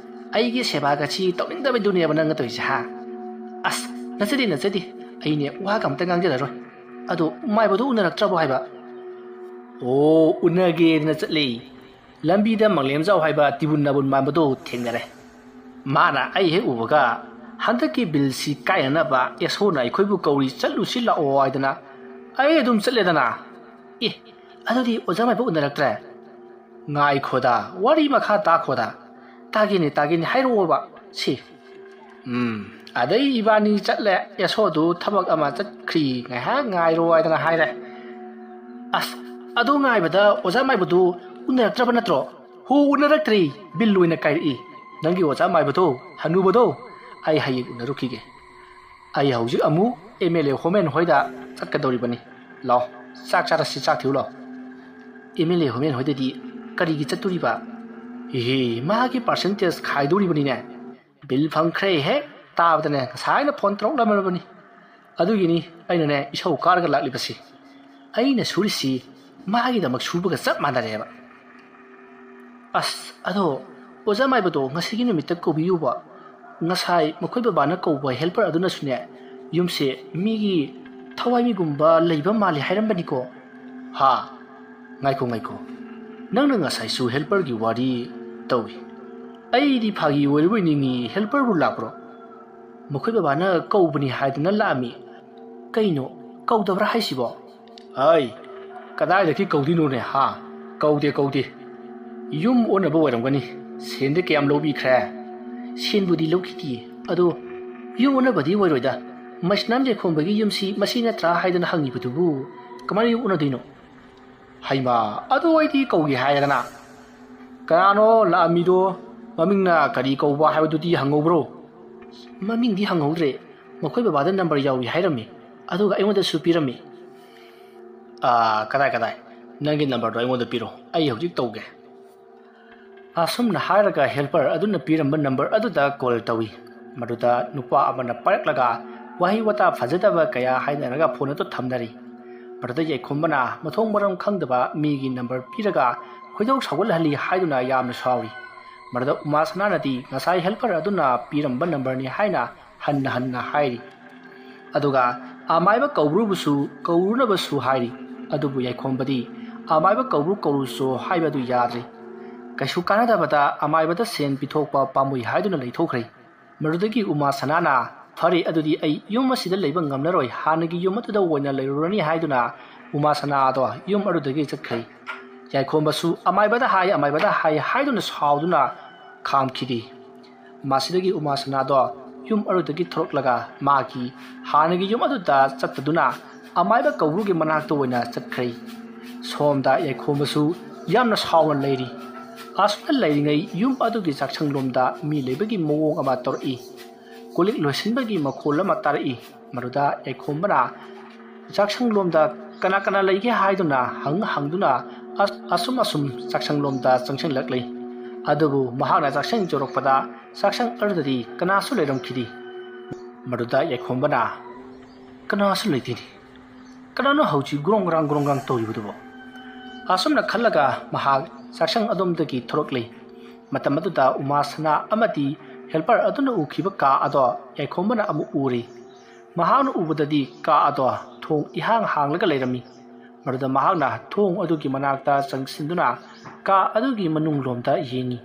ꯑꯩꯒꯤ ꯁꯦꯕꯥꯒꯁꯤ ꯇꯧꯅꯤꯡꯗꯕꯤꯗꯨꯅꯦꯕ ꯅꯪꯅ ꯇꯧꯔꯤꯁꯦ ꯍꯥ?" "ꯑꯁ, ꯅꯠꯆꯗꯦ, ꯅꯠꯆꯗꯦ꯫ ꯑꯩꯅꯦ ꯋꯥꯒ ꯑꯝꯇ ꯉꯥꯡꯖꯔꯔꯣꯏ꯫ ꯑꯗꯣ ꯃꯥꯏꯕꯗꯣ ꯎꯅꯔꯛꯇ꯭ꯔꯕꯣ ꯍꯥꯏꯕ?" "ꯑꯣ, ꯎꯅꯒꯦꯗꯅ ꯆꯠꯂꯦ꯫ ꯂꯝꯕꯤꯗ ꯃꯪꯂꯦꯝꯖꯥꯎ ꯍꯥꯏꯕ ꯇꯤꯕꯨꯟ ꯅꯥꯕꯨꯟ ꯃꯥꯟꯕꯗꯣ ꯊꯦꯡꯅꯔꯦ꯫ ꯃꯥꯅ ꯑꯩ ꯍꯦꯛ ꯎꯕꯒ ꯍꯟꯗꯛꯀꯤ ꯕꯤꯜꯁꯤ ꯀꯥꯏꯅꯅꯕ ꯑꯦꯁꯣꯅ ꯑꯩꯈꯣꯏꯕꯨ ꯀꯧꯔꯤ, ꯆꯠꯂꯨꯁꯤ ꯂꯥꯛꯑꯣ ꯍꯥꯏꯗꯅ꯫ ꯑꯩ ꯑꯗꯨꯝ ꯆꯠꯂꯦꯗꯅ꯫ ꯑꯦ, ꯑꯗꯨꯗꯤ ꯑꯣꯖꯥ ꯃꯥꯏꯕ ꯎꯅꯔꯛꯇ꯭ꯔꯦ? ꯉꯥꯏꯈꯣꯗ, ꯋꯥꯔꯤ ꯃꯈꯥ ꯇꯥꯈꯣꯗ꯫ ꯇꯥꯒꯦꯅꯦ, ꯇꯥꯒꯦꯅꯦ, ꯍꯥꯏꯔꯛꯑꯣꯕ꯫ ꯁꯤ꯫ ꯎꯝ, ꯑꯗꯩ ꯏꯕꯥꯅꯤ ꯆꯠꯂꯦ꯫ ꯑꯦꯁꯣꯗꯨ ꯊꯕꯛ ꯑꯃ ꯆꯠꯈ꯭ꯔꯤ, ꯉꯥꯏꯍꯥꯛ ꯉꯥꯏꯔꯣ ꯍꯥꯏꯗꯅ ꯍꯥꯏꯔꯦ꯫ ꯑꯁ, ꯑꯗꯨ ꯉꯥꯏꯕꯗ ꯑꯣꯖꯥ ꯃꯥꯏꯕꯗꯨ ꯎꯅꯔꯛꯇ꯭ꯔꯕ ꯅꯠꯇ꯭ꯔꯣ? ꯍꯣ, ꯎꯅꯔꯛꯇ꯭ꯔꯦ꯫ ꯕꯤꯜ ꯑꯣꯏꯅ ꯀꯥꯏꯔꯛꯏ꯫ ꯅꯪꯒꯤ ꯑꯣꯖꯥ ꯃꯥꯏꯕꯗꯣ, ꯍꯅꯨꯕꯗꯣ, ꯑꯩ ꯍꯌꯦꯡ ꯎꯅꯔꯨꯈꯤꯒꯦ꯫ ꯑꯩ ꯍꯧꯖꯤꯛ ꯑꯃꯨꯛ ꯑꯦꯝ ꯑꯦꯜ ꯑꯦ ꯍꯣꯃꯦꯟ ꯍꯣꯏꯗ ꯆꯠꯀꯗꯧꯔꯤꯕꯅꯤ꯫ ꯂꯥꯛꯑꯣ, ꯆꯥꯛ ꯆꯥꯔꯁꯤ, ꯆꯥꯛ ꯊꯤꯎ ꯂꯥꯛꯑꯣ꯫ ꯑꯦꯝ ꯑꯦꯜ ꯑꯦ ꯍꯣꯃꯦꯟ ꯍꯣꯏꯗꯗꯤ ꯀꯔꯤꯒꯤ ꯆꯠꯇꯣꯔꯤꯕ? ꯏꯍꯦ, ꯃꯥꯒꯤ ꯄꯥꯔꯁꯦꯟꯇꯦꯖ ꯈꯥꯏꯗꯣꯔꯤꯕꯅꯤꯅꯦ꯫ ꯕꯤꯜ ꯐꯪꯈ꯭ꯔꯦ ꯍꯦꯛ ꯇꯥꯕꯗꯅꯦ ꯉꯁꯥꯏꯅ ꯐꯣꯟ ꯇꯧꯔꯛꯂꯝꯃꯕꯅꯤ꯫ ꯑꯗꯨꯒꯤꯅꯤ ꯑꯩꯅꯅꯦ ꯏꯁꯧ ꯀꯥꯔꯒ ꯂꯥꯛꯂꯤꯕꯁꯤ꯫ ꯑꯩꯅ ꯁꯨꯔꯤꯁꯤ ꯃꯥꯒꯤꯗꯃꯛ ꯁꯨꯕꯒ ꯆꯞ ꯃꯥꯟꯅꯔꯦꯕ꯫ ꯑꯁ, ꯑꯗꯣ ꯑꯣꯖꯥ ꯃꯥꯏꯕꯗꯣ ꯉꯁꯤꯒꯤ ꯅꯨꯃꯤꯠꯇ ꯀꯧꯕꯤꯌꯨꯕ꯫ ꯉꯁꯥꯏ ꯃꯈꯣꯏ ꯕꯕꯥꯅ ꯀꯧꯕ ꯍꯦꯜꯄꯔ ꯑꯗꯨꯅꯁꯨꯅꯦ, ꯌꯨꯝꯁꯦ ꯃꯤꯒꯤ ꯊꯋꯥꯏ ꯃꯤꯒꯨꯝꯕ ꯂꯩꯕ ꯃꯥꯜꯂꯤ ꯍꯥꯏꯔꯝꯕꯅꯤꯀꯣ꯫ ꯍꯥ? ꯉꯥꯏꯈꯣ, ꯉꯥꯏꯈꯣ꯫ ꯅꯪꯅ ꯉꯁꯥꯏꯁꯨ ꯍꯦꯜꯄꯔꯒꯤ ꯋꯥꯔꯤ ꯇꯧꯏ꯫ ꯑꯩꯗꯤ ꯐꯥꯒꯤ ꯑꯣꯏꯔꯕꯣꯏ ꯅꯤꯡꯉꯤ, ꯍꯦꯜꯄꯔꯕꯨ ꯂꯥꯛꯄ꯭ꯔꯣ? ꯃꯈꯣꯏ ꯕꯕꯥꯅ ꯀꯧꯕꯅꯤ ꯍꯥꯏꯗꯅ ꯂꯥꯛꯑꯝꯃꯤ꯫ ꯀꯩꯅꯣ, ꯀꯧꯗꯕ꯭ꯔꯥ ꯍꯥꯏꯁꯤꯕꯣ? ꯑꯩ, ꯀꯗꯥꯏꯗꯒꯤ ꯀꯧꯗꯣꯏꯅꯣꯅꯦ, ꯍꯥ? ꯀꯧꯗꯦ, ꯀꯧꯗꯦ꯫ ꯌꯨꯝ ꯑꯣꯟꯅꯕ ꯑꯣꯏꯔꯝꯒꯅꯤ꯫ ꯁꯦꯟꯗꯤ ꯀꯌꯥꯝ ꯂꯧꯕꯤꯈ꯭ꯔꯦ? ꯁꯦꯟꯕꯨꯗꯤ ꯂꯧꯈꯤꯗꯦ, ꯑꯗꯣ ꯌꯨꯝ ꯑꯣꯟꯅꯕꯗꯤ ꯑꯣꯏꯔꯣꯏꯗ꯫ ꯃꯁꯤꯅꯥꯝ ꯌꯥꯏꯈꯣꯝꯕꯒꯤ ꯌꯨꯝꯁꯤ ꯃꯁꯤ ꯅꯠꯇ꯭ꯔꯥ ꯍꯥꯏꯗꯅ ꯍꯪꯉꯤꯕꯗꯨꯕꯨ ꯀꯃꯥꯏꯅ ꯌꯨꯝ ꯑꯣꯟꯅꯗꯣꯏꯅꯣ? ꯍꯩꯃꯥ, ꯑꯗꯨ ꯑꯩꯗꯤ ꯀꯧꯒꯦ ꯍꯥꯏꯔꯗꯅ꯫ ꯀꯅꯥꯅꯣ ꯂꯥꯛꯑꯝꯃꯤꯗꯣ? ꯃꯃꯤꯡꯅ ꯀꯔꯤ ꯀꯧꯕ ꯍꯥꯏꯕꯗꯨꯗꯤ ꯍꯪꯍꯧꯕ꯭ꯔꯣ? ꯃꯃꯤꯡꯗꯤ ꯍꯪꯍꯧꯗ꯭ꯔꯦ꯫ ꯃꯈꯣꯏ ꯕꯕꯥꯗ ꯅꯝꯕꯔ ꯌꯥꯎꯏ ꯍꯥꯏꯔꯝꯃꯤ, ꯑꯗꯨꯒ ꯑꯩꯉꯣꯟꯗꯁꯨ ꯄꯤꯔꯝꯃꯤ꯫ ꯑꯥ, ꯀꯗꯥꯏ, ꯀꯗꯥꯏ? ꯅꯪꯒꯤ ꯅꯝꯕꯔꯗꯣ ꯑꯩꯉꯣꯟꯗ ꯄꯤꯔꯣ, ꯑꯩ ꯍꯧꯖꯤꯛ ꯇꯧꯒꯦ꯫ ꯑꯁꯨꯝꯅ ꯍꯥꯏꯔꯒ ꯍꯦꯜꯄꯔ ꯑꯗꯨꯅ ꯄꯤꯔꯝꯕ ꯅꯝꯕꯔ ꯑꯗꯨꯗ ꯀꯣꯜ ꯇꯧꯏ꯫ ꯃꯗꯨꯗ ꯅꯨꯄꯥ ꯑꯃꯅ ꯄꯥꯏꯔꯛꯂꯒ ꯋꯥꯍꯩ ꯋꯥꯇꯥ ꯐꯖꯗꯕ ꯀꯌꯥ ꯍꯥꯏꯅꯔꯒ ꯐꯣꯟ ꯑꯗꯨ ꯊꯝꯅꯔꯤ꯫ ꯃꯗꯨꯗ ꯌꯥꯏꯈꯣꯝꯕꯅ ꯃꯊꯣꯡ ꯃꯔꯝ ꯈꯪꯗꯕ ꯃꯤꯒꯤ ꯅꯝꯕꯔ ꯄꯤꯔꯒ ꯈꯣꯏꯗꯧ ꯁꯥꯎꯒꯠꯍꯜꯂꯤ ꯍꯥꯏꯗꯨꯅ ꯌꯥꯝꯅ ꯁꯥꯎꯔꯤ꯫ ꯃꯗꯨꯗ ꯎꯃꯥ ꯁꯅꯥꯅꯗꯤ ꯉꯁꯥꯏ ꯍꯦꯜꯄꯔ ꯑꯗꯨꯅ ꯄꯤꯔꯝꯕ ꯅꯝꯕꯔꯅꯤ ꯍꯥꯏꯅ ꯍꯟꯅ ꯍꯟꯅ ꯍꯥꯏꯔꯤ꯫ ꯑꯗꯨꯒ ꯑꯃꯥꯏꯕ ꯀꯧꯔꯨꯕꯁꯨ ꯀꯧꯔꯨꯅꯕꯁꯨ ꯍꯥꯏꯔꯤ꯫ ꯑꯗꯨꯕꯨ ꯌꯥꯏꯈꯣꯝꯕꯗꯤ ꯑꯃꯥꯏꯕ ꯀꯧꯔꯨ ꯀꯧꯔꯨꯁꯨ ꯍꯥꯏꯕ ꯑꯗꯨ ꯌꯥꯗ꯭ꯔꯦ꯫ ꯀꯩꯁꯨ ꯀꯥꯟꯅꯗꯕꯗ ꯑꯃꯥꯏꯕꯗ ꯁꯦꯟ ꯄꯤꯊꯣꯛꯄ ꯄꯥꯝꯃꯨꯏ ꯍꯥꯏꯗꯨꯅ ꯂꯩꯊꯣꯛꯈ꯭ꯔꯦ꯫ ꯃꯗꯨꯗꯒꯤ ꯎꯃꯥ ꯁꯅꯥꯅ, "ꯐꯔꯦ, ꯑꯗꯨꯗꯤ ꯑꯩ ꯌꯨꯝ ꯑꯁꯤꯗ ꯂꯩꯕ ꯉꯝꯂꯔꯣꯏ, ꯍꯥꯟꯅꯒꯤ ꯌꯨꯝ ꯑꯗꯨꯗ ꯑꯣꯏꯅ ꯂꯩꯔꯨꯔꯅꯤ" ꯍꯥꯏꯗꯨꯅ ꯎꯃꯥ ꯁꯅꯥ ꯑꯗꯣ ꯌꯨꯝ ꯑꯗꯨꯗꯒꯤ ꯆꯠꯈ꯭ꯔꯦ꯫ ꯌꯥꯏꯈꯣꯝꯕꯁꯨ ꯑꯃꯥꯏꯕꯗ ꯍꯥꯏ, ꯑꯃꯥꯏꯕꯗ ꯍꯥꯏ ꯍꯥꯏꯗꯨꯅ ꯁꯥꯎꯗꯨꯅ ꯈꯥꯝꯈꯤꯗꯦ꯫ ꯃꯁꯤꯗꯒꯤ ꯎꯃꯥ ꯁꯅꯥꯗꯣ ꯌꯨꯝ ꯑꯗꯨꯗꯒꯤ ꯊꯣꯔꯛꯂꯒ ꯃꯥꯒꯤ ꯍꯥꯟꯅꯒꯤ ꯌꯨꯝ ꯑꯗꯨꯗ ꯆꯠꯇꯗꯨꯅ ꯑꯃꯥꯏꯕ ꯀꯧꯕ꯭ꯔꯨꯒꯤ ꯃꯅꯥꯛꯇ ꯑꯣꯏꯅ ꯆꯠꯈ꯭ꯔꯦ꯫ ꯁꯣꯝꯗ ꯌꯥꯏꯈꯣꯝꯕꯁꯨ ꯌꯥꯝꯅ ꯁꯥꯎꯅ ꯂꯩꯔꯤ꯫ ꯑꯁꯨꯝꯅ ꯂꯩꯔꯤꯉꯩ ꯌꯨꯝ ꯑꯗꯨꯒꯤ ꯆꯥꯛꯁꯪꯂꯣꯝꯗ ꯃꯤ ꯂꯩꯕꯒꯤ ꯃꯑꯣꯡ ꯑꯃ ꯇꯧꯔꯛꯏ꯫ ꯀꯣꯜꯂꯤꯛ ꯂꯣꯏꯁꯤꯟꯕꯒꯤ ꯃꯈꯣꯜ ꯑꯃ ꯇꯥꯔꯛꯏ꯫ ꯃꯗꯨꯗ ꯌꯥꯏꯈꯣꯝꯕꯅ ꯆꯥꯛꯁꯪꯂꯣꯝꯗ ꯀꯅꯥ ꯀꯅꯥ ꯂꯩꯒꯦ ꯍꯥꯏꯗꯨꯅ ꯍꯪ ꯍꯪꯗꯨꯅ ꯑꯁ-, ꯑꯁꯨꯝ ꯑꯁꯨꯝ ꯆꯥꯛꯁꯪꯂꯣꯝꯗ ꯆꯪꯁꯤꯜꯂꯛꯂꯤ꯫ ꯑꯗꯨꯕꯨ ꯃꯍꯥꯛꯅ ꯆꯥꯛꯁꯪ ꯌꯧꯔꯛꯄꯗ ꯆꯥꯛꯁꯪ ꯑꯗꯨꯗꯗꯤ ꯀꯅꯥꯁꯨ ꯂꯩꯔꯝꯈꯤꯗꯦ꯫ ꯃꯗꯨꯗ ꯌꯥꯏꯈꯣꯝꯕꯅ, "ꯀꯅꯥꯁꯨ ꯂꯩꯇꯦꯅꯦ꯫ ꯀꯅꯥꯅꯣ ꯍꯧꯖꯤꯛ ꯒ꯭ꯔꯣꯡ ꯒ꯭ꯔꯥꯡ ꯒ꯭ꯔꯣꯡ ꯒ꯭ꯔꯥꯡ ꯇꯧꯔꯤꯕꯗꯨꯕꯣ?" ꯑꯁꯨꯝꯅ ꯈꯜꯂꯒ ꯃꯍꯥꯛ ꯆꯥꯛꯁꯪ ꯑꯗꯣꯝꯗꯒꯤ ꯊꯣꯔꯛꯂꯤ꯫ ꯃꯇꯝ ꯑꯗꯨꯗ ꯎꯃꯥ ꯁꯅꯥ ꯑꯃꯗꯤ ꯍꯦꯜꯄꯔ ꯑꯗꯨꯅ ꯎꯈꯤꯕ ꯀꯥ ꯑꯗꯣ ꯌꯥꯏꯈꯣꯝꯕꯅ ꯑꯃꯨꯛ ꯎꯔꯤ꯫ ꯃꯍꯥꯛꯅ ꯎꯕꯗꯗꯤ ꯀꯥ ꯑꯗꯣ ꯊꯣꯡ ꯏꯍꯥꯡ ꯍꯥꯡꯂꯒ ꯂꯩꯔꯝꯃꯤ꯫ ꯃꯗꯨꯗ ꯃꯍꯥꯛꯅ ꯊꯣꯡ ꯑꯗꯨꯒꯤ ꯃꯅꯥꯛꯇ ꯆꯪꯁꯤꯟꯗꯨꯅ ꯀꯥ ꯑꯗꯨꯒꯤ ꯃꯅꯨꯡ ꯂꯣꯝꯗ ꯌꯦꯡꯉꯤ꯫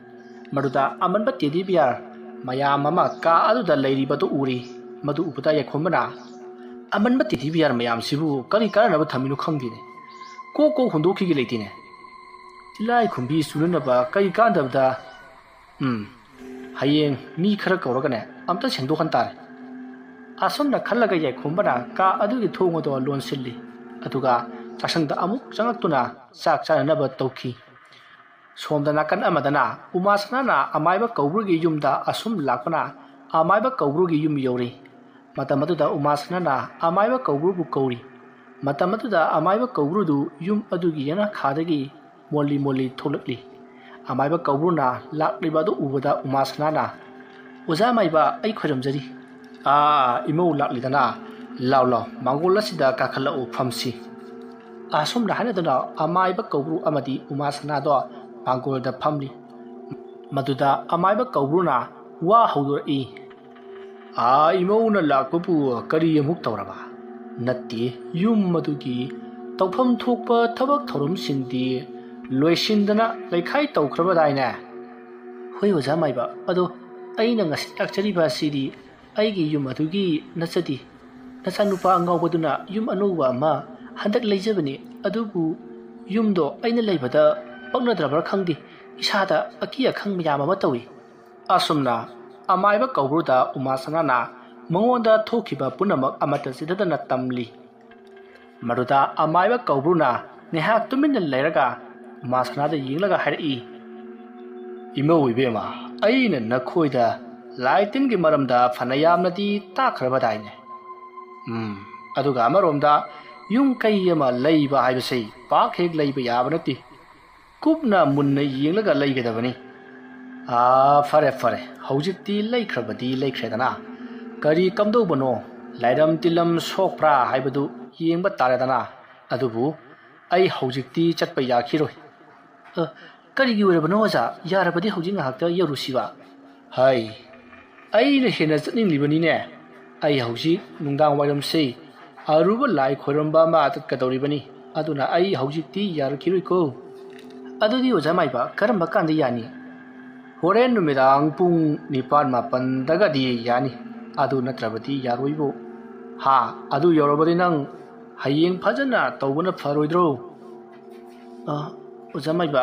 ꯃꯗꯨꯗ ꯑꯃꯟꯕ ꯇꯦꯗꯤ ꯕꯤꯌꯥꯔ ꯃꯌꯥꯝ ꯑꯃ ꯀꯥ ꯑꯗꯨꯗ ꯂꯩꯔꯤꯕꯗꯨ ꯎꯔꯤ꯫ ꯃꯗꯨ ꯎꯕꯗ ꯌꯥꯏꯈꯣꯝꯕꯅ, "ꯑꯃꯟꯕ ꯇꯦꯗꯤ ꯕꯤꯌꯥꯔ ꯃꯌꯥꯝꯁꯤꯕꯨ ꯀꯔꯤ ꯀꯥꯟꯅꯅꯕ ꯊꯝꯃꯤꯅꯣ ꯈꯪꯗꯦꯅꯦ꯫ ꯀꯣꯛ ꯀꯣꯛ ꯍꯨꯟꯗꯣꯛꯈꯤꯒꯦ ꯂꯩꯇꯦꯅꯦ꯫ ꯇꯤꯜꯂꯥꯏꯈꯨꯝꯕꯤ ꯆꯨꯅꯅꯕ ꯀꯔꯤ ꯀꯥꯟꯗꯕꯗ? ꯎꯝ, ꯍꯌꯦꯡ ꯃꯤ ꯈꯔ ꯀꯧꯔꯒꯅꯦ, ꯑꯝꯇ ꯁꯦꯡꯗꯣꯛꯍꯟ ꯇꯥꯔꯦ"꯫ ꯑꯁꯨꯝꯅ ꯈꯜꯂꯒ ꯌꯥꯏꯈꯣꯝꯕꯅ ꯀꯥ ꯑꯗꯨꯒꯤ ꯊꯣꯡ ꯑꯗꯣ ꯂꯣꯟꯁꯤꯜꯂꯤ꯫ ꯑꯗꯨꯒ ꯆꯥꯛꯁꯪꯗ ꯑꯃꯨꯛ ꯆꯪꯉꯛꯇꯨꯅ ꯆꯥꯛ ꯆꯥꯅꯅꯕ ꯇꯧꯈꯤ꯫ ꯁꯣꯝꯗ ꯅꯥꯀꯟ ꯑꯃꯗꯅ ꯎꯃꯥ ꯁꯅꯥꯅ ꯑꯃꯥꯏꯕ ꯀꯧꯕ꯭ꯔꯨꯒꯤ ꯌꯨꯝꯗ ꯑꯁꯨꯝ ꯂꯥꯛꯄꯅ ꯑꯃꯥꯏꯕ ꯀꯧꯕ꯭ꯔꯨꯒꯤ ꯌꯨꯝ ꯌꯧꯔꯤ꯫ ꯃꯇꯝ ꯑꯗꯨꯗ ꯎꯃꯥ ꯁꯅꯥꯅ ꯑꯃꯥꯏꯕ ꯀꯧꯕ꯭ꯔꯨꯕꯨ ꯀꯧꯔꯤ꯫ ꯃꯇꯝ ꯑꯗꯨꯗ ꯑꯃꯥꯏꯕ ꯀꯧꯕ꯭ꯔꯨꯗꯨ ꯌꯨꯝ ꯑꯗꯨꯒꯤ ꯌꯦꯅꯈꯥꯗꯒꯤ ꯃꯣꯜꯂꯤ ꯃꯣꯜꯂꯤ ꯊꯣꯛꯂꯛꯂꯤ꯫ ꯑꯃꯥꯏꯕ ꯀꯧꯕ꯭ꯔꯨꯅ ꯂꯥꯛꯂꯤꯕ ꯑꯗꯨ ꯎꯕꯗ ꯎꯃꯥ ꯁꯅꯥꯅ, "ꯑꯣꯖꯥ ꯃꯥꯏꯕ, ꯑꯩ ꯈꯣꯏꯔꯝꯖꯔꯤ"꯫ "ꯑꯥ, ꯏꯃꯧ ꯂꯥꯛꯂꯤꯗꯅ꯫ ꯂꯥꯎ ꯂꯥꯎ, ꯃꯥꯡꯒꯣꯜ ꯑꯁꯤꯗ ꯀꯥꯈꯠꯂꯛꯎ, ꯐꯝꯁꯤ"꯫ ꯑꯁꯨꯝꯅ ꯍꯥꯏꯅꯗꯨꯅ ꯑꯃꯥꯏꯕ ꯀꯧꯕ꯭ꯔꯨ ꯑꯃꯗꯤ ꯎꯃꯥ ꯁꯅꯥꯗꯣ ꯃꯥꯡꯒꯣꯜꯗ ꯐꯝꯂꯤ꯫ ꯃꯗꯨꯗ ꯑꯃꯥꯏꯕ ꯀꯧꯕ꯭ꯔꯨꯅ ꯋꯥ ꯍꯧꯗꯣꯔꯛꯏ꯫ "ꯑꯥ, ꯏꯃꯧꯅ ꯂꯥꯛꯄꯕꯨ ꯀꯔꯤ ꯑꯃꯨꯛ ꯇꯧꯔꯕ? ꯅꯠꯇꯦ, ꯌꯨꯝ ꯑꯗꯨꯒꯤ ꯇꯧꯐꯝ ꯊꯣꯛꯄ ꯊꯕꯛ ꯊꯧꯔꯝꯁꯤꯡꯗꯤ ꯂꯣꯏꯁꯤꯟꯗꯅ ꯂꯩꯈꯥꯏ ꯇꯧꯈ꯭ꯔꯕꯗꯥꯏꯅꯦ?" "ꯍꯣꯏ ꯑꯣꯖꯥ ꯃꯥꯏꯕ, ꯑꯗꯣ ꯑꯩꯅ ꯉꯁꯤ ꯂꯥꯛꯆꯔꯤꯕ ꯑꯁꯤꯗꯤ ꯑꯩꯒꯤ ꯌꯨꯝ ꯑꯗꯨꯒꯤ ꯅꯠꯆꯗꯦ꯫ ꯅꯆꯥꯅꯨꯄꯥ ꯑꯉꯥꯎꯕꯗꯨꯅ ꯌꯨꯝ ꯑꯅꯧꯕ ꯑꯃ ꯍꯟꯗꯛ ꯂꯩꯖꯕꯅꯤ, ꯑꯗꯨꯕꯨ ꯌꯨꯝꯗꯣ ꯑꯩꯅ ꯂꯩꯕꯗ ꯄꯛꯅꯗ꯭ꯔꯕ꯭ꯔꯥ ꯈꯪꯗꯦ, ꯏꯁꯥꯗ ꯑꯀꯤ ꯑꯈꯪ ꯃꯌꯥꯝ ꯑꯃ ꯇꯧꯏ꯫ ꯑꯁꯨꯝꯅ ꯑꯃꯥꯏꯕ ꯀꯧꯕ꯭ꯔꯨꯗ ꯎꯃꯥ ꯁꯅꯥꯅ ꯃꯉꯣꯟꯗ ꯊꯣꯛꯈꯤꯕ ꯄꯨꯝꯅꯃꯛ ꯑꯃꯠꯇ ꯆꯤꯊꯗꯅ ꯇꯝꯂꯤ꯫ ꯃꯗꯨꯗ ꯑꯃꯥꯏꯕ ꯀꯧꯕ꯭ꯔꯨꯅ ꯉꯥꯏꯍꯥꯛ ꯇꯨꯃꯤꯟꯅ ꯂꯩꯔꯒ ꯎꯃꯥ ꯁꯅꯥꯗ ꯌꯦꯡꯂꯒ ꯍꯥꯏꯔꯛꯏ, "ꯏꯃꯧ ꯏꯕꯦꯝꯃ, ꯑꯩꯅ ꯅꯈꯣꯏꯗ ꯂꯥꯏ ꯇꯤꯟꯒꯤ ꯃꯔꯝꯗ ꯐꯅ ꯌꯥꯝꯅꯗꯤ ꯇꯥꯛꯈ꯭ꯔꯕꯗꯥꯏꯅꯦ? ꯎꯝ, ꯑꯗꯨꯒ ꯑꯃꯔꯣꯝꯗ ꯌꯨꯝ ꯀꯩ ꯑꯃ ꯂꯩꯕ ꯍꯥꯏꯕꯁꯤ ꯄꯥꯛ ꯍꯦꯛ ꯂꯩꯕ ꯌꯥꯕ ꯅꯠꯇꯦ꯫ ꯀꯨꯞꯅ ꯃꯨꯟꯅ ꯌꯦꯡꯂꯒ ꯂꯩꯒꯗꯕꯅꯤ꯫ ꯑꯥ, ꯐꯔꯦ, ꯐꯔꯦ, ꯍꯧꯖꯤꯛꯇꯤ ꯂꯩꯈ꯭ꯔꯕꯗꯤ ꯂꯩꯈ꯭ꯔꯦꯗꯅ꯫ ꯀꯔꯤ ꯀꯝꯗꯧꯕꯅꯣ? ꯂꯥꯏꯔꯝ ꯇꯤꯜꯂꯝ ꯁꯣꯛꯄ꯭ꯔꯥ ꯍꯥꯏꯕꯗꯨ ꯌꯦꯡꯕ ꯇꯥꯔꯦꯗꯅ꯫ ꯑꯗꯨꯕꯨ ꯑꯩ ꯍꯧꯖꯤꯛꯇꯤ ꯆꯠꯄ ꯌꯥꯈꯤꯔꯣꯏ꯫" "ꯑ, ꯀꯔꯤꯒꯤ ꯑꯣꯏꯔꯕꯅꯣ ꯑꯣꯖꯥ? ꯌꯥꯔꯕꯗꯤ ꯍꯧꯖꯤꯛ ꯉꯥꯏꯍꯥꯛꯇ ꯌꯧꯔꯨꯁꯤꯕ?" "ꯍꯩ, ꯑꯩꯅ ꯍꯦꯟꯅ ꯆꯠꯅꯤꯡꯂꯤꯕꯅꯤꯅꯦ꯫ ꯑꯩ ꯍꯧꯖꯤꯛ ꯅꯨꯡꯗꯥꯡ ꯋꯥꯏꯔꯝꯁꯤ ꯑꯔꯨꯕ ꯂꯥꯏ ꯈꯣꯏꯔꯝꯕ ꯑꯃ ꯆꯠꯀꯗꯧꯔꯤꯕꯅꯤ꯫ ꯑꯗꯨꯅ ꯑꯩ ꯍꯧꯖꯤꯛꯇꯤ ꯌꯥꯔꯛꯈꯤꯔꯣꯏꯀꯣ꯫" "ꯑꯗꯨꯗꯤ ꯑꯣꯖꯥ ꯃꯥꯏꯕ, ꯀꯔꯝꯕ ꯀꯥꯟꯗ ꯌꯥꯅꯤ?" "ꯍꯣꯔꯦꯟ ꯅꯨꯃꯤꯗꯥꯡ ꯄꯨꯡ ꯅꯤꯄꯥꯟ ꯃꯥꯄꯟꯗꯒꯗꯤ ꯌꯥꯅꯤ꯫ ꯑꯗꯨ ꯅꯠꯇ꯭ꯔꯕꯗꯤ ꯌꯥꯔꯣꯏꯕꯨ꯫" "ꯍꯥ, ꯑꯗꯨ ꯌꯧꯔꯕꯗꯤ ꯅꯪ ꯍꯌꯦꯡ ꯐꯖꯅ ꯇꯧꯕꯅ ꯐꯔꯣꯏꯗ꯭ꯔꯣ?" "ꯑ, ꯑꯣꯖꯥ ꯃꯥꯏꯕ,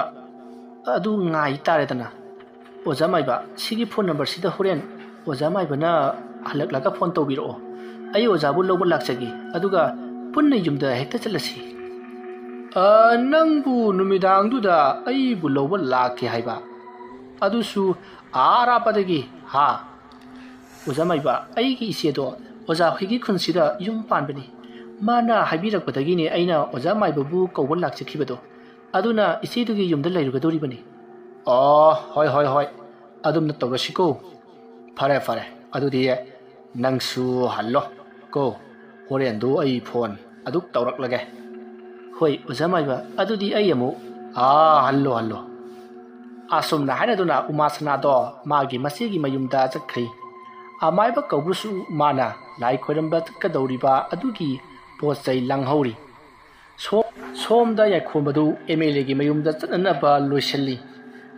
ꯑꯗꯨ ꯉꯥꯏ ꯇꯥꯔꯦꯗꯅ꯫ ꯑꯣꯖꯥ ꯃꯥꯏꯕ, ꯁꯤꯒꯤ ꯐꯣꯟ ꯅꯝꯕꯔꯁꯤꯗ ꯍꯣꯔꯦꯟ ꯑꯣꯖꯥ ꯃꯥꯏꯕꯅ ꯍꯜꯂꯛꯂꯒ ꯐꯣꯟ ꯇꯧꯕꯤꯔꯛꯑꯣ꯫ ꯑꯩ ꯑꯣꯖꯥꯕꯨ ꯂꯧꯕ ꯂꯥꯛꯆꯒꯦ, ꯑꯗꯨꯒ ꯄꯨꯟꯅ ꯌꯨꯝꯗ ꯍꯦꯛꯇ ꯆꯠꯂꯁꯤ꯫" "ꯑ, ꯅꯪꯕꯨ ꯅꯨꯃꯤꯗꯥꯡꯗꯨꯗ ꯑꯩꯕꯨ ꯂꯧꯕ ꯂꯥꯛꯀꯦ ꯍꯥꯏꯕ? ꯑꯗꯨꯁꯨ ꯑꯥ ꯑꯔꯥꯞꯄꯗꯒꯤ, ꯍꯥ?" "ꯑꯣꯖꯥ ꯃꯥꯏꯕ, ꯑꯩꯒꯤ ꯏꯆꯦꯗꯣ ꯑꯣꯖꯥ ꯍꯣꯏꯒꯤ ꯈꯨꯟꯁꯤꯗ ꯌꯨꯝ ꯄꯥꯟꯕꯅꯤ꯫ ꯃꯥꯅ ꯍꯥꯏꯕꯤꯔꯛꯄꯗꯒꯤꯅꯦ ꯑꯩꯅ ꯑꯣꯖꯥ ꯃꯥꯏꯕꯕꯨ ꯀꯧꯕ ꯂꯥꯛꯆꯈꯤꯕꯗꯣ꯫ ꯑꯗꯨꯅ ꯏꯆꯦꯗꯨꯒꯤ ꯌꯨꯝꯗ ꯂꯩꯔꯨꯒꯗꯧꯔꯤꯕꯅꯤ꯫" "ꯑꯣ, ꯍꯣꯏ, ꯍꯣꯏ, ꯍꯣꯏ꯫ ꯑꯗꯨꯝꯅ ꯇꯧꯔꯁꯤꯀꯣ꯫ ꯐꯔꯦ, ꯐꯔꯦ꯫ ꯑꯗꯨꯗꯤ ꯅꯪꯁꯨ ꯍꯜꯂꯣ ꯀꯣ꯫ ꯍꯣꯔꯦꯟꯗꯨ ꯑꯩ ꯐꯣꯟ ꯑꯗꯨꯛ ꯇꯧꯔꯛꯂꯒꯦ꯫" "ꯍꯣꯏ, ꯑꯣꯖꯥ ꯃꯥꯏꯕ꯫ ꯑꯗꯨꯗꯤ ꯑꯩ ꯑꯃꯨꯛ..." "ꯑꯥ, ꯍꯜꯂꯣ, ꯍꯜꯂꯣ꯫" ꯑꯁꯨꯝꯅ ꯍꯥꯏꯅꯗꯨꯅ ꯎꯃꯥ ꯁꯅꯥꯗꯣ ꯃꯥꯒꯤ ꯃꯆꯦꯒꯤ ꯃꯌꯨꯝꯗ ꯆꯠꯈ꯭ꯔꯤ꯫ ꯑꯃꯥꯏꯕ ꯀꯧꯕ꯭ꯔꯨꯁꯨ ꯃꯥꯅ ꯂꯥꯏ ꯈꯣꯏꯔꯝꯕ ꯆꯠꯀꯗꯧꯔꯤꯕ ꯑꯗꯨꯒꯤ ꯄꯣꯠ ꯆꯩ ꯂꯥꯡꯍꯧꯔꯤ꯫ ꯁꯣ-, ꯁꯣꯝꯗ ꯌꯥꯏꯈꯣꯝꯕꯗꯨ ꯑꯦꯝ ꯑꯦꯜ ꯑꯦꯒꯤ ꯃꯌꯨꯝꯗ ꯆꯠꯅꯅꯕ ꯂꯣꯏꯁꯤꯜꯂꯤ꯫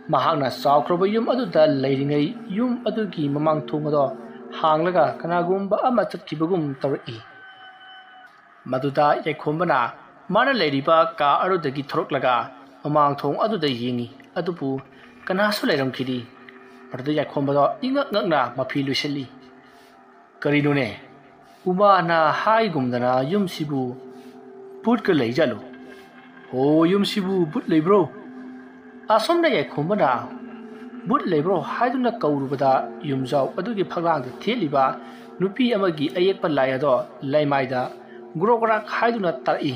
ꯃꯍꯥꯛꯅ ꯆꯥꯎꯈ꯭ꯔꯕ ꯌꯨꯝ ꯑꯗꯨꯗ ꯂꯩꯔꯤꯉꯩ ꯌꯨꯝ ꯑꯗꯨꯒꯤ ꯃꯃꯥꯡ ꯊꯣꯡ ꯑꯗꯣ ꯍꯥꯡꯂꯒ ꯀꯅꯥꯒꯨꯝꯕ ꯑꯃ ꯆꯠꯈꯤꯕꯒꯨꯝ ꯇꯧꯔꯛꯏ꯫ ꯃꯗꯨꯗ ꯌꯥꯏꯈꯣꯝꯕꯅ ꯃꯥꯅ ꯂꯩꯔꯤꯕ ꯀꯥ ꯑꯗꯨꯗꯒꯤ ꯊꯣꯔꯛꯂꯒ ꯃꯃꯥꯡ ꯊꯣꯡ ꯑꯗꯨꯗ ꯌꯦꯡꯉꯤ, ꯑꯗꯨꯕꯨ ꯀꯅꯥꯁꯨ ꯂꯩꯔꯝꯈꯤꯗꯦ꯫ ꯃꯗꯨꯗ ꯌꯥꯏꯈꯣꯝꯕꯗꯣ ꯏꯉꯛ ꯉꯛꯅ ꯃꯐꯤ ꯂꯣꯏꯁꯤꯜꯂꯤ꯫ "ꯀꯔꯤꯅꯣꯅꯦ? ꯎꯃꯥꯅ ꯍꯥꯏꯒꯨꯝꯗꯅ ꯌꯨꯝꯁꯤꯕꯨ ꯚꯨꯠꯀ ꯂꯩꯖꯥꯠꯂꯣ? ꯍꯣ, ꯌꯨꯝꯁꯤꯕꯨ ꯚꯨꯠ ꯂꯩꯕ꯭ꯔꯣ?" ꯑꯁꯣꯝꯅ ꯌꯥꯏꯈꯣꯝꯕꯅ "ꯚꯨꯠ ꯂꯩꯕ꯭ꯔꯣ?" ꯍꯥꯏꯗꯨꯅ ꯀꯧꯔꯨꯕꯗ, ꯌꯨꯝꯖꯥꯎ ꯑꯗꯨꯒꯤ ꯐꯛꯂꯥꯡꯗ ꯊꯦꯠꯂꯤꯕ ꯅꯨꯄꯤ ꯑꯃꯒꯤ ꯑꯌꯦꯛꯄ ꯂꯥꯏ ꯑꯗꯣ ꯂꯩꯃꯥꯏꯗ ꯒ꯭ꯔꯣꯛ ꯒ꯭ꯔꯥꯛ ꯍꯥꯏꯗꯨꯅ ꯇꯥꯔꯛꯏ꯫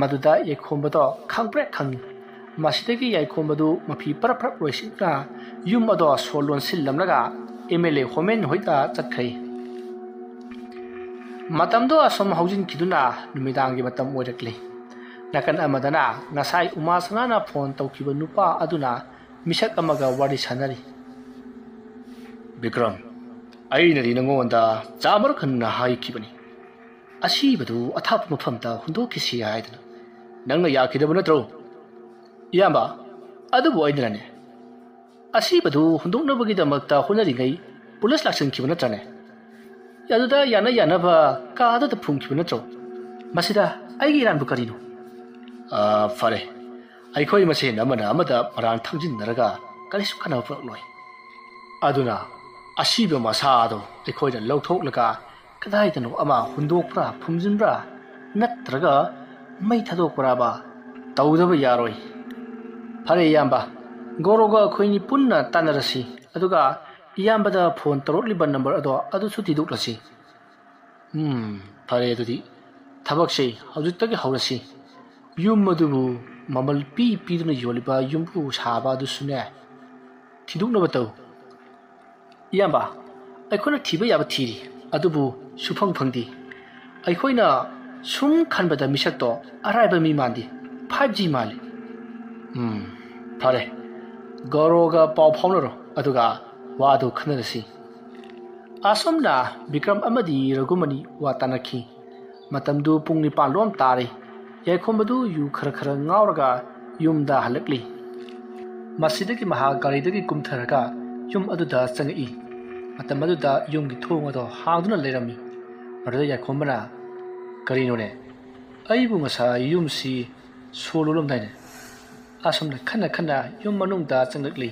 ꯃꯗꯨꯗ ꯌꯥꯏꯈꯣꯝꯕꯗꯣ ꯈꯪꯄ꯭ꯔꯦꯛ ꯈꯪꯏ꯫ ꯃꯁꯤꯗꯒꯤ ꯌꯥꯏꯈꯣꯝꯕꯗꯨ ꯃꯐꯤ ꯄꯔꯞ ꯄꯔꯞ ꯂꯣꯏꯁꯤꯟꯗꯨꯅ ꯌꯨꯝ ꯑꯗꯣ ꯁꯣ ꯂꯣꯟꯁꯤꯜꯂꯝꯂꯒ ꯑꯦꯝ ꯑꯦꯜ ꯑꯦ ꯍꯣꯃꯦꯟ ꯍꯣꯏꯗ ꯆꯠꯈ꯭ꯔꯦ꯫ ꯃꯇꯝꯗꯣ ꯑꯁꯨꯝ ꯍꯧꯖꯤꯟꯈꯤꯗꯨꯅ ꯅꯨꯃꯤꯗꯥꯡꯒꯤ ꯃꯇꯝ ꯑꯣꯏꯔꯛꯂꯦ꯫ ꯅꯥꯀꯟ ꯑꯃꯗꯅ ꯉꯁꯥꯏ ꯎꯃꯥ ꯁꯅꯥꯅ ꯐꯣꯟ ꯇꯧꯈꯤꯕ ꯅꯨꯄꯥ ꯑꯗꯨꯅ ꯃꯤꯁꯛ ꯑꯃꯒ ꯋꯥꯔꯤ ꯁꯥꯟꯅꯔꯤ꯫ "ꯕꯤꯀ꯭ꯔꯝ, ꯑꯩꯅꯗꯤ ꯅꯉꯣꯟꯗ ꯆꯥꯃꯔꯛ ꯍꯟꯅ ꯍꯥꯏꯈꯤꯕꯅꯤ, ꯑꯁꯤꯕꯗꯨ ꯑꯊꯥꯞꯄ ꯃꯐꯝꯗ ꯍꯨꯟꯗꯣꯛꯈꯤꯁꯤ ꯍꯥꯏꯗꯅ꯫ ꯅꯪꯅ ꯌꯥꯈꯤꯗꯕ ꯅꯠꯇ꯭ꯔꯣ?" "ꯏꯌꯥꯝꯕ, ꯑꯗꯨꯕꯨ ꯑꯩꯅꯅꯦ, ꯑꯁꯤꯕꯗꯨ ꯍꯨꯟꯗꯣꯛꯅꯕꯒꯤꯗꯃꯛꯇ ꯍꯣꯠꯅꯔꯤꯉꯩ ꯄꯨꯂꯤꯁ ꯂꯥꯛꯁꯤꯟꯈꯤꯕ ꯅꯠꯇ꯭ꯔꯅꯦ? ꯑꯗꯨꯗ ꯌꯥꯅ ꯌꯥꯅꯕ ꯀꯥꯗꯨꯗ ꯐꯨꯝꯈꯤꯕ ꯅꯠꯇ꯭ꯔꯣ? ꯃꯁꯤꯗ ꯑꯩꯒꯤ ꯏꯔꯥꯟꯕꯨ ꯀꯔꯤꯅꯣ?" "ꯑꯥ, ꯐꯔꯦ, ꯑꯩꯈꯣꯏ ꯃꯁꯦꯟ ꯑꯃꯅ ꯑꯃꯗ ꯃꯔꯥꯟ ꯊꯥꯡꯖꯤꯟꯅꯔꯒ ꯀꯔꯤꯁꯨ ꯀꯥꯟꯅꯕ ꯄꯨꯔꯛꯂꯣꯏ꯫ ꯑꯗꯨꯅ ꯑꯁꯤꯕ ꯃꯁꯥ ꯑꯗꯨ ꯑꯩꯈꯣꯏꯅ ꯂꯧꯊꯣꯛꯂꯒ ꯀꯗꯥꯏꯗꯅꯣ ꯑꯃ ꯍꯨꯟꯗꯣꯛꯄ꯭ꯔꯥ, ꯐꯨꯝꯖꯤꯟꯕ꯭ꯔꯥ, ꯅꯠꯇ꯭ꯔꯒ ꯃꯩ ꯊꯥꯗꯣꯛꯄ꯭ꯔꯥꯕ ꯇꯧꯗꯕ ꯌꯥꯔꯣꯏ꯫ ꯐꯔꯦ ꯏꯌꯥꯝꯕ, ꯒꯣꯔꯣꯒ ꯑꯩꯈꯣꯏꯅꯤ ꯄꯨꯟꯅ ꯇꯥꯟꯅꯔꯁꯤ, ꯑꯗꯨꯒ ꯏꯌꯥꯝꯕꯗ ꯐꯣꯟ ꯇꯧꯔꯛꯂꯤꯕ ꯅꯝꯕꯔ ꯑꯗꯣ ꯑꯗꯨꯁꯨ ꯊꯤꯗꯣꯛꯂꯁꯤ꯫" "ꯎꯝ, ꯐꯔꯦ, ꯑꯗꯨꯗꯤ ꯊꯕꯛꯁꯦ ꯍꯧꯖꯤꯛꯇꯒꯤ ꯍꯧꯔꯁꯤ꯫ ꯌꯨꯝ ꯑꯗꯨꯕꯨ ꯃꯃꯜ ꯄꯤ ꯄꯤꯗꯨꯅ ꯌꯣꯜꯂꯤꯕ ꯌꯨꯝꯕꯨ ꯁꯥꯕ ꯑꯗꯨꯁꯨꯅꯦ, ꯊꯤꯗꯣꯛꯅꯕ ꯇꯧ꯫" "ꯏꯌꯥꯝꯕ, ꯑꯩꯈꯣꯏꯅ ꯊꯤꯕ ꯌꯥꯕ ꯊꯤꯔꯤ, ꯑꯗꯨꯕꯨ ꯁꯨꯐꯪ ꯐꯪꯗꯦ꯫ ꯑꯩꯈꯣꯏꯅ ꯁꯨꯝ ꯈꯟꯕꯗ ꯃꯤꯁꯛꯇꯣ ꯑꯔꯥꯏꯕ ꯃꯤ ꯃꯥꯟꯗꯦ, ꯐꯥꯏꯚ ꯖꯤ ꯃꯥꯜꯂꯤ꯫" "ꯎꯝ, ꯐꯔꯦ, ꯒꯧꯔꯣꯒ ꯄꯥꯎ ꯐꯥꯎꯅꯔꯣ, ꯑꯗꯨꯒ ꯋꯥꯗꯨ ꯈꯟꯅꯔꯁꯤ꯫" ꯑꯁꯨꯝꯅ ꯕꯤꯀ꯭ꯔꯝ ꯑꯃꯗꯤ ꯔꯘꯨꯃꯅꯤ ꯋꯥ ꯇꯥꯅꯈꯤ꯫ ꯃꯇꯝꯗꯨ ꯄꯨꯡ ꯅꯤꯄꯥꯟ ꯂꯣꯝ ꯇꯥꯔꯦ꯫ ꯌꯥꯏꯈꯣꯝꯕꯗꯨ ꯌꯨ ꯈꯔ ꯈꯔ ꯉꯥꯎꯔꯒ ꯌꯨꯝꯗ ꯍꯜꯂꯛꯂꯤ꯫ ꯃꯁꯤꯗꯒꯤ ꯃꯍꯥꯛ ꯒꯥꯔꯤꯗꯒꯤ ꯀꯨꯝꯊꯔꯒ ꯌꯨꯝ ꯑꯗꯨꯗ ꯆꯪꯉꯛꯏ꯫ ꯃꯇꯝ ꯑꯗꯨꯗ ꯌꯨꯝꯒꯤ ꯊꯣꯡ ꯑꯗꯣ ꯍꯥꯡꯗꯨꯅ ꯂꯩꯔꯝꯃꯤ꯫ ꯃꯗꯨꯗ ꯌꯥꯏꯈꯣꯝꯕꯅ, "ꯀꯔꯤꯅꯣꯅꯦ? ꯑꯩꯕꯨ ꯉꯁꯥꯏ ꯌꯨꯝꯁꯤ ꯁꯣ ꯂꯣꯜꯂꯝꯗꯥꯏꯅꯦ?" ꯑꯁꯨꯝꯅ ꯈꯟꯅ ꯈꯟꯅ ꯌꯨꯝ ꯃꯅꯨꯡꯗ ꯆꯪꯂꯛꯂꯤ꯫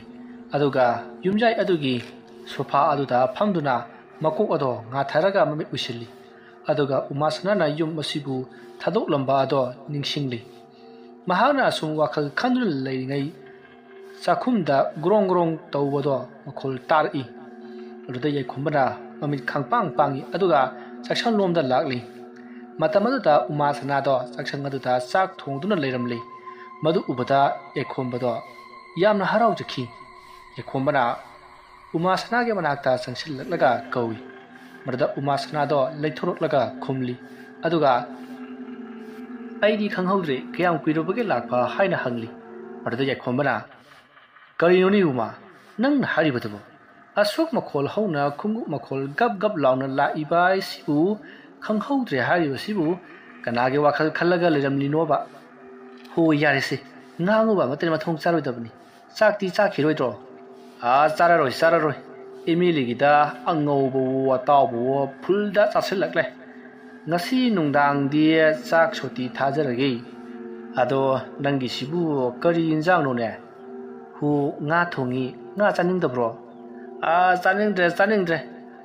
ꯑꯗꯨꯒ ꯌꯨꯝꯌꯥꯏ ꯑꯗꯨꯒꯤ ꯁꯣꯐꯥ ꯑꯗꯨꯗ ꯐꯝꯗꯨꯅ ꯃꯀꯣꯛ ꯑꯗꯣ ꯉꯥꯊꯔꯒ ꯃꯃꯤꯠ ꯎꯏꯁꯤꯜꯂꯤ꯫ ꯑꯗꯨꯒ ꯎꯃꯥꯁꯅꯥꯅ ꯌꯨꯝ ꯑꯁꯤꯕꯨ ꯊꯥꯗꯣꯛꯂꯝꯕ ꯑꯗꯣ ꯅꯤꯡꯁꯤꯡꯂꯤ꯫ ꯃꯍꯥꯛꯅ ꯑꯁꯨꯝ ꯋꯥꯈꯜ ꯈꯟꯗꯨꯅ ꯂꯩꯔꯤꯉꯩ ꯆꯥꯛꯈꯨꯝꯗ ꯒ꯭ꯔꯣꯡ ꯒ꯭ꯔꯣꯡ ꯇꯧꯕꯗꯣ ꯃꯈꯣꯜ ꯇꯥꯔꯛꯏ꯫ ꯑꯗꯨꯗ ꯌꯥꯏꯈꯣꯝꯕꯅ ꯃꯃꯤꯠ ꯈꯪꯄꯥꯡ ꯄꯥꯡꯏ, ꯑꯗꯨꯒ ꯆꯥꯛꯁꯪꯂꯣꯝꯗ ꯂꯥꯛꯂꯤ꯫ ꯃꯇꯝ ꯑꯗꯨꯗ ꯎꯃꯥꯁꯅꯥꯗꯣ ꯆꯥꯛꯁꯪ ꯑꯗꯨꯗ ꯆꯥꯛ ꯊꯣꯡꯗꯨꯅ ꯂꯩꯔꯝꯂꯤ꯫ ꯃꯗꯨ ꯎꯕꯗ ꯌꯥꯏꯈꯣꯝꯕꯗꯣ ꯌꯥꯝꯅ ꯍꯔꯥꯎꯖꯈꯤ꯫ ꯌꯥꯏꯈꯣꯝꯕꯅ ꯎꯃꯥꯁꯅꯥꯒꯤ ꯃꯅꯥꯛꯇ ꯆꯪꯁꯤꯜꯂꯛꯂꯒ ꯀꯧꯏ꯫ ꯃꯗꯨꯗ ꯎꯃꯥꯁꯅꯥꯗꯣ ꯂꯩꯊꯣꯔꯛꯂꯒ ꯈꯨꯝꯂꯤ꯫ ꯑꯗꯨꯒ, "ꯑꯩꯗꯤ ꯈꯪꯍꯧꯗ꯭ꯔꯦ, ꯀꯌꯥꯝ ꯀꯨꯏꯔꯕꯒꯦ ꯂꯥꯛꯄ?" ꯍꯥꯏꯅ ꯍꯪꯂꯤ꯫ ꯃꯗꯨꯗ ꯌꯥꯏꯈꯣꯝꯕꯅ, "ꯀꯔꯤꯅꯣꯅꯦ ꯎꯃꯥ, ꯅꯪꯅ ꯍꯥꯏꯔꯤꯕꯗꯨꯕꯨ? ꯑꯁꯨꯛ ꯃꯈꯣꯜ ꯍꯧꯅ ꯈꯣꯡꯎꯞ ꯃꯈꯣꯜ ꯒꯞ ꯒꯞ ꯂꯥꯎꯅ ꯂꯥꯛꯏꯕ ꯍꯥꯏꯁꯤꯕꯨ ꯈꯪꯍꯧꯗ꯭ꯔꯦ ꯍꯥꯏꯔꯤꯕꯁꯤꯕꯨ ꯀꯅꯥꯒꯤ ꯋꯥꯈꯜ ꯈꯜꯂꯒ ꯂꯩꯔꯝꯂꯤꯅꯣꯕ?" "ꯍꯣ, ꯌꯥꯔꯦꯁꯦ, ꯉꯥꯡꯉꯨꯕ ꯑꯃꯠꯇꯅ ꯃꯊꯣꯡ ꯆꯥꯔꯣꯏꯗꯕꯅꯤ꯫ ꯆꯥꯛꯇꯤ ꯆꯥꯈꯤꯔꯣꯏꯗ꯭ꯔꯣ?" "ꯑꯥ, ꯆꯥꯔꯔꯣꯏ, ꯆꯥꯔꯔꯣꯏ꯫ ꯑꯦꯝ ꯑꯦꯜ ꯑꯦꯒꯤꯗ ꯑꯉꯧꯕꯋꯣ ꯑꯇꯥꯎꯕꯋꯣ ꯐꯨꯜꯗ ꯆꯥꯁꯤꯜꯂꯛꯂꯦ꯫ ꯉꯁꯤ ꯅꯨꯡꯗꯥꯡꯗꯤ ꯆꯥꯛ ꯁꯨꯇꯤ ꯊꯥꯖꯔꯒꯦ꯫ ꯑꯗꯣ ꯅꯪꯒꯤꯁꯤꯕꯨ ꯀꯔꯤ ꯏꯟꯖꯥꯡꯅꯣꯅꯦ? ꯍꯣ, ꯉꯥ ꯊꯣꯡꯉꯤ꯫ ꯉꯥ ꯆꯥꯅꯤꯡꯗꯕ꯭ꯔꯣ?" "ꯑꯥ, ꯆꯥꯅꯤꯡꯗ꯭ꯔꯦ, ꯆꯥꯅꯤꯡꯗ꯭ꯔꯦ꯫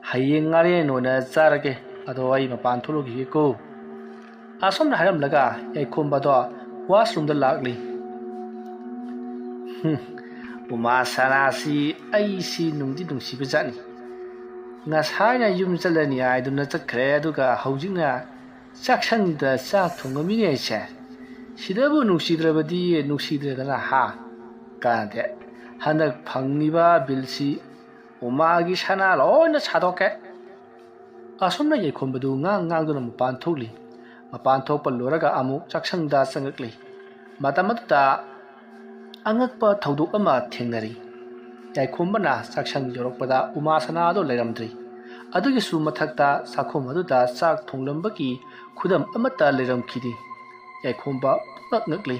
ꯍꯌꯦꯡ ꯉꯥꯔꯦꯟ ꯑꯣꯏꯅ ꯆꯥꯔꯒꯦ꯫ ꯑꯗꯣ ꯑꯩ ꯃꯄꯥꯟ ꯊꯣꯛꯂꯨꯈꯤꯒꯦꯀꯣ꯫" ꯑꯁꯨꯝꯅ ꯍꯥꯏꯔꯝꯂꯒ ꯌꯥꯏꯈꯣꯝꯕꯗꯣ ꯋꯥꯁꯔꯨꯝꯗ ꯂꯥꯛꯂꯤ꯫ "ꯍꯨꯝ, ꯎꯃꯥ ꯁꯅꯥꯁꯤ ꯑꯩꯁꯤ ꯅꯨꯡꯗꯤ ꯅꯨꯡꯁꯤꯕꯖꯥꯠꯅꯤ꯫ ꯉꯁꯥꯏꯅ ꯌꯨꯝ ꯆꯠꯂꯅꯤ ꯍꯥꯏꯗꯨꯅ ꯆꯠꯈ꯭ꯔꯦ, ꯑꯗꯨꯒ ꯍꯧꯖꯤꯛꯅ ꯆꯥꯛꯁꯪꯗ ꯆꯥꯛ ꯊꯣꯡꯉꯝꯃꯤꯅꯦ ꯑꯩꯁꯦ꯫ ꯁꯤꯗꯕꯨ ꯅꯨꯡꯁꯤꯗ꯭ꯔꯕꯗꯤ ꯅꯨꯡꯁꯤꯗ꯭ꯔꯦꯗꯅ, ꯍꯥ? ꯀꯥꯟꯗꯦ, ꯍꯟꯗꯛ ꯐꯪꯉꯤꯕ ꯕꯤꯜꯁꯤ ꯎꯃꯥꯒꯤ ꯁꯅꯥ ꯂꯣꯏꯅ ꯁꯥꯗꯣꯛꯀꯦ꯫" ꯑꯁꯨꯝꯅ ꯌꯥꯏꯈꯣꯝꯕꯗꯨ ꯉꯥꯡ ꯉꯥꯡꯗꯨꯅ ꯃꯄꯥꯟ ꯊꯣꯛꯂꯤ꯫ ꯃꯄꯥꯟ ꯊꯣꯛꯄ ꯂꯣꯏꯔꯒ ꯑꯃꯨꯛ ꯆꯥꯛꯁꯪꯗ ꯆꯪꯂꯛꯂꯤ꯫ ꯃꯇꯝ ꯑꯗꯨꯗ ꯑꯉꯛꯄ ꯊꯧꯗꯣꯛ ꯑꯃ ꯊꯦꯡꯅꯔꯤ꯫ ꯌꯥꯏꯈꯣꯝꯕꯅ ꯆꯥꯛꯁꯪ ꯌꯧꯔꯛꯄꯗ ꯎꯃꯥ ꯁꯅꯥꯗꯣ ꯂꯩꯔꯝꯗ꯭ꯔꯤ꯫ ꯑꯗꯨꯒꯤꯁꯨ ꯃꯊꯛꯇ ꯆꯥꯛꯈꯨꯝ ꯑꯗꯨꯗ ꯆꯥꯛ ꯊꯣꯡꯂꯝꯕꯒꯤ ꯈꯨꯗꯝ ꯑꯃꯠꯇ ꯂꯩꯔꯝꯈꯤꯗꯦ꯫ ꯌꯥꯏꯈꯣꯝꯕ ꯄꯨꯡꯉꯛ ꯉꯛꯂꯤ꯫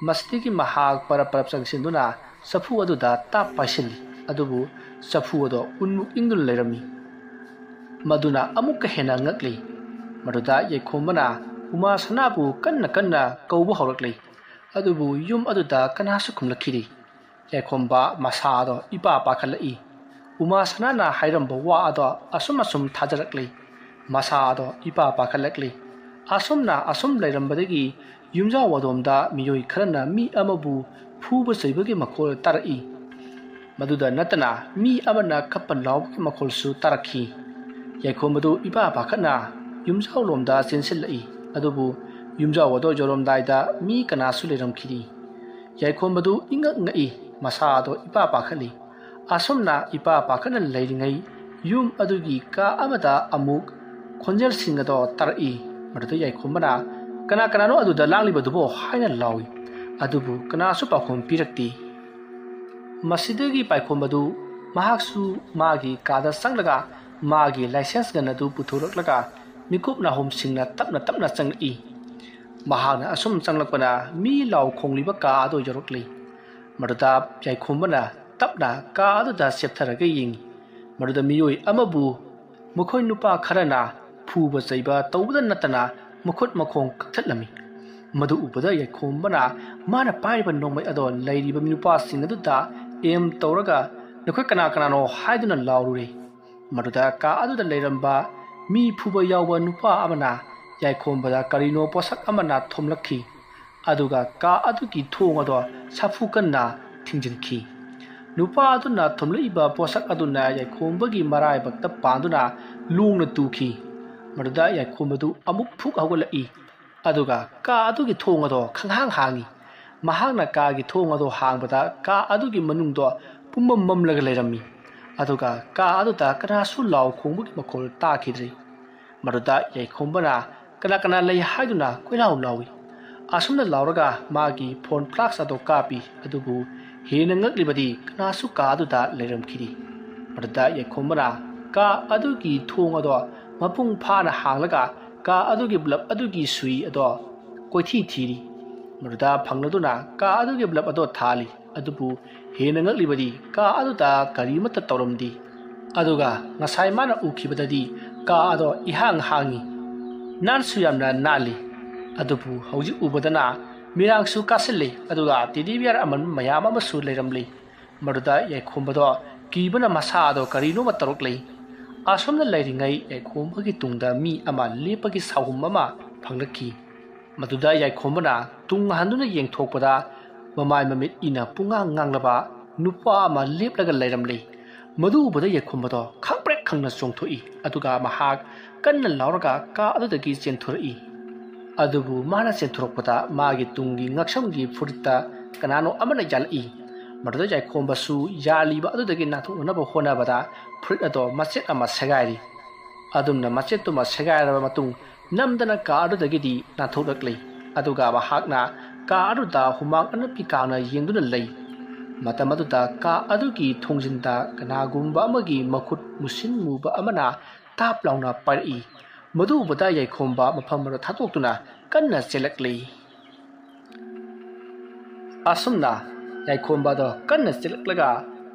ꯃꯁꯤꯗꯒꯤ ꯃꯍꯥꯛ ꯄꯔꯞ ꯄꯔꯞ ꯆꯪꯁꯤꯟꯗꯨꯅ ꯆꯐꯨ ꯑꯗꯨꯗ ꯇꯥꯞ ꯄꯥꯏꯁꯤꯜꯂꯤ꯫ ꯑꯗꯨꯕꯨ ꯆꯐꯨ ꯑꯗꯣ ꯎꯟꯃꯨꯛ ꯏꯪꯗꯨꯅ ꯂꯩꯔꯝꯃꯤ꯫ ꯃꯗꯨꯅ ꯑꯃꯨꯛꯀ ꯍꯦꯟꯅ ꯉꯛꯂꯤ꯫ ꯃꯗꯨꯗ ꯌꯥꯏꯈꯣꯝꯕꯅ ꯎꯃꯥ ꯁꯅꯥꯕꯨ ꯀꯟꯅ ꯀꯟꯅ ꯀꯧꯕ ꯍꯧꯔꯛꯂꯤ꯫ ꯑꯗꯨꯕꯨ ꯌꯨꯝ ꯑꯗꯨꯗ ꯀꯅꯥꯁꯨ ꯈꯨꯝꯂꯛꯈꯤꯗꯦ꯫ ꯌꯥꯏꯈꯣꯝꯕ ꯃꯁꯥꯗꯣ ꯏꯄꯥ ꯄꯥꯈꯠꯂꯛꯏ꯫ ꯎꯃꯥ ꯁꯅꯥꯅ ꯍꯥꯏꯔꯝꯕ ꯋꯥ ꯑꯗꯣ ꯑꯁꯨꯝ ꯑꯁꯨꯝ ꯊꯥꯖꯔꯛꯂꯤ꯫ ꯃꯁꯥꯗꯣ ꯏꯄꯥ ꯄꯥꯈꯠꯂꯛꯂꯤ꯫ ꯑꯁꯨꯝꯅ ꯑꯁꯨꯝ ꯂꯩꯔꯝꯕꯗꯒꯤ ꯌꯨꯝꯖꯥꯎ ꯑꯗꯣꯝꯗ ꯃꯤꯑꯣꯏ ꯈꯔꯅ ꯃꯤ ꯑꯃꯕꯨ ꯐꯨꯕ ꯆꯩꯕꯒꯤ ꯃꯈꯣꯜ ꯇꯥꯔꯛꯏ꯫ ꯃꯗꯨꯗ ꯅꯠꯇꯅ ꯃꯤ ꯑꯃꯅ ꯀꯞꯄ ꯂꯥꯎꯕꯒꯤ ꯃꯈꯣꯜꯁꯨ ꯇꯥꯔꯛꯈꯤ꯫ ꯌꯥꯏꯈꯣꯝꯕꯗꯨ ꯏꯄꯥ ꯄꯥꯈꯠꯅ ꯌꯨꯝꯖꯥꯎꯂꯣꯝꯗ ꯆꯦꯟꯁꯤꯜꯂꯛꯏ꯫ ꯑꯗꯨꯕꯨ ꯌꯨꯝꯖꯥꯎ ꯑꯗꯣ ꯌꯧꯔꯝꯗꯥꯏꯗ ꯃꯤ ꯀꯅꯥꯁꯨ ꯂꯩꯔꯝꯈꯤꯗꯦ꯫ ꯌꯥꯏꯈꯣꯝꯕꯗꯨ ꯏꯉꯛ ꯉꯛꯏ꯫ ꯃꯁꯥꯗꯣ ꯏꯄꯥ ꯄꯥꯈꯠꯂꯤ꯫ ꯑꯁꯨꯝꯅ ꯏꯄꯥ ꯄꯥꯈꯠꯅ ꯂꯩꯔꯤꯉꯩ ꯌꯨꯝ ꯑꯗꯨꯒꯤ ꯀꯥ ꯑꯃꯗ ꯑꯃꯨꯛ ꯈꯣꯟꯖꯦꯜꯁꯤꯡ ꯑꯗꯣ ꯇꯥꯔꯛꯏ꯫ ꯃꯗꯨꯗ ꯌꯥꯏꯈꯣꯝꯕꯅ, "ꯀꯅꯥ ꯀꯅꯥꯅꯣ ꯑꯗꯨꯗ ꯂꯥꯡꯂꯤꯕꯗꯨꯕꯣ?" ꯍꯥꯏꯅ ꯂꯥꯎꯏ꯫ ꯑꯗꯨꯕꯨ ꯀꯅꯥꯁꯨ ꯄꯥꯎꯈꯨꯝ ꯄꯤꯔꯛꯇꯦ꯫ ꯃꯁꯤꯗꯒꯤ ꯄꯥꯏꯈꯣꯝꯕꯗꯨ ꯃꯍꯥꯛꯁꯨ ꯃꯥꯒꯤ ꯀꯥꯗ ꯆꯪꯂꯒ ꯃꯥꯒꯤ ꯂꯥꯏꯁꯦꯟꯁ ꯒꯟ ꯑꯗꯨ ꯄꯨꯊꯣꯔꯛꯂꯒ ꯃꯤꯀꯨꯞ ꯅꯥꯍꯨꯝꯁꯤꯡꯅ ꯇꯞꯅ ꯇꯞꯅ ꯆꯪꯂꯛꯏ꯫ ꯃꯍꯥꯛꯅ ꯑꯁꯨꯝ ꯆꯪꯂꯛꯄꯅ ꯃꯤ ꯂꯥꯎ ꯈꯣꯡꯂꯤꯕ ꯀꯥ ꯑꯗꯨ ꯌꯧꯔꯛꯂꯤ꯫ ꯃꯗꯨꯗ ꯌꯥꯏꯈꯣꯝꯕꯅ ꯇꯞꯅ ꯀꯥ ꯑꯗꯨꯗ ꯆꯦꯞꯊꯔꯒ ꯌꯦꯡꯏ꯫ ꯃꯗꯨꯗ ꯃꯤꯑꯣꯏ ꯑꯃꯕꯨ ꯃꯈꯣꯏ ꯅꯨꯄꯥ ꯈꯔꯅ ꯐꯨꯕ ꯆꯩꯕ ꯇꯧꯕꯗ ꯅꯠꯇꯅ ꯃꯈꯨꯠ ꯃꯈꯣꯡ ꯀꯛꯊꯠꯂꯝꯃꯤ꯫ ꯃꯗꯨ ꯎꯕꯗ ꯌꯥꯏꯈꯣꯝꯕꯅ ꯃꯥꯅ ꯄꯥꯏꯔꯤꯕ ꯅꯣꯡꯃꯩ ꯑꯗꯣ ꯂꯩꯔꯤꯕ ꯅꯨꯄꯥꯁꯤꯡ ꯑꯗꯨꯗ ꯑꯦꯝ ꯇꯧꯔꯒ, "ꯅꯈꯣꯏ ꯀꯅꯥ ꯀꯅꯥꯅꯣ?" ꯍꯥꯏꯗꯨꯅ ꯂꯥꯎꯔꯨꯔꯦ꯫ ꯃꯗꯨꯗ ꯀꯥ ꯑꯗꯨꯗ ꯂꯩꯔꯝꯕ ꯃꯤ ꯐꯨꯕ ꯌꯥꯎꯕ ꯅꯨꯄꯥ ꯑꯃꯅ ꯌꯥꯏꯈꯣꯝꯕꯗ ꯀꯔꯤꯅꯣ ꯄꯣꯠꯁꯛ ꯑꯃꯅ ꯊꯣꯝꯂꯛꯈꯤ꯫ ꯑꯗꯨꯒ ꯀꯥ ꯑꯗꯨꯒꯤ ꯊꯣꯡ ꯑꯗꯣ ꯁꯥꯐꯨ ꯀꯟꯅ ꯊꯤꯡꯖꯤꯟꯈꯤ꯫ ꯅꯨꯄꯥ ꯑꯗꯨꯅ ꯊꯣꯝꯂꯛꯏꯕ ꯄꯣꯠꯁꯛ ꯑꯗꯨꯅ ꯌꯥꯏꯈꯣꯝꯕꯒꯤ ꯃꯔꯥꯏꯕꯛꯇ ꯄꯥꯟꯗꯨꯅ ꯂꯣꯡꯅ ꯇꯨꯈꯤ꯫ ꯃꯗꯨꯗ ꯌꯥꯏꯈꯣꯝꯕꯗꯨ ꯑꯃꯨꯛ ꯐꯨꯛ ꯍꯧꯒꯠꯂꯛꯏ꯫ ꯑꯗꯨꯒ ꯀꯥ ꯑꯗꯨꯒꯤ ꯊꯣꯡ ꯑꯗꯣ ꯈꯪꯍꯥꯡ ꯍꯥꯡꯏ꯫ ꯃꯍꯥꯛꯅ ꯀꯥꯒꯤ ꯊꯣꯡ ꯑꯗꯣ ꯍꯥꯡꯕꯗ ꯀꯥ ꯑꯗꯨꯒꯤ ꯃꯅꯨꯡꯗꯣ ꯄꯨꯝꯃꯝ ꯃꯝꯂꯒ ꯂꯩꯔꯝꯃꯤ꯫ ꯑꯗꯨꯒ ꯀꯥ ꯑꯗꯨꯗ ꯀꯅꯥꯁꯨ ꯂꯥꯎ ꯈꯣꯡꯕꯒꯤ ꯃꯈꯣꯜ ꯇꯥꯈꯤꯗ꯭ꯔꯦ꯫ ꯃꯗꯨꯗ ꯌꯥꯏꯈꯣꯝꯕꯅ ꯀꯅꯥ ꯀꯅꯥ ꯂꯩ ꯍꯥꯏꯗꯨꯅ ꯀꯣꯏꯂꯥꯎ ꯂꯥꯎꯏ꯫ ꯑꯁꯨꯝꯅ ꯂꯥꯎꯔꯒ ꯃꯥꯒꯤ ꯐꯣꯟ ꯐ꯭ꯂꯥꯁ ꯑꯗꯣ ꯀꯥꯞꯄꯤ꯫ ꯑꯗꯨꯕꯨ ꯍꯦꯟꯅ ꯉꯛꯂꯤꯕꯗꯤ ꯀꯅꯥꯁꯨ ꯀꯥ ꯑꯗꯨꯗ ꯂꯩꯔꯝꯈꯤꯗꯦ꯫ ꯃꯗꯨꯗ ꯌꯥꯏꯈꯣꯝꯕꯅ ꯀꯥ ꯑꯗꯨꯒꯤ ꯊꯣꯡ ꯑꯗꯣ ꯃꯄꯨꯡ ꯐꯥꯅ ꯍꯥꯡꯂꯒ ꯀꯥ ꯑꯗꯨꯒꯤ ꯕꯜꯕ ꯑꯗꯨꯒꯤ ꯁꯨꯏ ꯑꯗꯣ ꯀꯣꯏꯊꯤ ꯊꯤꯔꯤ꯫ ꯃꯗꯨꯗ ꯐꯪꯂꯗꯨꯅ ꯀꯥ ꯑꯗꯨꯒꯤ ꯕꯜꯕ ꯑꯗꯣ ꯊꯥꯜꯂꯤ꯫ ꯑꯗꯨꯕꯨ ꯍꯦꯟꯅ ꯉꯛꯂꯤꯕꯗꯤ ꯀꯥ ꯑꯗꯨꯗ ꯀꯔꯤꯃꯠꯇ ꯇꯧꯔꯝꯗꯦ꯫ ꯑꯗꯨꯒ ꯉꯁꯥꯏ ꯃꯥꯅ ꯎꯈꯤꯕꯗꯗꯤ ꯀꯥ ꯑꯗꯣ ꯏꯍꯥꯡ ꯍꯥꯡꯉꯤ꯫ ꯅꯥꯟꯁꯨ ꯌꯥꯝꯅ ꯅꯥꯜꯂꯤ꯫ ꯑꯗꯨꯕꯨ ꯍꯧꯖꯤꯛ ꯎꯕꯗꯅ ꯃꯤꯔꯥꯡꯁꯨ ꯀꯥꯁꯤꯜꯂꯤ꯫ ꯑꯗꯨꯒ ꯇꯦꯗꯤ ꯕꯤꯌꯥꯔ ꯑꯃꯟꯕ ꯃꯌꯥꯝ ꯑꯃꯁꯨ ꯂꯩꯔꯝꯂꯤ꯫ ꯃꯗꯨꯗ ꯌꯥꯏꯈꯣꯝꯕꯗꯣ ꯀꯤꯕꯅ ꯃꯁꯥꯗꯣ ꯀꯔꯤꯅꯣꯃ ꯇꯧꯔꯛꯂꯤ꯫ ꯑꯁꯨꯝꯅ ꯂꯩꯔꯤꯉꯩ ꯌꯥꯏꯈꯣꯝꯕꯒꯤ ꯇꯨꯡꯗ ꯃꯤ ꯑꯃ ꯂꯦꯞꯄꯒꯤ ꯁꯥꯎꯍꯨꯝ ꯑꯃ ꯐꯪꯂꯛꯈꯤ꯫ ꯃꯗꯨꯗ ꯌꯥꯏꯈꯣꯝꯕꯅ ꯇꯨꯡ ꯍꯟꯗꯨꯅ ꯌꯦꯡꯊꯣꯛꯄꯗ ꯃꯃꯥꯏ ꯃꯃꯤꯠ ꯏꯅ ꯄꯨꯡꯉꯥꯡ ꯉꯥꯡꯂꯕ ꯅꯨꯄꯥ ꯑꯃ ꯂꯦꯞꯂꯒ ꯂꯩꯔꯝꯂꯤ꯫ ꯃꯗꯨ ꯎꯕꯗ ꯌꯥꯏꯈꯣꯝꯕꯗꯣ ꯈꯪꯄ꯭ꯔꯦꯛ ꯈꯪꯅ ꯆꯣꯡꯊꯣꯛꯏ꯫ ꯑꯗꯨꯒ ꯃꯍꯥꯛ ꯀꯟꯅ ꯂꯥꯎꯔꯒ ꯀꯥ ꯑꯗꯨꯗꯒꯤ ꯆꯦꯟꯊꯣꯔꯛꯏ꯫ ꯑꯗꯨꯕꯨ ꯃꯥꯅ ꯆꯦꯟꯊꯣꯔꯛꯄꯗ ꯃꯥꯒꯤ ꯇꯨꯡꯒꯤ ꯉꯛꯁꯝꯒꯤ ꯐꯨꯔꯤꯠꯇ ꯀꯅꯥꯅꯣ ꯑꯃꯅ ꯌꯥꯜꯂꯛꯏ꯫ ꯃꯗꯨꯗ ꯌꯥꯏꯈꯣꯝꯕꯁꯨ ꯌꯥꯜꯂꯤꯕ ꯑꯗꯨꯗꯒꯤ ꯅꯥꯟꯊꯣꯛꯅꯅꯕ ꯍꯣꯠꯅꯕꯗ ꯐꯨꯔꯤꯠ ꯑꯗꯣ ꯃꯆꯦꯠ ꯑꯃ ꯁꯦꯒꯥꯏꯔꯤ꯫ ꯑꯗꯨꯝꯅ ꯃꯆꯦꯠꯇꯨꯃ ꯁꯦꯒꯥꯏꯔꯕ ꯃꯇꯨꯡ ꯅꯝꯗꯅ ꯀꯥ ꯑꯗꯨꯗꯒꯤꯗꯤ ꯅꯥꯟꯊꯣꯛꯂꯛꯂꯤ꯫ ꯑꯗꯨꯒ ꯃꯍꯥꯛꯅ ꯀꯥ ꯑꯗꯨꯗ ꯍꯨꯃꯥꯡ ꯑꯅꯞꯄꯤ ꯀꯥꯡꯅ ꯌꯦꯡꯗꯨꯅ ꯂꯩ꯫ ꯃꯇꯝ ꯑꯗꯨꯗ ꯀꯥ ꯑꯗꯨꯒꯤ ꯊꯣꯡꯖꯤꯟꯗ ꯀꯅꯥꯒꯨꯝꯕ ꯑꯃꯒꯤ ꯃꯈꯨꯠ ꯃꯨꯁꯤꯟ ꯃꯨꯕ ꯑꯃꯅ ꯇꯥꯞ ꯂꯥꯎꯅ ꯄꯥꯏꯔꯛꯏ꯫ ꯃꯗꯨ ꯎꯕꯗ ꯌꯥꯏꯈꯣꯝꯕ ꯃꯐꯝ ꯑꯗꯨ ꯊꯥꯗꯣꯛꯇꯨꯅ ꯀꯟꯅ ꯆꯦꯜꯂꯛꯂꯤ꯫ ꯑꯁꯨꯝꯅ ꯌꯥꯏꯈꯣꯝꯕꯗꯣ ꯀꯟꯅ ꯆꯦꯜꯂꯛꯂꯒ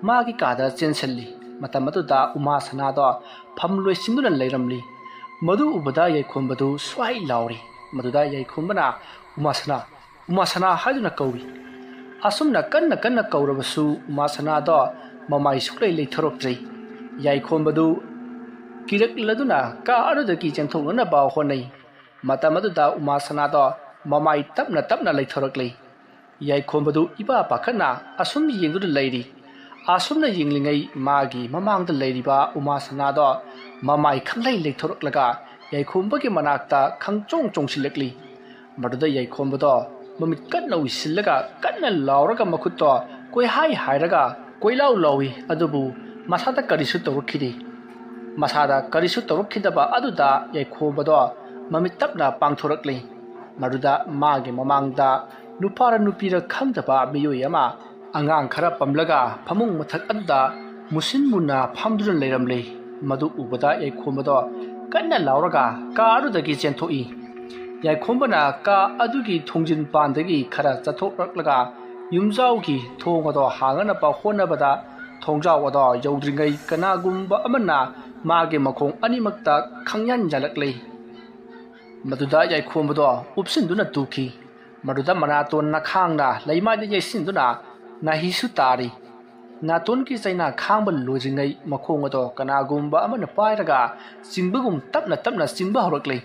ꯃꯥꯒꯤ ꯀꯥꯗ ꯆꯦꯟꯁꯤꯜꯂꯤ꯫ ꯃꯇꯝ ꯑꯗꯨꯗ ꯎꯃꯥ ꯁꯅꯥꯗꯣ ꯐꯝ ꯂꯣꯏꯁꯤꯟꯗꯨꯅ ꯂꯩꯔꯝꯂꯤ꯫ ꯃꯗꯨ ꯎꯕꯗ ꯌꯥꯏꯈꯣꯝꯕꯗꯨ ꯁ꯭ꯋꯥꯏ ꯂꯥꯎꯔꯤ꯫ ꯃꯗꯨꯗ ꯌꯥꯏꯈꯣꯝꯕꯅ ꯎꯃꯥ ꯁꯅꯥ, ꯎꯃꯥ ꯁꯅꯥ ꯍꯥꯏꯗꯨꯅ ꯀꯧꯏ꯫ ꯑꯁꯨꯝꯅ ꯀꯟꯅ ꯀꯟꯅ ꯀꯧꯔꯕꯁꯨ ꯎꯃꯥ ꯁꯅꯥꯗꯣ ꯃꯃꯥꯏ ꯁꯨꯛꯂꯩ ꯂꯩꯊꯣꯔꯛꯇ꯭ꯔꯤ꯫ ꯌꯥꯏꯈꯣꯝꯕꯗꯨ ꯀꯤꯔꯛꯂꯗꯨꯅ ꯀꯥ ꯑꯗꯨꯗꯒꯤ ꯆꯦꯟꯊꯣꯛꯅꯅꯕ ꯍꯣꯠꯅꯩ꯫ ꯃꯇꯝ ꯑꯗꯨꯗ ꯎꯃꯥ ꯁꯅꯥꯗꯣ ꯃꯃꯥꯏ ꯇꯞꯅ ꯇꯞꯅ ꯂꯩꯊꯣꯔꯛꯂꯤ꯫ ꯌꯥꯏꯈꯣꯝꯕꯗꯨ ꯏꯄꯥ ꯄꯥꯈꯠꯅ ꯑꯁꯨꯝ ꯌꯦꯡꯗꯨꯅ ꯂꯩꯔꯤ꯫ ꯑꯁꯨꯝꯅ ꯌꯦꯡꯂꯤꯉꯩ ꯃꯥꯒꯤ ꯃꯃꯥꯡꯗ ꯂꯩꯔꯤꯕ ꯎꯃꯥ ꯁꯅꯥꯗꯣ ꯃꯃꯥꯏ ꯈꯪꯂꯩ ꯂꯩꯊꯣꯔꯛꯂꯒ ꯌꯥꯏꯈꯣꯝꯕꯒꯤ ꯃꯅꯥꯛꯇ ꯈꯪꯆꯣꯡ ꯆꯣꯡꯁꯤꯜꯂꯛꯂꯤ꯫ ꯃꯗꯨꯗ ꯌꯥꯏꯈꯣꯝꯕꯗꯣ ꯃꯃꯤꯠ ꯀꯟꯅ ꯎꯏꯁꯤꯜꯂꯒ ꯀꯟꯅ ꯂꯥꯎꯔꯒ ꯃꯈꯨꯠꯇꯣ ꯀꯣꯏꯍꯥꯏ ꯍꯥꯏꯔꯒ ꯀꯣꯏꯂꯥꯎ ꯂꯥꯎꯏ꯫ ꯑꯗꯨꯕꯨ ꯃꯁꯥꯗ ꯀꯔꯤꯁꯨ ꯇꯧꯔꯛꯈꯤꯗꯦ꯫ ꯃꯁꯥꯗ ꯀꯔꯤꯁꯨ ꯇꯧꯔꯛꯈꯤꯗꯕ ꯑꯗꯨꯗ ꯌꯥꯏꯈꯣꯝꯕꯗꯣ ꯃꯃꯤꯠ ꯇꯞꯅ ꯄꯥꯡꯊꯣꯔꯛꯂꯤ꯫ ꯃꯗꯨꯗ ꯃꯥꯒꯤ ꯃꯃꯥꯡꯗ ꯅꯨꯄꯥꯔ ꯅꯨꯄꯤꯔ ꯈꯪꯗꯕ ꯃꯤꯑꯣꯏ ꯑꯃ ꯑꯉꯥꯡ ꯈꯔ ꯄꯝꯂꯒ ꯐꯃꯨꯡ ꯃꯊꯛ ꯑꯗꯨꯗ ꯃꯨꯁꯤꯟ ꯃꯨꯟꯅ ꯐꯝꯗꯨꯅ ꯂꯩꯔꯝꯂꯤ꯫ ꯃꯗꯨ ꯎꯕꯗ ꯌꯥꯏꯈꯣꯝꯕꯗꯣ ꯀꯟꯅ ꯂꯥꯎꯔꯒ ꯀꯥ ꯑꯗꯨꯗꯒꯤ ꯆꯦꯟꯊꯣꯛꯏ꯫ ꯌꯥꯏꯈꯣꯝꯕꯅ ꯀꯥ ꯑꯗꯨꯒꯤ ꯊꯣꯡꯖꯤꯟ ꯄꯥꯟꯗꯒꯤ ꯈꯔ ꯆꯠꯊꯣꯛꯂꯛꯂꯒ ꯌꯨꯝꯖꯥꯎꯒꯤ ꯊꯣꯡ ꯑꯗꯣ ꯍꯥꯡꯅꯅꯕ ꯍꯣꯠꯅꯕꯗ, ꯊꯣꯡꯖꯥꯎ ꯑꯗꯣ ꯌꯧꯗ꯭ꯔꯤꯉꯩ ꯀꯅꯥꯒꯨꯝꯕ ꯑꯃꯅ ꯃꯥꯒꯤ ꯃꯈꯣꯡ ꯑꯅꯤꯃꯛꯇ ꯈꯪꯌꯥꯟ ꯌꯥꯜꯂꯛꯂꯦ꯫ ꯃꯗꯨꯗ ꯌꯥꯏꯈꯣꯝꯕꯗꯣ ꯎꯞꯁꯤꯟꯗꯨꯅ ꯇꯨꯈꯤ꯫ ꯃꯗꯨꯗ ꯃꯅꯥꯇꯣꯟ ꯅꯈꯥꯡꯅ ꯂꯩꯃꯥꯏꯗ ꯌꯩꯁꯤꯟꯗꯨꯅ ꯅꯥꯍꯤꯁꯨ ꯇꯥꯔꯤ꯫ ꯅꯥꯇꯣꯟꯒꯤ ꯆꯩꯅꯥ ꯈꯥꯡꯕ ꯂꯣꯏꯗ꯭ꯔꯤꯉꯩ ꯃꯈꯣꯡ ꯑꯗꯣ ꯀꯅꯥꯒꯨꯝꯕ ꯑꯃꯅ ꯄꯥꯏꯔꯒ ꯆꯤꯡꯕꯒꯨꯝ ꯇꯞꯅ ꯇꯞꯅ ꯆꯤꯡꯕ ꯍꯧꯔꯛꯂꯦ꯫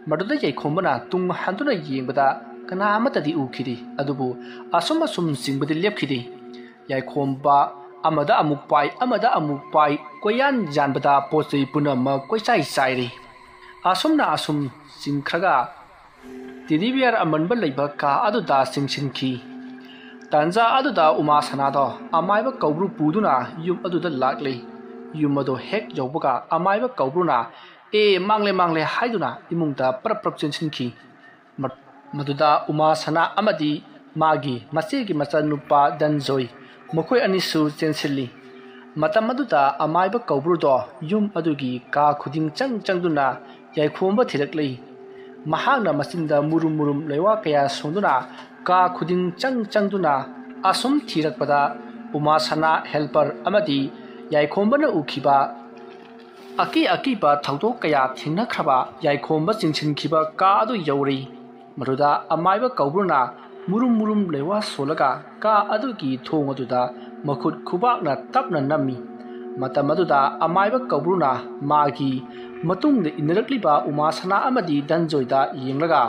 ꯃꯗꯨꯗ ꯌꯥꯏꯈꯣꯝꯕꯅ ꯇꯨꯡ ꯍꯟꯗꯨꯅ ꯌꯦꯡꯕꯗ ꯀꯅꯥ ꯑꯃꯠꯇꯗꯤ ꯎꯈꯤꯗꯦ꯫ ꯑꯗꯨꯕꯨ ꯑꯁꯨꯝ ꯑꯁꯨꯝ ꯆꯤꯡꯕꯗꯤ ꯂꯦꯞꯈꯤꯗꯦ꯫ ꯌꯥꯏꯈꯣꯝꯕ ꯑꯃꯗ ꯑꯃꯨꯛ ꯄꯥꯏ, ꯑꯃꯗ ꯑꯃꯨꯛ ꯄꯥꯏ, ꯀꯣꯏꯌꯥꯟ ꯌꯥꯟꯕꯗ ꯄꯣꯠ ꯆꯩ ꯄꯨꯝꯅꯃꯛ ꯀꯣꯏꯆꯥꯏ ꯆꯥꯏꯔꯦ꯫ ꯑꯁꯨꯝꯅ ꯑꯁꯨꯝ ꯆꯤꯡꯈ꯭ꯔꯒ ꯇꯦꯗꯤ ꯕꯤꯌꯥꯔ ꯑꯃꯟꯕ ꯂꯩꯕ ꯀꯥ ꯑꯗꯨꯗ ꯆꯤꯡꯁꯤꯟꯈꯤ꯫ ꯇꯥꯟꯖꯥ ꯑꯗꯨꯗ ꯎꯃꯥ ꯁꯅꯥꯗꯣ ꯑꯃꯥꯏꯕ ꯀꯧꯕ꯭ꯔꯨ ꯄꯨꯗꯨꯅ ꯌꯨꯝ ꯑꯗꯨꯗ ꯂꯥꯛꯂꯦ꯫ ꯌꯨꯝ ꯑꯗꯨ ꯍꯦꯛ ꯌꯧꯕꯒ ꯑꯃꯥꯏꯕ ꯀꯧꯕ꯭ꯔꯨꯅ "ꯑꯦ, ꯃꯥꯡꯂꯦ, ꯃꯥꯡꯂꯦ" ꯍꯥꯏꯗꯨꯅ ꯏꯃꯨꯡꯗ ꯄ꯭ꯔꯞ ꯄ꯭ꯔꯞ ꯆꯦꯟꯁꯤꯟꯈꯤ꯫ ꯃ-, ꯃꯗꯨꯗ ꯎꯃꯥ ꯁꯅꯥ ꯑꯃꯗꯤ ꯃꯥꯒꯤ ꯃꯆꯦꯒꯤ ꯃꯆꯥꯅꯨꯄꯥ ꯗꯟꯖꯣꯏ, ꯃꯈꯣꯏ ꯑꯅꯤꯁꯨ ꯆꯦꯟꯁꯤꯜꯂꯤ꯫ ꯃꯇꯝ ꯑꯗꯨꯗ ꯑꯃꯥꯏꯕ ꯀꯧꯕ꯭ꯔꯨꯗꯣ ꯌꯨꯝ ꯑꯗꯨꯒꯤ ꯀꯥ ꯈꯨꯗꯤꯡ ꯆꯪ ꯆꯪꯗꯨꯅ ꯌꯥꯏꯈꯣꯝꯕ ꯊꯤꯔꯛꯂꯤ꯫ ꯃꯍꯥꯛꯅ ꯃꯆꯤꯟꯗ ꯃꯨꯔꯨꯝ ꯃꯨꯔꯨꯝ ꯂꯩꯋꯥ ꯀꯌꯥ ꯁꯣꯟꯗꯨꯅ ꯀꯥ ꯈꯨꯗꯤꯡ ꯆꯪ ꯆꯪꯗꯨꯅ ꯑꯁꯨꯝ ꯊꯤꯔꯛꯄꯗ ꯎꯃꯥ ꯁꯅꯥ, ꯍꯦꯜꯄꯔ ꯑꯃꯗꯤ ꯌꯥꯏꯈꯣꯝꯕꯅ ꯎꯈꯤꯕ ꯑꯀꯤ ꯑꯀꯤꯕ ꯊꯧꯗꯣꯛ ꯀꯌꯥ ꯊꯦꯡꯅꯈ꯭ꯔꯕ ꯌꯥꯏꯈꯣꯝꯕ ꯆꯤꯡꯁꯤꯟꯈꯤꯕ ꯀꯥ ꯑꯗꯨ ꯌꯧꯔꯤ꯫ ꯃꯗꯨꯗ ꯑꯃꯥꯏꯕ ꯀꯧꯕ꯭ꯔꯨꯅ ꯃꯨꯔꯨꯝ ꯃꯨꯔꯨꯝ ꯂꯩꯋꯥ ꯁꯣꯜꯂꯒ ꯀꯥ ꯑꯗꯨꯒꯤ ꯊꯣꯡ ꯑꯗꯨꯗ ꯃꯈꯨꯠ ꯈꯨꯕꯥꯛꯅ ꯇꯞꯅ ꯅꯝꯃꯤ꯫ ꯃꯇꯝ ꯑꯗꯨꯗ ꯑꯃꯥꯏꯕ ꯀꯧꯕ꯭ꯔꯨꯅ ꯃꯥꯒꯤ ꯃꯇꯨꯡꯗ ꯏꯟꯅꯔꯛꯂꯤꯕ ꯎꯃꯥ ꯁꯅꯥ ꯑꯃꯗꯤ ꯗꯟꯖꯣꯏꯗ ꯌꯦꯡꯂꯒ,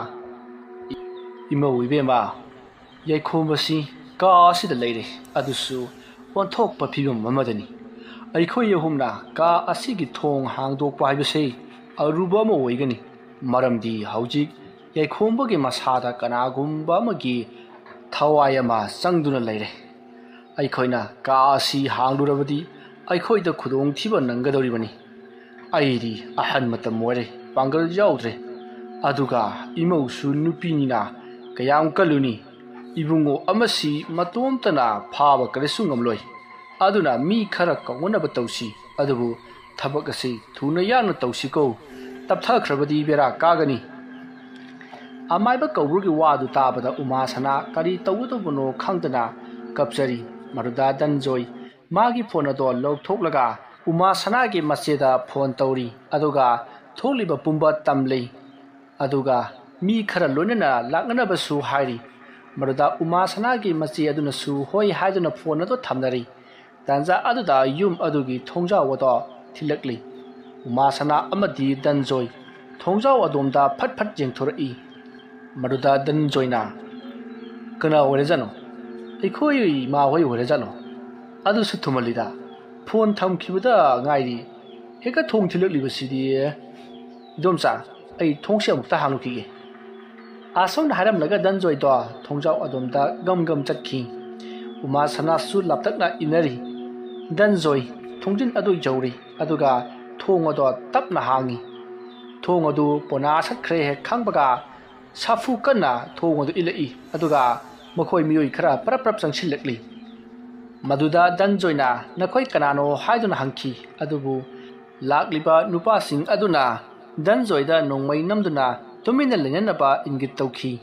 "ꯏꯃꯧ ꯏꯕꯦꯝꯃ, ꯌꯥꯏꯈꯣꯝꯕꯁꯤ ꯀꯥ ꯑꯁꯤꯗ ꯂꯩꯔꯦ, ꯑꯗꯨꯁꯨ ꯑꯣꯟꯊꯣꯛꯄ ꯐꯤꯕꯝ ꯑꯃꯗꯅꯤ꯫ ꯑꯩꯈꯣꯏ ꯑꯍꯨꯝꯅ ꯀꯥ ꯑꯁꯤꯒꯤ ꯊꯣꯡ ꯍꯥꯡꯗꯣꯛꯄ ꯍꯥꯏꯕꯁꯤ ꯑꯔꯨꯕ ꯑꯃ ꯑꯣꯏꯒꯅꯤ, ꯃꯔꯝꯗꯤ ꯍꯧꯖꯤꯛ ꯌꯥꯏꯈꯣꯝꯕꯒꯤ ꯃꯁꯥꯗ ꯀꯅꯥꯒꯨꯝꯕ ꯑꯃꯒꯤ ꯊꯋꯥꯏ ꯑꯃ ꯆꯪꯗꯨꯅ ꯂꯩꯔꯦ꯫ ꯑꯩꯈꯣꯏꯅ ꯀꯥ ꯑꯁꯤ ꯍꯥꯡꯂꯨꯔꯕꯗꯤ ꯑꯩꯈꯣꯏꯗ ꯈꯨꯗꯣꯡꯊꯤꯕ ꯅꯪꯒꯗꯧꯔꯤꯕꯅꯤ꯫ ꯑꯩꯗꯤ ꯑꯍꯟ ꯃꯇꯝ ꯑꯣꯏꯔꯦ, ꯄꯥꯡꯒꯜ ꯌꯥꯎꯗ꯭ꯔꯦ꯫ ꯑꯗꯨꯒ ꯏꯃꯧꯁꯨ ꯅꯨꯄꯤꯅꯤꯅ ꯀꯌꯥꯝ ꯀꯜꯂꯨꯅꯤ? ꯏꯕꯨꯡꯉꯣ ꯑꯃꯁꯤ ꯃꯇꯣꯝꯇꯅ ꯐꯥꯕ ꯀꯔꯤꯁꯨ ꯉꯝꯂꯣꯏ꯫ ꯑꯗꯨꯅ ꯃꯤ ꯈꯔ ꯀꯧꯅꯅꯕ ꯇꯧꯁꯤ, ꯑꯗꯨꯕꯨ ꯊꯕꯛ ꯑꯁꯤ ꯊꯨꯅ ꯌꯥꯡꯅ ꯇꯧꯁꯤꯀꯣ꯫ ꯇꯞꯊꯈ꯭ꯔꯕꯗꯤ ꯕꯦꯔꯥ ꯀꯥꯒꯅꯤ"꯫ ꯑꯃꯥꯏꯕ ꯀꯧꯕ꯭ꯔꯨꯒꯤ ꯋꯥꯗꯨ ꯇꯥꯕꯗ ꯎꯃꯥꯁꯅꯥ ꯀꯔꯤ ꯇꯧꯒꯗꯧꯕꯅꯣ ꯈꯪꯗꯅ ꯀꯞꯆꯔꯤ꯫ ꯃꯗꯨꯗ ꯗꯟꯖꯣꯏ ꯃꯥꯒꯤ ꯐꯣꯟ ꯑꯗꯣ ꯂꯧꯊꯣꯛꯂꯒ ꯎꯃꯥꯁꯅꯥꯒꯤ ꯃꯆꯦꯗ ꯐꯣꯟ ꯇꯧꯔꯤ, ꯑꯗꯨꯒ ꯊꯣꯛꯂꯤꯕ ꯄꯨꯝꯕ ꯇꯝꯂꯤ, ꯑꯗꯨꯒ ꯃꯤ ꯈꯔ ꯂꯣꯏꯅꯅ ꯂꯥꯛꯅꯅꯕꯁꯨ ꯍꯥꯏꯔꯤ꯫ ꯃꯗꯨꯗ ꯎꯃꯥꯁꯅꯥꯒꯤ ꯃꯆꯦ ꯑꯗꯨꯅꯁꯨ ꯍꯣꯏ ꯍꯥꯏꯗꯨꯅ ꯐꯣꯟ ꯑꯗꯨ ꯊꯝꯅꯔꯤ꯫ ꯇꯥꯟꯖꯥ ꯑꯗꯨꯗ ꯌꯨꯝ ꯑꯗꯨꯒꯤ ꯊꯣꯡꯖꯥꯎ ꯑꯗꯣ ꯊꯤꯜꯂꯛꯂꯤ꯫ ꯎꯃꯥꯁꯅꯥ ꯑꯃꯗꯤ ꯗꯟꯖꯣꯏ ꯊꯣꯡꯖꯥꯎ ꯑꯗꯣꯝꯗ ꯐꯠ ꯐꯠ ꯌꯦꯡꯊꯣꯔꯛꯏ꯫ ꯃꯗꯨꯗ ꯗꯟꯖꯣꯏꯅ, "ꯀꯅꯥ ꯑꯣꯏꯔꯖꯥꯠꯅꯣ? ꯑꯩꯈꯣꯏ ꯏꯃꯥ ꯍꯣꯏ ꯑꯣꯏꯔꯖꯥꯠꯂꯣ? ꯑꯗꯨꯁꯨ ꯊꯨꯃꯜꯂꯤꯗ, ꯐꯣꯟ ꯊꯝꯈꯤꯕꯗ ꯉꯥꯏꯔꯤ, ꯍꯦꯛꯇ ꯊꯣꯡ ꯊꯤꯜꯂꯛꯂꯤꯕꯁꯤꯗꯤ꯫ ꯏꯗꯣꯝꯆꯥ, ꯑꯩ ꯊꯣꯡꯁꯤ ꯑꯃꯨꯛꯇ ꯍꯥꯡꯂꯨꯈꯤꯒꯦ"꯫ ꯑꯁꯨꯝꯅ ꯍꯥꯏꯔꯝꯂꯒ ꯗꯟꯖꯣꯏꯗꯣ ꯊꯣꯡꯖꯥꯎ ꯑꯗꯣꯝꯗ ꯒꯝ ꯒꯝ ꯆꯠꯈꯤ꯫ ꯎꯃꯥꯁꯅꯥꯁꯨ ꯂꯥꯞꯇꯛꯅ ꯏꯟꯅꯔꯤ꯫ ꯗꯟꯖꯣꯏ ꯊꯣꯡꯖꯤꯟ ꯑꯗꯨ ꯌꯧꯔꯤ, ꯑꯗꯨꯒ ꯊꯣꯡ ꯑꯗꯣ ꯇꯞꯅ ꯍꯥꯡꯉꯤ꯫ ꯊꯣꯡ ꯑꯗꯨ ꯄꯣꯅꯥ ꯁꯠꯈ꯭ꯔꯦ ꯍꯦꯛ ꯈꯪꯕꯒ ꯁꯥꯐꯨ ꯀꯟꯅ ꯊꯣꯡ ꯑꯗꯨ ꯏꯜꯂꯛꯏ, ꯑꯗꯨꯒ ꯃꯈꯣꯏ ꯃꯤꯑꯣꯏ ꯈꯔ ꯄꯔꯞ ꯄꯔꯞ ꯆꯪꯁꯤꯜꯂꯛꯂꯤ꯫ ꯃꯗꯨꯗ ꯗꯟꯖꯣꯏꯅ "ꯅꯈꯣꯏ ꯀꯅꯥꯅꯣ?" ꯍꯥꯏꯗꯨꯅ ꯍꯪꯈꯤ꯫ ꯑꯗꯨꯕꯨ ꯂꯥꯛꯂꯤꯕ ꯅꯨꯄꯥꯁꯤꯡ ꯑꯗꯨꯅ ꯗꯟꯖꯣꯏꯗ ꯅꯣꯡꯃꯩ ꯅꯝꯗꯨꯅ ꯇꯨꯃꯤꯟꯅ ꯂꯩꯅꯅꯕ ꯏꯪꯒꯤꯠ ꯇꯧꯈꯤ꯫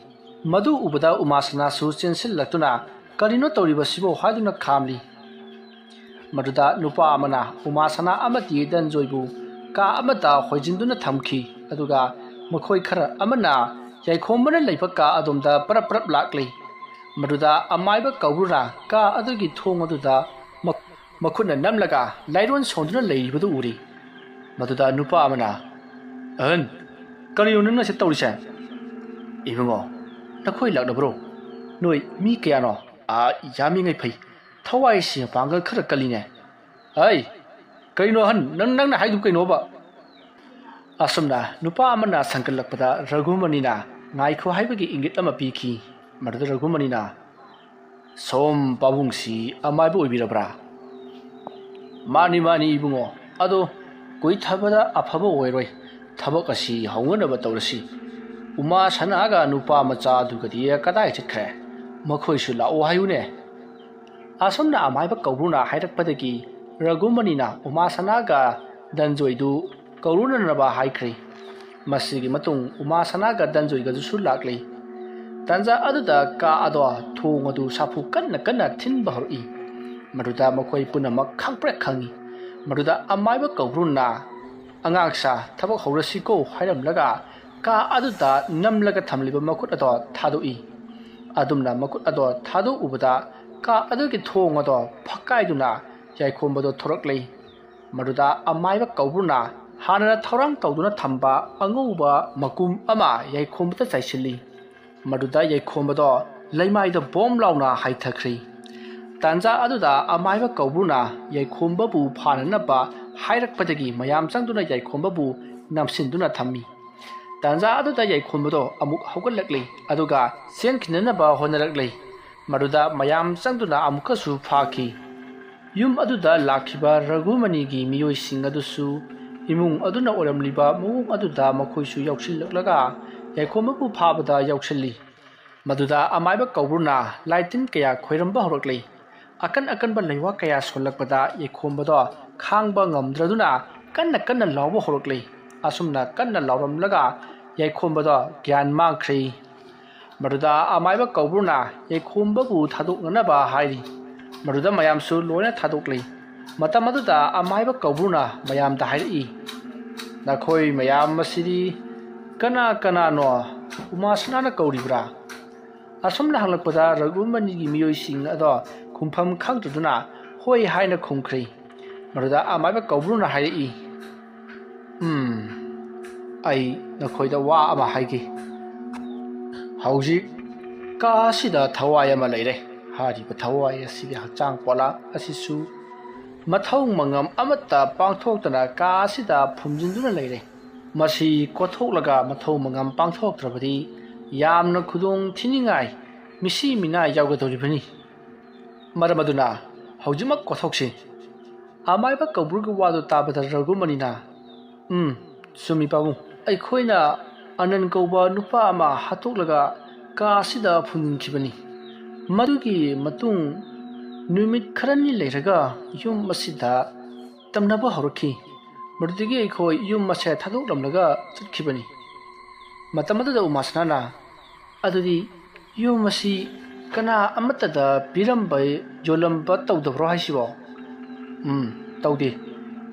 ꯃꯗꯨ ꯎꯕꯗ ꯎꯃꯥꯁꯅꯥꯁꯨ ꯆꯦꯟꯁꯤꯜꯂꯛꯇꯨꯅ "ꯀꯔꯤꯅꯣ ꯇꯧꯔꯤꯕꯁꯤꯕꯣ?" ꯍꯥꯏꯗꯨꯅ ꯈꯥꯝꯂꯤ꯫ ꯃꯗꯨꯗ ꯅꯨꯄꯥ ꯑꯃꯅ ꯎꯃꯥꯁꯅꯥ ꯑꯃꯗꯤ ꯗꯟꯖꯣꯏꯕꯨ ꯀꯥ ꯑꯃꯗ ꯍꯣꯏꯖꯤꯟꯗꯨꯅ ꯊꯝꯈꯤ, ꯑꯗꯨꯒ ꯃꯈꯣꯏ ꯈꯔ ꯑꯃꯅ ꯌꯥꯏꯈꯣꯝꯕꯅ ꯂꯩꯕ ꯀꯥ ꯑꯗꯣꯝꯗ ꯄꯔꯞ ꯄꯔꯞ ꯂꯥꯛꯂꯤ꯫ ꯃꯗꯨꯗ ꯑꯃꯥꯏꯕ ꯀꯧꯕ꯭ꯔꯨꯅ ꯀꯥ ꯑꯗꯨꯒꯤ ꯊꯣꯡ ꯑꯗꯨꯗ ꯃ-, ꯃꯈꯨꯠꯅ ꯅꯝꯂꯒ ꯂꯥꯏꯔꯣꯟ ꯁꯣꯟꯗꯨꯅ ꯂꯩꯔꯤꯕꯗꯨ ꯎꯔꯤ꯫ ꯃꯗꯨꯗ ꯅꯨꯄꯥ ꯑꯃꯅ, "ꯑꯍꯟ, ꯀꯔꯤꯅꯣ ꯅꯪꯅ ꯁꯤ ꯇꯧꯔꯤꯁꯦ?" "ꯏꯕꯨꯡꯉꯣ, ꯅꯈꯣꯏ ꯂꯥꯛꯅꯕ꯭ꯔꯣ? ꯅꯣꯏ ꯃꯤ ꯀꯌꯥꯅꯣ?" "ꯑꯥ, ꯌꯥꯝꯃꯤꯉꯩ ꯐꯩ꯫ ꯊꯋꯥꯏꯁꯤ ꯃꯄꯥꯡꯒꯜ ꯈꯔ ꯀꯜꯂꯤꯅꯦ꯫ ꯑꯩ, ꯀꯩꯅꯣ ꯑꯍꯟ, ꯅꯪ, ꯅꯪꯅ ꯍꯥꯏꯗꯨ ꯀꯩꯅꯣꯕ?" ꯑꯁꯨꯝꯅ ꯅꯨꯄꯥ ꯑꯃꯅ ꯁꯟꯒꯠꯂꯛꯄꯗ ꯔꯘꯨꯃꯅꯤꯅ "ꯉꯥꯏꯈꯣ" ꯍꯥꯏꯕꯒꯤ ꯏꯪꯒꯤꯠ ꯑꯃ ꯄꯤꯈꯤ꯫ ꯃꯗꯨꯗ ꯔꯘꯨꯃꯅꯤꯅ, "ꯁꯣꯝ ꯄꯥꯕꯨꯡꯁꯤ ꯑꯃꯥꯏꯕ ꯑꯣꯏꯕꯤꯔꯕ꯭ꯔꯥ?" "ꯃꯥꯅꯤ, ꯃꯥꯅꯤ ꯏꯕꯨꯡꯉꯣ꯫ ꯑꯗꯣ ꯀꯨꯏꯊꯕꯗ ꯑꯐꯕ ꯑꯣꯏꯔꯣꯏ꯫ ꯊꯕꯛ ꯑꯁꯤ ꯍꯧꯅꯅꯕ ꯇꯧꯔꯁꯤ꯫ ꯎꯃꯥ ꯁꯅꯥꯒ ꯅꯨꯄꯥ ꯃꯆꯥ ꯑꯗꯨꯒꯗꯤ ꯀꯗꯥꯏ ꯆꯠꯈ꯭ꯔꯦ? ꯃꯈꯣꯏꯁꯨ ꯂꯥꯛꯑꯣ ꯍꯥꯏꯌꯨꯅꯦ"꯫ ꯑꯁꯨꯝꯅ ꯑꯃꯥꯏꯕ ꯀꯧꯕ꯭ꯔꯨꯅ ꯍꯥꯏꯔꯛꯄꯗꯒꯤ ꯔꯘꯨꯃꯅꯤꯅ ꯎꯃꯥꯁꯅꯥꯒ ꯗꯟꯖꯣꯏꯗꯨ ꯀꯧꯔꯨꯅꯅꯕ ꯍꯥꯏꯈ꯭ꯔꯦ꯫ ꯃꯁꯤꯒꯤ ꯃꯇꯨꯡ ꯎꯃꯥꯁꯅꯥꯒ ꯗꯟꯖꯣꯏꯒꯗꯨꯁꯨ ꯂꯥꯛꯂꯤ꯫ ꯇꯥꯟꯖꯥ ꯑꯗꯨꯗ ꯀꯥ ꯑꯗꯣ ꯊꯣꯡ ꯑꯗꯨ ꯁꯥꯐꯨ ꯀꯟꯅ ꯀꯟꯅ ꯊꯤꯟꯕ ꯍꯧꯔꯛꯏ꯫ ꯃꯗꯨꯗ ꯃꯈꯣꯏ ꯄꯨꯝꯅꯃꯛ ꯈꯪꯄ꯭ꯔꯦꯛ ꯈꯪꯏ꯫ ꯃꯗꯨꯗ ꯑꯃꯥꯏꯕ ꯀꯧꯕ꯭ꯔꯨꯅ, "ꯑꯉꯥꯡꯁꯥ, ꯊꯕꯛ ꯍꯧꯔꯁꯤꯀꯣ" ꯍꯥꯏꯔꯝꯂꯒ ꯀꯥ ꯑꯗꯨꯗ ꯅꯝꯂꯒ ꯊꯝꯂꯤꯕ ꯃꯈꯨꯠ ꯑꯗꯣ ꯊꯥꯗꯣꯛꯏ꯫ ꯑꯗꯨꯝꯅ ꯃꯈꯨꯠ ꯑꯗꯣ ꯊꯥꯗꯣꯛꯎꯕꯗ ꯀꯥ ꯑꯗꯨꯒꯤ ꯊꯣꯡ ꯑꯗꯣ ꯐꯛꯀꯥꯏꯗꯨꯅ ꯌꯥꯏꯈꯣꯝꯕꯗꯣ ꯊꯣꯔꯛꯂꯤ꯫ ꯃꯗꯨꯗ ꯑꯃꯥꯏꯕ ꯀꯧꯕ꯭ꯔꯨꯅ ꯍꯥꯟꯅꯅ ꯊꯧꯔꯥꯡ ꯇꯧꯗꯨꯅ ꯊꯝꯕ ꯑꯉꯧꯕ ꯃꯀꯨꯝ ꯑꯃ ꯌꯥꯏꯈꯣꯝꯕꯗ ꯆꯥꯏꯁꯤꯜꯂꯤ꯫ ꯃꯗꯨꯗ ꯌꯥꯏꯈꯣꯝꯕꯗꯣ ꯂꯩꯃꯥꯏꯗ ꯕꯣꯝ ꯂꯥꯎꯅ ꯍꯥꯏꯊꯈ꯭ꯔꯤ꯫ ꯇꯥꯟꯖꯥ ꯑꯗꯨꯗ ꯑꯃꯥꯏꯕ ꯀꯧꯕ꯭ꯔꯨꯅ ꯌꯥꯏꯈꯣꯝꯕꯕꯨ ꯐꯥꯅꯅꯕ ꯍꯥꯏꯔꯛꯄꯗꯒꯤ ꯃꯌꯥꯝ ꯆꯪꯗꯨꯅ ꯌꯥꯏꯈꯣꯝꯕꯕꯨ ꯅꯝꯁꯤꯟꯗꯨꯅ ꯊꯝꯃꯤ꯫ ꯇꯥꯟꯖꯥ ꯑꯗꯨꯗ ꯌꯥꯏꯈꯣꯝꯕꯗꯣ ꯑꯃꯨꯛ ꯍꯧꯒꯠꯂꯛꯂꯤ, ꯑꯗꯨꯒ ꯆꯦꯟꯈꯤꯅꯅꯕ ꯍꯣꯠꯅꯔꯛꯂꯤ꯫ ꯃꯗꯨꯗ ꯃꯌꯥꯝ ꯆꯪꯗꯨꯅ ꯑꯃꯨꯛꯀꯁꯨ ꯐꯥꯈꯤ꯫ ꯌꯨꯝ ꯑꯗꯨꯗ ꯂꯥꯛꯈꯤꯕ ꯔꯘꯨꯃꯅꯤꯒꯤ ꯃꯤꯑꯣꯏꯁꯤꯡ ꯑꯗꯨꯁꯨ ꯏꯃꯨꯡ ꯑꯗꯨꯅ ꯑꯣꯏꯔꯝꯂꯤꯕ ꯃꯑꯣꯡ ꯑꯗꯨꯗ ꯃꯈꯣꯏꯁꯨ ꯌꯥꯎꯁꯤꯜꯂꯛꯂꯒ ꯌꯥꯏꯈꯣꯝꯕꯕꯨ ꯐꯥꯕꯗ ꯌꯥꯎꯁꯤꯜꯂꯤ꯫ ꯃꯗꯨꯗ ꯑꯃꯥꯏꯕ ꯀꯧꯕ꯭ꯔꯨꯅ ꯂꯥꯏꯇꯤꯟ ꯀꯌꯥ ꯈꯣꯏꯔꯝꯕ ꯍꯧꯔꯛꯂꯤ꯫ ꯑꯀꯟ ꯑꯀꯟꯕ ꯂꯩꯋꯥ ꯀꯌꯥ ꯁꯣꯜꯂꯛꯄꯗ ꯌꯥꯏꯈꯣꯝꯕꯗꯣ ꯈꯥꯡꯕ ꯉꯝꯗ꯭ꯔꯗꯨꯅ ꯀꯟꯅ ꯀꯟꯅ ꯂꯥꯎꯕ ꯍꯧꯔꯛꯂꯤ꯫ ꯑꯁꯨꯝꯅ ꯀꯟꯅ ꯂꯥꯎꯔꯝꯂꯒ ꯌꯥꯏꯈꯣꯝꯕꯗꯣ ꯒ꯭ꯌꯥꯟ ꯃꯥꯡꯈ꯭ꯔꯦ꯫ ꯃꯗꯨꯗ ꯑꯃꯥꯏꯕ ꯀꯧꯕ꯭ꯔꯨꯅ ꯌꯥꯏꯈꯣꯝꯕꯕꯨ ꯊꯥꯗꯣꯛꯅꯅꯕ ꯍꯥꯏꯔꯤ꯫ ꯃꯗꯨꯗ ꯃꯌꯥꯝꯁꯨ ꯂꯣꯏꯅ ꯊꯥꯗꯣꯛꯂꯤ꯫ ꯃꯇꯝ ꯑꯗꯨꯗ ꯑꯃꯥꯏꯕ ꯀꯧꯕ꯭ꯔꯨꯅ ꯃꯌꯥꯝꯗ ꯍꯥꯏꯔꯛꯏ, "ꯅꯈꯣꯏ ꯃꯌꯥꯝ ꯑꯁꯤꯗꯤ ꯀꯅꯥ ꯀꯅꯥꯅꯣ? ꯎꯃꯥꯁꯅꯥꯅ ꯀꯧꯔꯤꯕ꯭ꯔꯥ?" ꯑꯁꯨꯝꯅ ꯍꯪꯂꯛꯄꯗ ꯔꯘꯨꯃꯅꯤꯒꯤ ꯃꯤꯑꯣꯏꯁꯤꯡ ꯑꯗꯣ ꯈꯨꯝꯐꯝ ꯈꯪꯗꯗꯨꯅ "ꯍꯣꯏ" ꯍꯥꯏꯅ ꯈꯨꯝꯈ꯭ꯔꯦ꯫ ꯃꯗꯨꯗ ꯑꯃꯥꯏꯕ ꯀꯧꯕ꯭ꯔꯨꯅ ꯍꯥꯏꯔꯛꯏ, "ꯎꯝ, ꯑꯩ ꯅꯈꯣꯏꯗ ꯋꯥ ꯑꯃ ꯍꯥꯏꯒꯦ꯫ ꯍꯧꯖꯤꯛ ꯀꯥ ꯑꯁꯤꯗ ꯊꯋꯥꯏ ꯑꯃ ꯂꯩꯔꯦ꯫ ꯍꯥꯏꯔꯤꯕ ꯊꯋꯥꯏ ꯑꯁꯤꯒꯤ ꯍꯛꯆꯥꯡ ꯄꯣꯂꯥꯡ ꯑꯁꯤꯁꯨ ꯃꯊꯧ ꯃꯉꯝ ꯑꯃꯠꯇ ꯄꯥꯡꯊꯣꯛꯇꯅ ꯀꯥ ꯑꯁꯤꯗ ꯐꯨꯝꯖꯤꯟꯗꯨꯅ ꯂꯩꯔꯦ꯫ ꯃꯁꯤ ꯀꯣꯊꯣꯛꯂꯒ ꯃꯊꯧ ꯃꯉꯝ ꯄꯥꯡꯊꯣꯛꯇ꯭ꯔꯕꯗꯤ ꯌꯥꯝꯅ ꯈꯨꯗꯣꯡ ꯊꯤꯅꯤꯡꯉꯥꯏ ꯃꯤꯁꯤ ꯃꯤꯅꯥ ꯌꯥꯎꯒꯗꯧꯔꯤꯕꯅꯤ꯫ ꯃꯔꯝ ꯑꯗꯨꯅ ꯍꯧꯖꯤꯛꯃꯛ ꯀꯣꯊꯣꯛꯁꯤ꯫" ꯑꯃꯥꯏꯕ ꯀꯧꯕ꯭ꯔꯨꯒꯤ ꯋꯥꯗꯨ ꯇꯥꯕꯗ ꯔꯘꯨꯃꯅꯤꯅ, "ꯎꯝ, ꯆꯨꯝꯃꯤ ꯄꯥꯕꯨꯡ꯫ ꯑꯩꯈꯣꯏꯅ ꯑꯅꯟ ꯀꯧꯕ ꯅꯨꯄꯥ ꯑꯃ ꯍꯥꯠꯇꯣꯛꯂꯒ ꯀꯥ ꯑꯁꯤꯗ ꯐꯨꯝꯖꯤꯟꯈꯤꯕꯅꯤ꯫ ꯃꯗꯨꯒꯤ ꯃꯇꯨꯡ ꯅꯨꯃꯤꯠ ꯈꯔꯅꯤ ꯂꯩꯔꯒ ꯌꯨꯝ ꯑꯁꯤꯗ ꯇꯝꯅꯕ ꯍꯧꯔꯛꯈꯤ꯫ ꯃꯗꯨꯗꯒꯤ ꯑꯩꯈꯣꯏ ꯌꯨꯝ ꯑꯁꯦ ꯊꯥꯗꯣꯛꯂꯝꯂꯒ ꯆꯠꯈꯤꯕꯅꯤ꯫ ꯃꯇꯝ ꯑꯗꯨꯗ ꯎꯃꯥꯁꯅꯥꯅ, "ꯑꯗꯨꯗꯤ ꯌꯨꯝ ꯑꯁꯤ ꯀꯅꯥ ꯑꯃꯠꯇꯗ ꯄꯤꯔꯝꯕ, ꯌꯣꯜꯂꯝꯕ ꯇꯧꯗꯕ꯭ꯔꯣ ꯍꯥꯏꯁꯤꯕꯣ?" "ꯎꯝ, ꯇꯧꯗꯦ꯫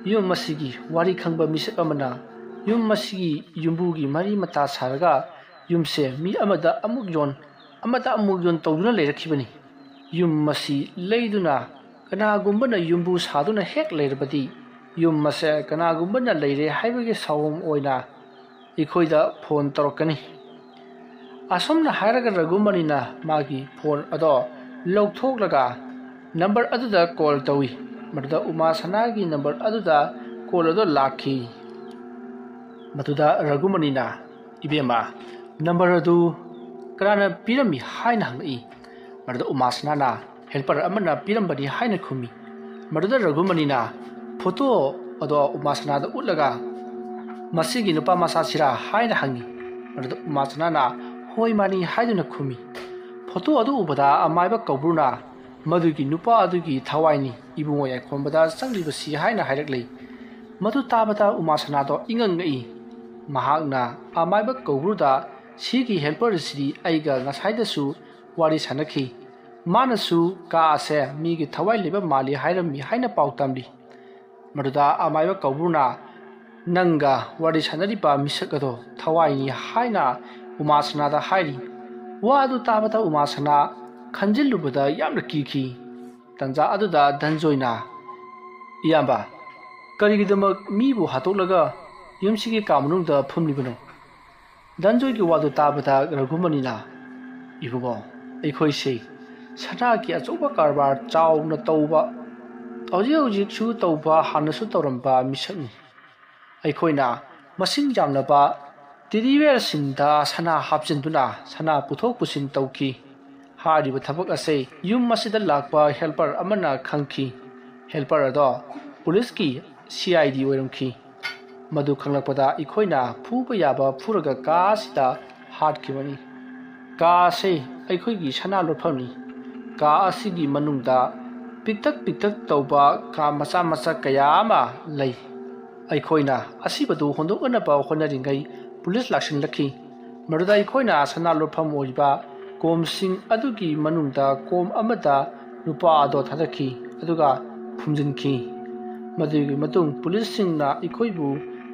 ꯌꯨꯝ ꯑꯁꯤꯒꯤ ꯋꯥꯔꯤ ꯈꯪꯕ ꯃꯤꯁꯛ ꯑꯃꯅ ꯌꯨꯝ ꯑꯁꯤꯒꯤ ꯌꯨꯝꯕꯨꯒꯤ ꯃꯔꯤ ꯃꯇꯥ ꯁꯥꯔꯒ ꯌꯨꯝꯁꯦ ꯃꯤ ꯑꯃꯗ ꯑꯃꯨꯛ ꯌꯣꯟ, ꯑꯃꯗ ꯑꯃꯨꯛ ꯌꯣꯟ ꯇꯧꯗꯨꯅ ꯂꯩꯔꯛꯈꯤꯕꯅꯤ꯫ ꯌꯨꯝ ꯑꯁꯤ ꯂꯩꯗꯨꯅ ꯀꯅꯥꯒꯨꯝꯕꯅ ꯌꯨꯝꯕꯨ ꯁꯥꯗꯨꯅ ꯍꯦꯛ ꯂꯩꯔꯕꯗꯤ ꯌꯨꯝ ꯑꯁꯦ ꯀꯅꯥꯒꯨꯝꯕꯅ ꯂꯩꯔꯦ ꯍꯥꯏꯕꯒꯤ ꯁꯥꯑꯣꯝ ꯑꯣꯏꯅ ꯑꯩꯈꯣꯏꯗ ꯐꯣꯟ ꯇꯧꯔꯛꯀꯅꯤ꯫" ꯑꯁꯨꯝꯅ ꯍꯥꯏꯔꯒ ꯔꯘꯨꯃꯅꯤꯅ ꯃꯥꯒꯤ ꯐꯣꯟ ꯑꯗꯣ ꯂꯧꯊꯣꯛꯂꯒ ꯅꯝꯕꯔ ꯑꯗꯨꯗ ꯀꯣꯜ ꯇꯧꯏ꯫ ꯃꯗꯨꯗ ꯎꯃꯥꯁꯅꯥꯒꯤ ꯅꯝꯕꯔ ꯑꯗꯨꯗ ꯀꯣꯜ ꯑꯗꯣ ꯂꯥꯛꯈꯤ꯫ ꯃꯗꯨꯗ ꯔꯘꯨꯃꯅꯤꯅ, "ꯏꯕꯦꯝꯃ, ꯅꯝꯕꯔ ꯑꯗꯨ ꯀꯅꯥꯅ ꯄꯤꯔꯝꯃꯤ?" ꯍꯥꯏꯅ ꯍꯪꯂꯛꯏ꯫ ꯃꯗꯨꯗ ꯎꯃꯥꯁꯅꯥꯅ, "ꯍꯦꯜꯄꯔ ꯑꯃꯅ ꯄꯤꯔꯝꯕꯅꯤ" ꯍꯥꯏꯅ ꯈꯨꯝꯃꯤ꯫ ꯃꯗꯨꯗ ꯔꯘꯨꯃꯅꯤꯅ ꯐꯣꯇꯣ ꯑꯗꯣ ꯎꯃꯥꯁꯅꯥꯗ ꯎꯠꯂꯒ, "ꯃꯁꯤꯒꯤ ꯅꯨꯄꯥ ꯃꯆꯥꯁꯤꯔꯥ?" ꯍꯥꯏꯅ ꯍꯪꯉꯤ꯫ ꯃꯗꯨꯗ ꯎꯃꯥꯁꯅꯥꯅ, "ꯍꯣꯏ, ꯃꯥꯅꯤ" ꯍꯥꯏꯗꯨꯅ ꯈꯨꯝꯃꯤ꯫ ꯐꯣꯇꯣ ꯑꯗꯨ ꯎꯕꯗ ꯑꯃꯥꯏꯕ ꯀꯧꯕ꯭ꯔꯨꯅ "ꯃꯗꯨꯒꯤ ꯅꯨꯄꯥ ꯑꯗꯨꯒꯤ ꯊꯋꯥꯏꯅꯤ ꯏꯕꯨꯡꯉꯣ ꯌꯥꯏꯈꯣꯝꯕꯗ ꯆꯪꯂꯤꯕꯁꯤ" ꯍꯥꯏꯅ ꯍꯥꯏꯔꯛꯂꯤ꯫ ꯃꯗꯨ ꯇꯥꯕꯗ ꯎꯃꯥꯁꯅꯥꯗꯣ ꯏꯉꯛ ꯉꯛꯏ꯫ ꯃꯍꯥꯛꯅ ꯑꯃꯥꯏꯕ ꯀꯧꯕ꯭ꯔꯨꯗ "ꯁꯤꯒꯤ ꯍꯦꯜꯄꯔꯁꯤꯗꯤ ꯑꯩꯒ ꯉꯁꯥꯏꯗꯁꯨ ꯋꯥꯔꯤ ꯁꯥꯟꯅꯈꯤ꯫ ꯃꯥꯅꯁꯨ ꯀꯥ ꯑꯁꯦ ꯃꯤꯒꯤ ꯊꯋꯥꯏ ꯂꯩꯕ ꯃꯥꯜꯂꯤ ꯍꯥꯏꯔꯝꯃꯤ" ꯍꯥꯏꯅ ꯄꯥꯎ ꯇꯝꯂꯤ꯫ ꯃꯗꯨꯗ ꯑꯃꯥꯏꯕ ꯀꯧꯕ꯭ꯔꯨꯅ, "ꯅꯪꯒ ꯋꯥꯔꯤ ꯁꯥꯟꯅꯔꯤꯕ ꯃꯤꯁꯛ ꯑꯗꯣ ꯊꯋꯥꯏꯅꯤ" ꯍꯥꯏꯅ ꯎꯃꯥꯁꯅꯥꯗ ꯍꯥꯏꯔꯤ꯫ ꯋꯥ ꯑꯗꯨ ꯇꯥꯕꯗ ꯎꯃꯥꯁꯅꯥ ꯈꯟꯖꯤꯜꯂꯨꯕꯗ ꯌꯥꯝꯅ ꯀꯤꯈꯤ꯫ ꯇꯟꯖꯥ ꯑꯗꯨꯗ ꯙꯟꯖꯣꯏꯅ, "ꯏꯌꯥꯝꯕ, ꯀꯔꯤꯒꯤꯗꯃꯛ ꯃꯤꯕꯨ ꯍꯥꯠꯇꯣꯛꯂꯒ ꯌꯨꯝꯁꯤꯒꯤ ꯀꯥ ꯃꯅꯨꯡꯗ ꯐꯝꯂꯤꯕꯅꯣ?" ꯙꯟꯖꯣꯏꯒꯤ ꯋꯥꯗꯨ ꯇꯥꯕꯗ ꯔꯘꯨꯃꯅꯤꯅ, "ꯏꯕꯨꯡꯉꯣ, ꯑꯩꯈꯣꯏꯁꯦ ꯁꯅꯥꯒꯤ ꯑꯆꯧꯕ ꯀꯔꯕꯥꯔ ꯆꯥꯎꯅ ꯇꯧꯕ, ꯍꯧꯖꯤꯛ ꯍꯧꯖꯤꯛꯁꯨ ꯇꯧꯕ, ꯍꯥꯟꯅꯁꯨ ꯇꯧꯔꯝꯕ ꯃꯤꯁꯛꯅꯤ꯫ ꯑꯩꯈꯣꯏꯅ ꯃꯁꯤꯡ ꯌꯥꯝꯂꯕ ꯇꯦꯗꯤꯕꯤꯌꯔꯁꯤꯡꯗ ꯁꯅꯥ ꯍꯥꯞꯆꯤꯟꯗꯨꯅ ꯁꯅꯥ ꯄꯨꯊꯣꯛ ꯄꯨꯁꯤꯟ ꯇꯧꯈꯤ꯫ ꯍꯥꯏꯔꯤꯕ ꯊꯕꯛ ꯑꯁꯦ ꯌꯨꯝ ꯑꯁꯤꯗ ꯂꯥꯛꯄ ꯍꯦꯜꯄꯔ ꯑꯃꯅ ꯈꯪꯈꯤ꯫ ꯍꯦꯜꯄꯔ ꯑꯗꯣ ꯄꯨꯂꯤꯁꯀꯤ ꯁꯤ ꯑꯥꯏ ꯗꯤ ꯑꯣꯏꯔꯝꯈꯤ꯫ ꯃꯗꯨ ꯈꯪꯂꯛꯄꯗ ꯑꯩꯈꯣꯏꯅ ꯐꯨꯕ ꯌꯥꯕ ꯐꯨꯔꯒ ꯀꯥ ꯑꯁꯤꯗ ꯍꯥꯠꯈꯤꯕꯅꯤ꯫ ꯀꯥ ꯑꯁꯤ ꯑꯩꯈꯣꯏꯒꯤ ꯁꯅꯥ ꯂꯣꯠꯐꯝꯅꯤ꯫ ꯀꯥ ꯑꯁꯤꯒꯤ ꯃꯅꯨꯡꯗ ꯄꯤꯛꯇꯛ ꯄꯤꯛꯇꯛ ꯇꯧꯕ ꯀꯥ ꯃꯆꯥ ꯃꯆꯥ ꯀꯌꯥ ꯑꯃ ꯂꯩ꯫ ꯑꯩꯈꯣꯏꯅ ꯑꯁꯤꯕꯗꯨ ꯍꯣꯟꯗꯣꯛꯅꯅꯕ ꯍꯣꯠꯅꯔꯤꯉꯩ ꯄꯨꯂꯤꯁ ꯂꯥꯛꯁꯤꯜꯂꯛꯈꯤ꯫ ꯃꯗꯨꯗ ꯑꯩꯈꯣꯏꯅ ꯁꯅꯥ ꯂꯣꯠꯐꯝ ꯑꯣꯏꯔꯤꯕ ꯀꯣꯝꯁꯤꯡ ꯑꯗꯨꯒꯤ ꯃꯅꯨꯡꯗ ꯀꯣꯝ ꯑꯃꯗ ꯅꯨꯄꯥ ꯑꯗꯣ ꯊꯥꯗꯈꯤ, ꯑꯗꯨꯒ ꯐꯨꯝꯖꯤꯟꯈꯤ꯫ ꯃꯗꯨꯒꯤ ꯃꯇꯨꯡ ꯄꯨꯂꯤꯁꯁꯤꯡꯅ ꯑꯩꯈꯣꯏꯕꯨ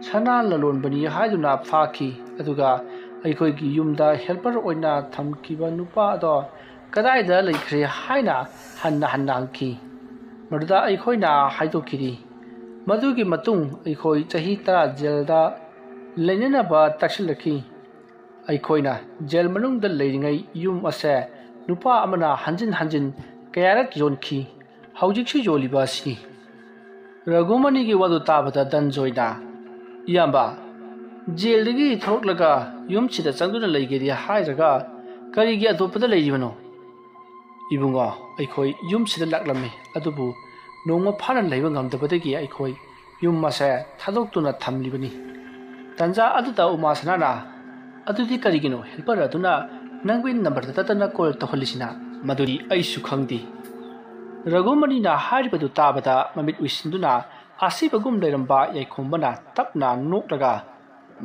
ꯁꯅꯥ ꯂꯂꯣꯟꯕꯅꯤ ꯍꯥꯏꯗꯨꯅ ꯐꯥꯈꯤ, ꯑꯗꯨꯒ ꯑꯩꯈꯣꯏꯒꯤ ꯌꯨꯝꯗ ꯍꯦꯜꯄꯔ ꯑꯣꯏꯅ ꯊꯝꯈꯤꯕ ꯅꯨꯄꯥ ꯑꯗꯣ ꯀꯗꯥꯏꯗ ꯂꯩꯈ꯭ꯔꯦ ꯍꯥꯏꯅ ꯍꯟꯅ ꯍꯟꯅ ꯍꯪꯈꯤ꯫ ꯃꯗꯨꯗ ꯑꯩꯈꯣꯏꯅ ꯍꯥꯏꯗꯣꯛꯈꯤꯔꯤ꯫ ꯃꯗꯨꯒꯤ ꯃꯇꯨꯡ ꯑꯩꯈꯣꯏ ꯆꯍꯤ ꯇꯔꯥ ꯖꯦꯜꯗ ꯂꯩꯅꯅꯕ ꯇꯛꯁꯤꯜꯂꯛꯈꯤ꯫ ꯑꯩꯈꯣꯏꯅ ꯖꯦꯜ ꯃꯅꯨꯡꯗ ꯂꯩꯔꯤꯉꯩ ꯌꯨꯝ ꯑꯁꯦ ꯅꯨꯄꯥ ꯑꯃꯅ ꯍꯟꯖꯤꯟ ꯍꯟꯖꯤꯟ ꯀꯌꯥꯔꯛ ꯌꯣꯟꯈꯤ꯫ ꯍꯧꯖꯤꯛꯁꯨ ꯌꯣꯜꯂꯤꯕ ꯑꯁꯤꯅꯤ꯫ ꯔꯘꯨꯃꯅꯤꯒꯤ ꯋꯥꯗꯨ ꯇꯥꯕꯗ ꯗꯟꯖꯣꯏꯅ, "ꯏꯌꯥꯝꯕ, ꯖꯦꯜꯗꯒꯤ ꯊꯣꯛꯂꯛꯂꯒ ꯌꯨꯝꯁꯤꯗ ꯆꯪꯗꯨꯅ ꯂꯩꯒꯦꯗꯤ ꯍꯥꯏꯔꯒ ꯀꯔꯤꯒꯤ ꯑꯇꯣꯞꯄꯗ ꯂꯩꯔꯤꯕꯅꯣ?" "ꯏꯕꯨꯡꯉꯣ, ꯑꯩꯈꯣꯏ ꯌꯨꯝꯁꯤꯗ ꯂꯥꯛꯂꯝꯃꯤ, ꯑꯗꯨꯕꯨ ꯅꯣꯡꯃ ꯐꯥꯅ ꯂꯩꯕ ꯉꯝꯗꯕꯗꯒꯤ ꯑꯩꯈꯣꯏ ꯌꯨꯝ ꯑꯁꯦ ꯊꯥꯗꯣꯛꯇꯨꯅ ꯊꯝꯂꯤꯕꯅꯤ꯫" ꯇꯟꯖꯥ ꯑꯗꯨꯗ ꯎꯃꯥꯁꯅꯥꯅ, "ꯑꯗꯨꯗꯤ ꯀꯔꯤꯒꯤꯅꯣ ꯍꯦꯜꯄꯔ ꯑꯗꯨꯅ ꯅꯪꯕꯨ ꯅꯝꯕꯔ ꯇꯠꯇꯅ ꯀꯣꯜ ꯇꯧꯍꯜꯂꯤꯁꯤꯅ?" "ꯃꯗꯨꯗꯤ ꯑꯩꯁꯨ ꯈꯪꯗꯦ꯫" ꯔꯘꯨꯃꯅꯤꯅ ꯍꯥꯏꯔꯤꯕꯗꯨ ꯇꯥꯕꯗ ꯃꯃꯤꯠ ꯎꯏꯁꯤꯟꯗꯨꯅ ꯑꯁꯤꯕꯒꯨꯝ ꯂꯩꯔꯝꯕ ꯌꯥꯏꯈꯣꯝꯕꯅ ꯇꯞꯅ ꯅꯣꯛꯂꯒ,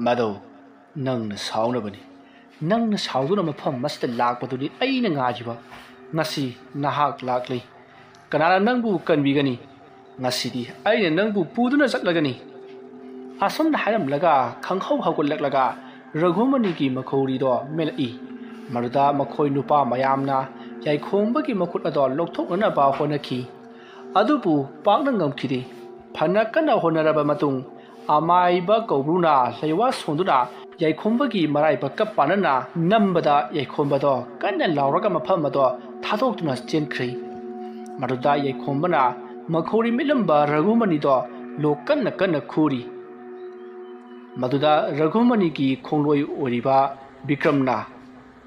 "ꯃꯗꯣ ꯅꯪꯅ ꯁꯥꯎꯅꯕꯅꯤ꯫ ꯅꯪꯅ ꯁꯥꯎꯗꯨꯅ ꯃꯐꯝ ꯑꯁꯤꯗ ꯂꯥꯛꯄꯗꯨꯅꯤ ꯑꯩꯅ ꯉꯥꯏꯔꯤꯕ꯫ ꯉꯁꯤ ꯅꯍꯥꯛ ꯂꯥꯛꯂꯤ꯫ ꯀꯅꯥꯅ ꯅꯪꯕꯨ ꯀꯟꯕꯤꯒꯅꯤ? ꯉꯁꯤꯗꯤ ꯑꯩꯅ ꯅꯪꯕꯨ ꯄꯨꯗꯨꯅ ꯆꯠꯂꯒꯅꯤ꯫" ꯑꯁꯨꯝꯅ ꯍꯥꯏꯔꯝꯂꯒ ꯈꯪꯍꯧ ꯍꯧꯒꯠꯂꯛꯂꯒ ꯔꯘꯨꯃꯅꯤꯒꯤ ꯃꯈꯧꯔꯤꯗꯣ ꯃꯦꯜꯂꯛꯏ꯫ ꯃꯗꯨꯗ ꯃꯈꯣꯏ ꯅꯨꯄꯥ ꯃꯌꯥꯝꯅ ꯌꯥꯏꯈꯣꯝꯕꯒꯤ ꯃꯈꯨꯠ ꯑꯗꯣ ꯂꯧꯊꯣꯛꯅꯅꯕ ꯍꯣꯠꯅꯈꯤ꯫ ꯑꯗꯨꯕꯨ ꯄꯥꯛꯅ ꯉꯝꯈꯤꯗꯦ꯫ ꯐꯅ ꯀꯟꯅ ꯍꯣꯠꯅꯔꯕ ꯃꯇꯨꯡ, ꯑꯃꯥꯏꯕ ꯀꯧꯕ꯭ꯔꯨꯅ ꯂꯩꯋꯥ ꯁꯣꯟꯗꯨꯅ ꯌꯥꯏꯈꯣꯝꯕꯒꯤ ꯃꯔꯥꯏꯕꯛꯀ ꯄꯥꯟꯅꯅ ꯅꯝꯕꯗ ꯌꯥꯏꯈꯣꯝꯕꯗꯣ ꯀꯟꯅ ꯂꯥꯎꯔꯒ ꯃꯐꯝ ꯑꯗꯣ ꯊꯥꯗꯣꯛꯇꯨꯅ ꯆꯦꯟꯈ꯭ꯔꯦ꯫ ꯃꯗꯨꯗ ꯌꯥꯏꯈꯣꯝꯕꯅ ꯃꯈꯧꯔꯤ ꯃꯦꯠꯂꯝꯕ ꯔꯘꯨꯃꯅꯤꯗꯣ ꯂꯣꯛ ꯀꯟꯅ ꯀꯟꯅ ꯈꯨꯔꯤ꯫ ꯃꯗꯨꯗ ꯔꯘꯨꯃꯅꯤꯒꯤ ꯈꯣꯡꯂꯣꯏ ꯑꯣꯏꯔꯤꯕ ꯕꯤꯀ꯭ꯔꯝꯅ,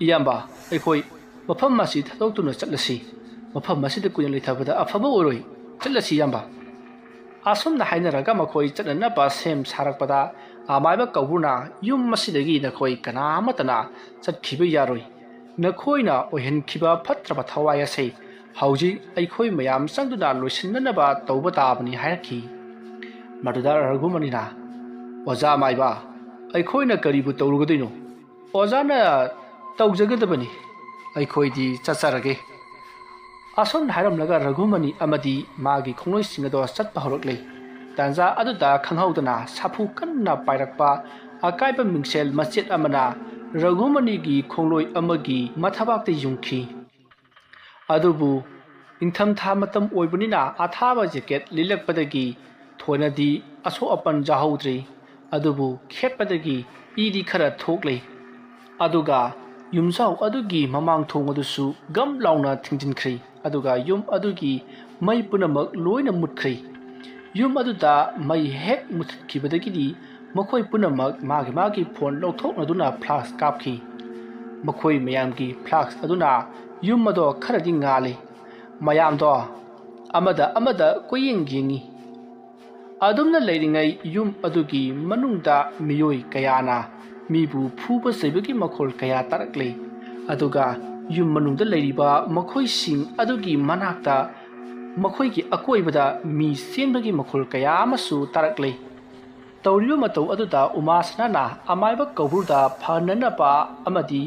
"ꯏꯌꯥꯝꯕ, ꯑꯩꯈꯣꯏ ꯃꯐꯝ ꯑꯁꯤ ꯊꯥꯗꯣꯛꯇꯨꯅ ꯆꯠꯂꯁꯤ꯫ ꯃꯐꯝ ꯑꯁꯤꯗ ꯀꯨꯏꯅ ꯂꯩꯊꯕꯗ ꯑꯐꯕ ꯑꯣꯏꯔꯣꯏ꯫ ꯆꯠꯂꯁꯤ, ꯏꯌꯥꯝꯕ꯫" ꯑꯁꯨꯝꯅ ꯍꯥꯏꯅꯔꯒ ꯃꯈꯣꯏ ꯆꯠꯅꯅꯕ ꯁꯦꯝ ꯁꯥꯔꯛꯄꯗ, ꯑꯃꯥꯏꯕ ꯀꯧꯕ꯭ꯔꯨꯅ, "ꯌꯨꯝ ꯑꯁꯤꯗꯒꯤ ꯅꯈꯣꯏ ꯀꯅꯥ ꯑꯃꯠꯇꯅ ꯆꯠꯈꯤꯕ ꯌꯥꯔꯣꯏ꯫ ꯅꯈꯣꯏꯅ ꯑꯣꯏꯍꯟꯈꯤꯕ ꯐꯠꯇ꯭ꯔꯕ ꯊꯋꯥꯏ ꯑꯁꯤ ꯍꯧꯖꯤꯛ ꯑꯩꯈꯣꯏ ꯃꯌꯥꯝ ꯆꯪꯗꯨꯅ ꯂꯣꯏꯁꯤꯟꯅꯅꯕ ꯇꯧꯕ ꯇꯥꯕꯅꯤ" ꯍꯥꯏꯔꯛꯈꯤ꯫ ꯃꯗꯨꯗ ꯔꯘꯨꯃꯅꯤꯅ, "ꯑꯣꯖꯥ ꯑꯃꯥꯏꯕ, ꯑꯩꯈꯣꯏꯅ ꯀꯔꯤꯕꯨ ꯇꯧꯔꯨꯒꯗꯣꯏꯅꯣ? ꯑꯣꯖꯥꯅ ꯇꯧꯖꯒꯗꯕꯅꯤ, ꯑꯩꯈꯣꯏꯗꯤ ꯆꯠꯆꯔꯒꯦ"꯫ ꯑꯁꯨꯝꯅ ꯍꯥꯏꯔꯝꯂꯒ ꯔꯘꯨꯃꯅꯤ ꯑꯃꯗꯤ ꯃꯥꯒꯤ ꯈꯣꯡꯂꯣꯏꯁꯤꯡ ꯑꯗꯣ ꯆꯠꯄ ꯍꯧꯔꯛꯂꯦ꯫ ꯇꯥꯟꯖꯥ ꯑꯗꯨꯗ ꯈꯪꯍꯧꯗꯅ ꯁꯥꯐꯨ ꯀꯟꯅ ꯄꯥꯏꯔꯛꯄ ꯑꯀꯥꯏꯕ ꯃꯤꯡꯁꯦꯜ ꯃꯆꯦꯠ ꯑꯃꯅ ꯔꯘꯨꯃꯅꯤꯒꯤ ꯈꯣꯡꯂꯣꯏ ꯑꯃꯒꯤ ꯃꯊꯕꯥꯛꯇ ꯌꯨꯡꯈꯤ꯫ ꯑꯗꯨꯕꯨ ꯏꯪꯊꯝꯊꯥ ꯃꯇꯝ ꯑꯣꯏꯕꯅꯤꯅ ꯑꯊꯥꯕ ꯖꯦꯀꯦꯠ ꯂꯤꯠꯂꯛꯄꯗꯒꯤ ꯊꯣꯏꯅꯗꯤ ꯑꯁꯣꯛ ꯑꯄꯟ ꯌꯥꯍꯧꯗ꯭ꯔꯤ꯫ ꯑꯗꯨꯕꯨ ꯈꯦꯠꯄꯗꯒꯤ ꯏꯗꯤ ꯈꯔ ꯊꯣꯛꯂꯤ꯫ ꯑꯗꯨꯒ ꯌꯨꯝꯖꯥꯎ ꯑꯗꯨꯒꯤ ꯃꯃꯥꯡ ꯊꯣꯡ ꯑꯗꯨꯁꯨ ꯒꯝ ꯂꯥꯎꯅ ꯊꯤꯡꯖꯤꯟꯈ꯭ꯔꯤ꯫ ꯑꯗꯨꯒ ꯌꯨꯝ ꯑꯗꯨꯒꯤ ꯃꯩ ꯄꯨꯝꯅꯃꯛ ꯂꯣꯏꯅ ꯃꯨꯠꯈ꯭ꯔꯤ꯫ ꯌꯨꯝ ꯑꯗꯨꯗ ꯃꯩ ꯍꯦꯛ ꯃꯨꯊꯠꯈꯤꯕꯗꯒꯤꯗꯤ ꯃꯈꯣꯏ ꯄꯨꯝꯅꯃꯛ ꯃꯥꯒꯤ ꯃꯥꯒꯤ ꯐꯣꯟ ꯂꯧꯊꯣꯛꯅꯗꯨꯅ ꯐ꯭ꯂꯥꯁ ꯀꯥꯞꯈꯤ꯫ ꯃꯈꯣꯏ ꯃꯌꯥꯝꯒꯤ ꯐ꯭ꯂꯥꯁ ꯑꯗꯨꯅ ꯌꯨꯝ ꯑꯗꯣ ꯈꯔꯗꯤ ꯉꯥꯜꯂꯤ꯫ ꯃꯌꯥꯝꯗꯣ ꯑꯃꯗ ꯑꯃꯗ ꯀꯣꯏꯌꯦꯡ ꯌꯦꯡꯉꯤ꯫ ꯑꯗꯨꯝꯅ ꯂꯩꯔꯤꯉꯩ ꯌꯨꯝ ꯑꯗꯨꯒꯤ ꯃꯅꯨꯡꯗ ꯃꯤꯑꯣꯏ ꯀꯌꯥꯅ ꯃꯤꯕꯨ ꯐꯨꯕ ꯆꯩꯕꯒꯤ ꯃꯈꯣꯜ ꯀꯌꯥ ꯇꯥꯔꯛꯂꯤ꯫ ꯑꯗꯨꯒ ꯌꯨꯝ ꯃꯅꯨꯡꯗ ꯂꯩꯔꯤꯕ ꯃꯈꯣꯏꯁꯤꯡ ꯑꯗꯨꯒꯤ ꯃꯅꯥꯛꯇ, ꯃꯈꯣꯏꯒꯤ ꯑꯀꯣꯏꯕꯗ ꯃꯤ ꯆꯦꯟꯕꯒꯤ ꯃꯈꯣꯜ ꯀꯌꯥ ꯑꯃꯁꯨ ꯇꯥꯔꯛꯂꯤ꯫ ꯇꯧꯔꯤꯕ ꯃꯇꯧ ꯑꯗꯨꯗ ꯎꯃꯥꯁꯅꯥꯅ ꯑꯃꯥꯏꯕ ꯀꯧꯕ꯭ꯔꯨꯗ ꯐꯅꯅꯕ ꯑꯃꯗꯤ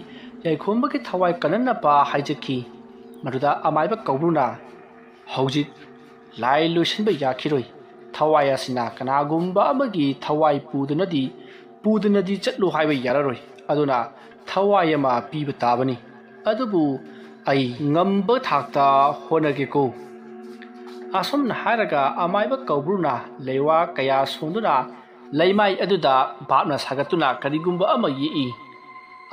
ꯌꯥꯏꯈꯣꯝꯕꯒꯤ ꯊꯋꯥꯏ ꯀꯟꯅꯅꯕ ꯍꯥꯏꯖꯈꯤ꯫ ꯃꯗꯨꯗ ꯑꯃꯥꯏꯕ ꯀꯧꯕ꯭ꯔꯨꯅ, "ꯍꯧꯖꯤꯛ ꯂꯥꯏ ꯂꯣꯏꯁꯤꯟꯕ ꯌꯥꯈꯤꯔꯣꯏ꯫ ꯊꯋꯥꯏ ꯑꯁꯤꯅ ꯀꯅꯥꯒꯨꯝꯕ ꯑꯃꯒꯤ ꯊꯋꯥꯏ ꯄꯨꯗꯨꯅꯗꯤ, ꯄꯨꯗꯨꯅꯗꯤ ꯆꯠꯂꯨ ꯍꯥꯏꯕ ꯌꯥꯔꯔꯣꯏ꯫ ꯑꯗꯨꯅ ꯊꯋꯥꯏ ꯑꯃ ꯄꯤꯕ ꯇꯥꯕꯅꯤ꯫ ꯑꯗꯨꯕꯨ ꯑꯩ ꯉꯝꯕ ꯊꯥꯛꯇ ꯍꯣꯠꯅꯒꯦꯀꯣ"꯫ ꯑꯁꯨꯝꯅ ꯍꯥꯏꯔꯒ ꯑꯃꯥꯏꯕ ꯀꯧꯕ꯭ꯔꯨꯅ ꯂꯩꯋꯥ ꯀꯌꯥ ꯁꯣꯟꯗꯨꯅ ꯂꯩꯃꯥꯏ ꯑꯗꯨꯗ ꯚꯥꯞꯅ ꯁꯥꯒꯠꯇꯨꯅ ꯀꯔꯤꯒꯨꯝꯕ ꯑꯃ ꯌꯦꯛꯏ꯫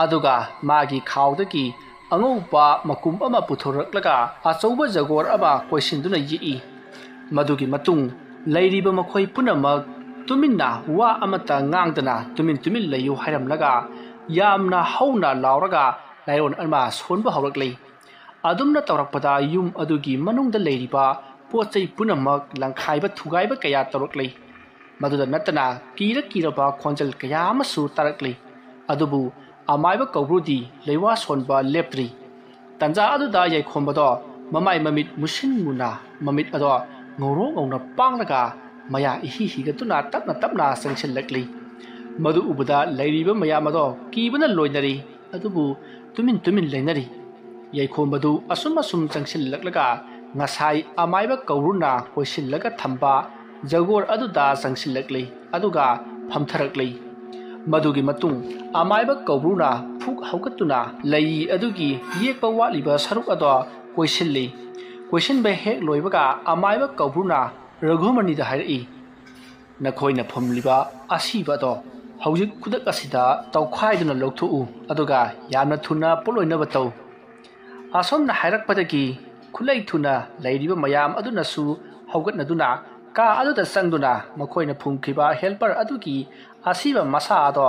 ꯑꯗꯨꯒ ꯃꯥꯒꯤ ꯈꯥꯎꯗꯒꯤ ꯑꯉꯧꯕ ꯃꯀꯨꯝ ꯑꯃ ꯄꯨꯊꯣꯔꯛꯂꯒ ꯑꯆꯧꯕ ꯖꯒꯣꯔ ꯑꯃ ꯀꯣꯏꯁꯤꯟꯗꯨꯅ ꯌꯦꯛꯏ꯫ ꯃꯗꯨꯒꯤ ꯃꯇꯨꯡ ꯂꯩꯔꯤꯕ ꯃꯈꯣꯏ ꯄꯨꯝꯅꯃꯛ ꯇꯨꯃꯤꯟꯅ ꯋꯥ ꯑꯃꯠꯇ ꯉꯥꯡꯗꯅ ꯇꯨꯃꯤꯟ ꯇꯨꯃꯤꯟ ꯂꯩꯌꯨ ꯍꯥꯏꯔꯝꯂꯒ ꯌꯥꯝꯅ ꯍꯧꯅ ꯂꯥꯎꯔꯒ ꯂꯥꯏꯑꯣꯟ ꯑꯃ ꯁꯣꯟꯕ ꯍꯧꯔꯛꯂꯤ꯫ ꯑꯗꯨꯝꯅ ꯇꯧꯔꯛꯄꯗ ꯌꯨꯝ ꯑꯗꯨꯒꯤ ꯃꯅꯨꯡꯗ ꯂꯩꯔꯤꯕ ꯄꯣꯠ ꯆꯩ ꯄꯨꯝꯅꯃꯛ ꯂꯪꯈꯥꯏꯕ ꯊꯨꯒꯥꯏꯕ ꯀꯌꯥ ꯇꯧꯔꯛꯂꯤ꯫ ꯃꯗꯨꯗ ꯅꯠꯇꯅ ꯀꯤꯔ ꯀꯤꯔꯕ ꯈꯣꯟꯖꯦꯜ ꯀꯌꯥ ꯑꯃꯁꯨ ꯇꯥꯔꯛꯂꯤ꯫ ꯑꯗꯨꯕꯨ ꯑꯃꯥꯏꯕ ꯀꯧꯕ꯭ꯔꯨꯗꯤ ꯂꯩꯋꯥ ꯁꯣꯟꯕ ꯂꯦꯞꯇ꯭ꯔꯤ꯫ ꯇꯟꯖꯥ ꯑꯗꯨꯗ ꯌꯥꯏꯈꯣꯝꯕꯗꯣ ꯃꯃꯥꯏ ꯃꯃꯤꯠ ꯃꯨꯁꯤꯟ ꯃꯨꯅ, ꯃꯃꯤꯠ ꯑꯗꯣ ꯉꯧꯔꯣꯛ ꯉꯧꯅ ꯄꯥꯡꯂꯒ ꯃꯌꯥ ꯏꯍꯤ ꯍꯤꯒꯠꯇꯨꯅ ꯇꯞꯅ ꯇꯞꯅ ꯆꯪꯁꯤꯜꯂꯛꯂꯤ꯫ ꯃꯗꯨ ꯎꯕꯗ ꯂꯩꯔꯤꯕ ꯃꯌꯥꯝ ꯑꯗꯣ ꯀꯤꯕꯅ ꯂꯣꯏꯅꯔꯤ, ꯑꯗꯨꯕꯨ ꯇꯨꯃꯤꯟ ꯇꯨꯃꯤꯟ ꯂꯩꯅꯔꯤ꯫ ꯌꯥꯏꯈꯣꯝꯕꯗꯨ ꯑꯁꯨꯝ ꯑꯁꯨꯝ ꯆꯪꯁꯤꯜꯂꯛꯂꯒ ꯉꯁꯥꯏ ꯑꯃꯥꯏꯕ ꯀꯧꯕ꯭ꯔꯨꯅ ꯀꯣꯏꯁꯤꯜꯂꯒ ꯊꯝꯕ ꯖꯒꯣꯔ ꯑꯗꯨꯗ ꯆꯪꯁꯤꯜꯂꯛꯂꯤ, ꯑꯗꯨꯒ ꯐꯝꯊꯔꯛꯂꯤ꯫ ꯃꯗꯨꯒꯤ ꯃꯇꯨꯡ ꯑꯃꯥꯏꯕ ꯀꯧꯕ꯭ꯔꯨꯅ ꯐꯨꯛ ꯍꯧꯒꯠꯇꯨꯅ ꯂꯩ ꯑꯗꯨꯒꯤ ꯌꯦꯛꯄ ꯋꯥꯠꯂꯤꯕ ꯁꯔꯨꯛ ꯑꯗꯣ ꯀꯣꯏꯁꯤꯜꯂꯤ꯫ ꯀꯣꯏꯁꯤꯟꯕ ꯍꯦꯛ ꯂꯣꯏꯕꯒ ꯑꯃꯥꯏꯕ ꯀꯧꯕ꯭ꯔꯨꯅ ꯔꯘꯨꯃꯅꯤꯗ ꯍꯥꯏꯔꯛꯏ, "ꯅꯈꯣꯏꯅ ꯐꯨꯝꯂꯤꯕ ꯑꯁꯤꯕ ꯑꯗꯣ ꯍꯧꯖꯤꯛ ꯈꯨꯗꯛ ꯑꯁꯤꯗ ꯇꯧꯈꯥꯏꯗꯨꯅ ꯂꯧꯊꯣꯛꯎ, ꯑꯗꯨꯒ ꯌꯥꯝꯅ ꯊꯨꯅ ꯄꯣꯠꯂꯣꯏꯅꯕ ꯇꯧ꯫" ꯑꯁꯣꯝꯅ ꯍꯥꯏꯔꯛꯄꯗꯒꯤ ꯈꯨꯠꯂꯩ ꯊꯨꯅ ꯂꯩꯔꯤꯕ ꯃꯌꯥꯝ ꯑꯗꯨꯅꯁꯨ ꯍꯧꯒꯠꯅꯗꯨꯅ ꯀꯥ ꯑꯗꯨꯗ ꯆꯪꯗꯨꯅ ꯃꯈꯣꯏꯅ ꯐꯨꯝꯈꯤꯕ ꯍꯦꯜꯄꯔ ꯑꯗꯨꯒꯤ ꯑꯁꯤꯕ ꯃꯁꯥ ꯑꯗꯣ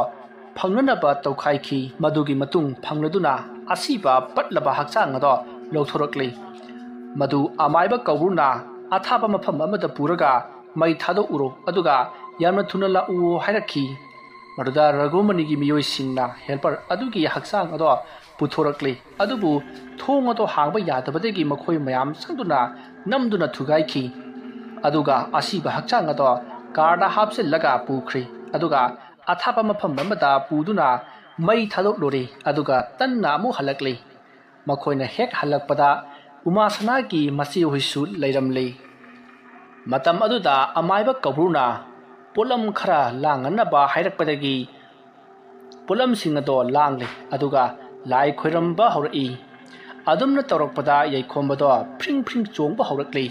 ꯐꯪꯅꯅꯕ ꯇꯧꯈꯥꯏꯈꯤ꯫ ꯃꯗꯨꯒꯤ ꯃꯇꯨꯡ ꯐꯪꯂꯗꯨꯅ ꯑꯁꯤꯕ ꯄꯠꯂꯕ ꯍꯛꯆꯥꯡ ꯑꯗꯣ ꯂꯧꯊꯣꯔꯛꯂꯤ꯫ ꯃꯗꯨ ꯑꯃꯥꯏꯕ ꯀꯧꯕ꯭ꯔꯨꯅ ꯑꯊꯥꯞꯄ ꯃꯐꯝ ꯑꯃꯗ ꯄꯨꯔꯒ ꯃꯩ ꯊꯥꯗꯣꯛꯎꯔꯣ, ꯑꯗꯨꯒ ꯌꯥꯝꯅ ꯊꯨꯅ ꯂꯥꯛꯎ ꯍꯥꯏꯔꯛꯈꯤ꯫ ꯃꯗꯨꯗ ꯔꯘꯨꯃꯅꯤꯒꯤ ꯃꯤꯑꯣꯏꯁꯤꯡꯅ ꯍꯦꯜꯄꯔ ꯑꯗꯨꯒꯤ ꯍꯛꯆꯥꯡ ꯑꯗꯣ ꯄꯨꯊꯣꯔꯛꯂꯤ, ꯑꯗꯨꯕꯨ ꯊꯣꯡ ꯑꯗꯣ ꯍꯥꯡꯕ ꯌꯥꯗꯕꯗꯒꯤ ꯃꯈꯣꯏ ꯃꯌꯥꯝ ꯆꯪꯗꯨꯅ ꯅꯝꯗꯨꯅ ꯊꯨꯒꯥꯏꯈꯤ꯫ ꯑꯗꯨꯒ ꯑꯁꯤꯕ ꯍꯛꯆꯥꯡ ꯑꯗꯣ ꯀꯥꯔꯗ ꯍꯥꯞꯆꯤꯜꯂꯒ ꯄꯨꯈ꯭ꯔꯤ꯫ ꯑꯗꯨꯒ ꯑꯊꯥꯞꯄ ꯃꯐꯝ ꯑꯃꯗ ꯄꯨꯗꯨꯅ ꯃꯩ ꯊꯥꯗꯣꯛꯂꯨꯔꯦ, ꯑꯗꯨꯒ ꯇꯟꯅ ꯑꯃꯨꯛ ꯍꯜꯂꯛꯂꯤ꯫ ꯃꯈꯣꯏꯅ ꯍꯦꯛ ꯍꯜꯂꯛꯄꯗ ꯎꯃꯥꯁꯅꯥꯒꯤ ꯃꯆꯦ ꯍꯣꯏꯁꯨ ꯂꯩꯔꯝꯂꯤ꯫ ꯃꯇꯝ ꯑꯗꯨꯗ ꯑꯃꯥꯏꯕ ꯀꯧꯕ꯭ꯔꯨꯅ ꯄꯣꯠꯂꯝ ꯈꯔ ꯂꯥꯡꯉꯅꯕ ꯍꯥꯏꯔꯛꯄꯗꯒꯤ ꯄꯣꯠꯂꯝꯁꯤꯡ ꯑꯗꯣ ꯂꯥꯡꯂꯦ, ꯑꯗꯨꯒ ꯂꯥꯏ ꯈꯣꯏꯔꯝꯕ ꯍꯧꯔꯛꯏ꯫ ꯑꯗꯨꯝꯅ ꯇꯧꯔꯛꯄꯗ ꯌꯥꯏꯈꯣꯝꯕꯗꯣ ꯐ꯭ꯔꯤꯡ ꯐ꯭ꯔꯤꯡ ꯆꯣꯡꯕ ꯍꯧꯔꯛꯂꯤ,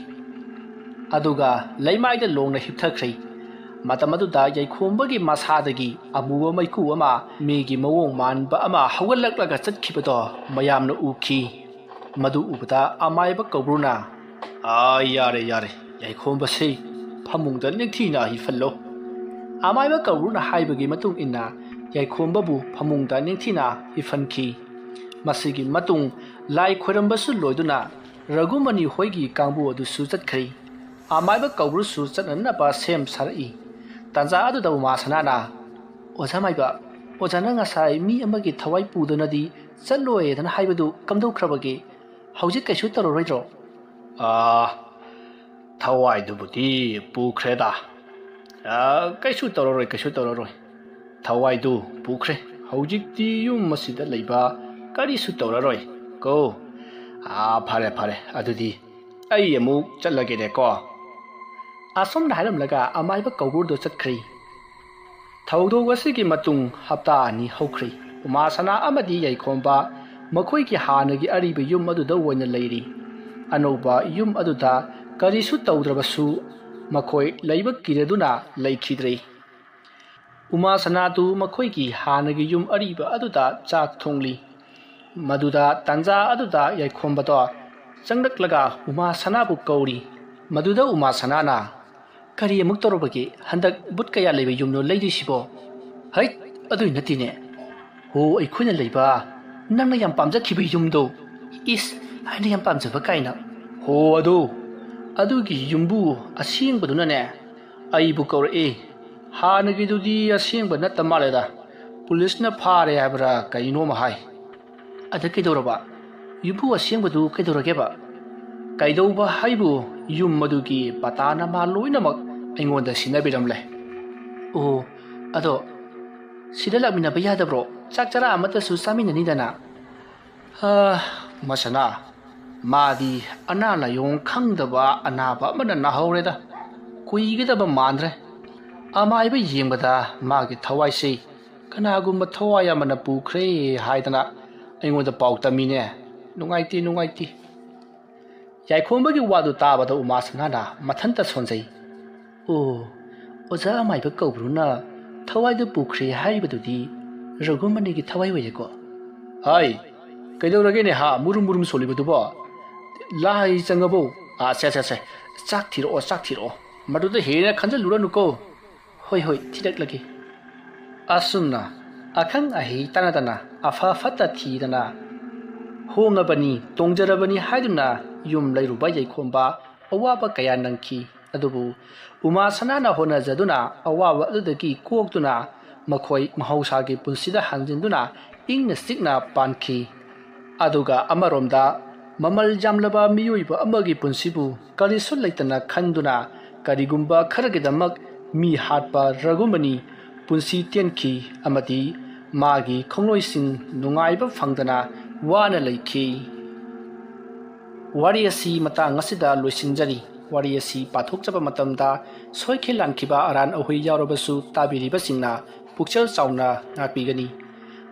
ꯑꯗꯨꯒ ꯂꯩꯃꯥꯏꯗ ꯂꯣꯡꯅ ꯍꯤꯞꯊꯈ꯭ꯔꯦ꯫ ꯃꯇꯝ ꯑꯗꯨꯗ ꯌꯥꯏꯈꯣꯝꯕꯒꯤ ꯃꯁꯥꯗꯒꯤ ꯑꯃꯨꯕ ꯃꯩꯈꯨ ꯑꯃ ꯃꯤꯒꯤ ꯃꯑꯣꯡ ꯃꯥꯟꯕ ꯑꯃ ꯍꯧꯒꯠꯂꯛꯂꯒ ꯆꯠꯈꯤꯕꯗꯣ ꯃꯌꯥꯝꯅ ꯎꯈꯤ꯫ ꯃꯗꯨ ꯎꯕꯗ ꯑꯃꯥꯏꯕ ꯀꯧꯕ꯭ꯔꯨꯅ, "ꯑꯥ, ꯌꯥꯔꯦ, ꯌꯥꯔꯦ, ꯌꯥꯏꯈꯣꯝꯕꯁꯤ ꯐꯃꯨꯡꯗ ꯅꯤꯡꯊꯤꯅ ꯍꯤꯞꯍꯜꯂꯣ꯫" ꯑꯃꯥꯏꯕ ꯀꯧꯕ꯭ꯔꯨꯅ ꯍꯥꯏꯕꯒꯤ ꯃꯇꯨꯡ ꯏꯟꯅ ꯌꯥꯏꯈꯣꯝꯕꯕꯨ ꯐꯃꯨꯡꯗ ꯅꯤꯡꯊꯤꯅ ꯍꯤꯞꯍꯟꯈꯤ꯫ ꯃꯁꯤꯒꯤ ꯃꯇꯨꯡ ꯂꯥꯏ ꯈꯣꯏꯔꯝꯕꯁꯨ ꯂꯣꯏꯗꯨꯅ ꯔꯘꯨꯃꯅꯤ ꯍꯣꯏꯒꯤ ꯀꯥꯡꯕꯨ ꯑꯗꯨꯁꯨ ꯆꯠꯈ꯭ꯔꯦ꯫ ꯑꯃꯥꯏꯕ ꯀꯧꯕ꯭ꯔꯨꯁꯨ ꯆꯠꯅꯅꯕ ꯁꯦꯝ ꯁꯥꯔꯛꯏ꯫ ꯇꯥꯟꯖꯥ ꯑꯗꯨꯗ ꯎꯃꯥꯁꯅꯥꯅ, "ꯑꯣꯖꯥ ꯃꯥꯏꯕ, ꯑꯣꯖꯥꯅ ꯉꯁꯥꯏ ꯃꯤ ꯑꯃꯒꯤ ꯊꯋꯥꯏ ꯄꯨꯗꯅꯗꯤ ꯆꯠꯂꯣꯏꯗꯅ ꯍꯥꯏꯕꯗꯨ ꯀꯝꯗꯧꯈ꯭ꯔꯕꯒꯦ? ꯍꯧꯖꯤꯛ ꯀꯩꯁꯨ ꯇꯧꯔꯔꯣꯏꯗ꯭ꯔꯣ?" "ꯑꯥ, "ꯊꯋꯥꯏꯗꯨꯕꯨꯗꯤ ꯄꯨꯈ꯭ꯔꯦꯗ꯫ ꯑ, ꯀꯩꯁꯨ ꯇꯧꯔꯔꯣꯏ, ꯀꯩꯁꯨ ꯇꯧꯔꯔꯣꯏ꯫ ꯊꯋꯥꯏꯗꯨ ꯄꯨꯈ꯭ꯔꯦ꯫ ꯍꯧꯖꯤꯛꯇꯤ ꯌꯨꯝ ꯑꯁꯤꯗ ꯂꯩꯕ ꯀꯔꯤꯁꯨ ꯇꯧꯔꯔꯣꯏ ꯀꯣ꯫ ꯑꯥ, ꯐꯔꯦ, ꯐꯔꯦ꯫ ꯑꯗꯨꯗꯤ ꯑꯩ ꯑꯃꯨꯛ ꯆꯠꯂꯒꯦꯅꯦꯀꯣ"꯫ ꯑꯁꯨꯝꯅ ꯍꯥꯏꯔꯝꯂꯒ ꯑꯃꯥꯏꯕ ꯀꯧꯕ꯭ꯔꯨꯗꯣ ꯆꯠꯈ꯭ꯔꯦ꯫ ꯊꯧꯗꯣꯛ ꯑꯁꯤꯒꯤ ꯃꯇꯨꯡ ꯍꯞꯇꯥ ꯑꯅꯤ ꯍꯧꯈ꯭ꯔꯦ꯫ ꯎꯃꯥꯁꯅꯥ ꯑꯃꯗꯤ ꯌꯥꯏꯈꯣꯝꯕ ꯃꯈꯣꯏꯒꯤ ꯍꯥꯟꯅꯒꯤ ꯑꯔꯤꯕ ꯌꯨꯝ ꯑꯗꯨꯗ ꯑꯣꯏꯅ ꯂꯩꯔꯤ꯫ ꯑꯅꯧꯕ ꯌꯨꯝ ꯑꯗꯨꯗ ꯀꯔꯤꯁꯨ ꯇꯧꯗ꯭ꯔꯕꯁꯨ ꯃꯈꯣꯏ ꯂꯩꯕ ꯀꯤꯔꯗꯨꯅ ꯂꯩꯈꯤꯗ꯭ꯔꯦ꯫ ꯎꯃꯥꯁꯅꯥꯗꯨ ꯃꯈꯣꯏꯒꯤ ꯍꯥꯟꯅꯒꯤ ꯌꯨꯝ ꯑꯔꯤꯕ ꯑꯗꯨꯗ ꯆꯥꯛ ꯊꯣꯡꯂꯤ꯫ ꯃꯗꯨꯗ ꯇꯥꯟꯖꯥ ꯑꯗꯨꯗ ꯌꯥꯏꯈꯣꯝꯕꯗꯣ ꯆꯪꯂꯛꯂꯒ ꯎꯃꯥꯁꯅꯥꯕꯨ ꯀꯧꯔꯤ꯫ ꯃꯗꯨꯗ ꯎꯃꯥꯁꯅꯥꯅ, "ꯀꯔꯤ ꯑꯃꯨꯛ ꯇꯧꯔꯕꯒꯦ? ꯍꯟꯗꯛ ꯕꯨꯠ ꯀꯌꯥ ꯂꯩꯕ ꯌꯨꯝꯅꯣ ꯂꯩꯗꯣꯏꯁꯤꯕꯣ?" "ꯍꯩꯠ, ꯑꯗꯨꯏ ꯅꯠꯇꯦꯅꯦ꯫ ꯍꯣ, ꯑꯩꯈꯣꯏꯅ ꯂꯩꯕ, ꯅꯪꯅ ꯌꯥꯝ ꯄꯥꯝꯖꯈꯤꯕ ꯌꯨꯝꯗꯣ꯫ ꯏꯁ, ꯑꯩꯅ ꯌꯥꯝ ꯄꯥꯝꯖꯕ ꯀꯥꯏꯅ꯫ ꯍꯣ, ꯑꯗꯨ, ꯑꯗꯨꯒꯤ ꯌꯨꯝꯕꯨ ꯑꯁꯦꯡꯕꯗꯨꯅꯅꯦ, ꯑꯩꯕꯨ ꯀꯧꯔꯛꯏ꯫ ꯍꯥꯟꯅꯒꯤꯗꯨꯗꯤ ꯑꯁꯦꯡꯕ ꯅꯠꯇ ꯃꯥꯜꯂꯦꯗ꯫ ꯄꯨꯂꯤꯁꯅ ꯐꯥꯔꯦ ꯍꯥꯏꯕ꯭ꯔꯥ ꯀꯩꯅꯣꯝ ꯍꯥꯏ"꯫ "ꯑꯗ ꯀꯩꯗꯧꯔꯕ? ꯌꯨꯝꯕꯨ ꯑꯁꯦꯡꯕꯗꯨ ꯀꯩꯗꯧꯔꯒꯦꯕ?" "ꯀꯩꯗꯧꯕ ꯍꯥꯏꯕꯨ, ꯌꯨꯝ ꯑꯗꯨꯒꯤ ꯄꯇꯥ ꯅꯃꯥ ꯂꯣꯏꯅꯃꯛ ꯑꯩꯉꯣꯟꯗ ꯁꯤꯟꯅꯕꯤꯔꯝꯂꯦ"꯫ "ꯑꯣ, ꯑꯗꯣ ꯁꯤꯗ ꯂꯥꯛꯃꯤꯟꯅꯕ ꯌꯥꯗꯕ꯭ꯔꯣ? ꯆꯥꯛ ꯆꯔꯥ ꯑꯃꯠꯇꯁꯨ ꯆꯥꯃꯤꯟꯅꯅꯤꯗꯅ"꯫ "ꯍꯥ, ꯃꯁꯅꯥ, ꯃꯥꯗꯤ ꯑꯅꯥ ꯂꯥꯏꯌꯣꯡ ꯈꯪꯗꯕ ꯑꯅꯥꯕ ꯑꯃꯅ ꯅꯥꯍꯧꯔꯦꯗ꯫ ꯀꯨꯏꯒꯗꯕ ꯃꯥꯟꯗ꯭ꯔꯦ꯫ ꯑꯃꯥꯏꯕ ꯌꯦꯡꯕꯗ ꯃꯥꯒꯤ ꯊꯋꯥꯏꯁꯤ ꯀꯅꯥꯒꯨꯝꯕ ꯊꯋꯥꯏ ꯑꯃꯅ ꯄꯨꯈ꯭ꯔꯦ ꯍꯥꯏꯗꯅ ꯑꯩꯉꯣꯟꯗ ꯄꯥꯎ ꯇꯝꯃꯤꯅꯦ꯫ ꯅꯨꯡꯉꯥꯏꯇꯦ, ꯅꯨꯡꯉꯥꯏꯇꯦ"꯫ ꯌꯥꯏꯈꯣꯝꯕꯒꯤ ꯋꯥꯗꯨ ꯇꯥꯕꯗ ꯎꯃꯥꯁꯅꯥꯅ ꯃꯊꯟꯇ ꯁꯣꯟꯖꯩ꯫ "ꯑꯣ, ꯑꯣꯖꯥ ꯑꯃꯥꯏꯕ ꯀꯧꯕ꯭ꯔꯨꯅ ꯊꯋꯥꯏꯗꯨ ꯄꯨꯈ꯭ꯔꯦ ꯍꯥꯏꯔꯤꯕꯗꯨꯗꯤ ꯔꯘꯨꯃꯅꯤꯒꯤ ꯊꯋꯥꯏ ꯑꯣꯏꯔꯦꯀꯣ?" "ꯍꯥꯏ, ꯀꯩꯗꯧꯔꯒꯦꯅꯦ ꯍꯥ, ꯃꯨꯔꯨꯝ ꯃꯨꯔꯨꯝ ꯁꯣꯜꯂꯤꯕꯗꯨꯕꯣ? ꯂꯥꯏ ꯆꯪꯉꯕꯣ? ꯑꯥ, ꯁꯦ, ꯁꯦ, ꯁꯦ, ꯆꯥꯛ ꯊꯤꯔꯛꯑꯣ, ꯆꯥꯛ ꯊꯤꯔꯛꯑꯣ꯫ ꯃꯗꯨꯗ ꯍꯦꯟꯅ ꯈꯟꯖꯜꯂꯨꯔꯅꯨꯀꯣ"꯫ "ꯍꯣꯏ, ꯍꯣꯏ, ꯊꯤꯔꯛꯂꯒꯦ"꯫ ꯑꯁꯨꯝꯅ ꯑꯈꯪ ꯑꯍꯩ ꯇꯥꯟꯅꯗꯅ, ꯑꯐ ꯐꯠꯇ ꯊꯤꯗꯅ, ꯍꯣꯡꯉꯕꯅꯤ, ꯇꯣꯡꯖꯔꯕꯅꯤ ꯍꯥꯏꯗꯨꯅ ꯌꯨꯝ ꯂꯩꯔꯨꯕ ꯌꯥꯏꯈꯣꯝꯕ ꯑꯋꯥꯕ ꯀꯌꯥ ꯅꯪꯈꯤ꯫ ꯑꯗꯨꯕꯨ ꯎꯃꯥ ꯁꯅꯥꯅ ꯍꯣꯠꯅꯖꯗꯨꯅ ꯑꯋꯥꯕ ꯑꯗꯨꯗꯒꯤ ꯀꯣꯛꯇꯨꯅ ꯃꯈꯣꯏ ꯃꯍꯧꯁꯥꯒꯤ ꯄꯨꯟꯁꯤꯗ ꯍꯟꯖꯤꯟꯗꯨꯅ ꯏꯪꯅ ꯆꯤꯛꯅ ꯄꯥꯟꯈꯤ꯫ ꯑꯗꯨꯒ ꯑꯃꯔꯣꯝꯗ ꯃꯃꯜ ꯌꯥꯝꯂꯕ ꯃꯤꯑꯣꯏꯕ ꯑꯃꯒꯤ ꯄꯨꯟꯁꯤꯕꯨ ꯀꯔꯤꯁꯨ ꯂꯩꯇꯅ ꯈꯟꯗꯨꯅ, ꯀꯔꯤꯒꯨꯝꯕ ꯈꯔꯒꯤꯗꯃꯛ ꯃꯤ ꯍꯥꯠꯄ ꯔꯘꯨꯃꯅꯤ ꯄꯨꯟꯁꯤ ꯇꯦꯟꯈꯤ ꯑꯃꯗꯤ ꯃꯥꯒꯤ ꯈꯣꯡꯂꯣꯏꯁꯤꯡ ꯅꯨꯡꯉꯥꯏꯕ ꯐꯪꯗꯅ ꯋꯥꯅ ꯂꯩꯈꯤ꯫ ꯋꯥꯔꯤ ꯑꯁꯤ ꯃꯇꯥꯡ ꯑꯁꯤꯗ ꯂꯣꯏꯁꯤꯟꯖꯔꯤ꯫ ꯋꯥꯔꯤ ꯑꯁꯤ ꯄꯥꯊꯣꯛꯆꯕ ꯃꯇꯝꯗ ꯁꯣꯏꯈꯤ ꯂꯥꯟꯈꯤꯕ ꯑꯔꯥꯟ ꯑꯍꯣꯏ ꯌꯥꯎꯔꯕꯁꯨ ꯇꯥꯕꯤꯔꯤꯕꯁꯤꯡꯅ ꯄꯨꯛꯆꯦꯜ ꯆꯥꯎꯅ ꯉꯥꯛꯄꯤꯒꯅꯤ꯫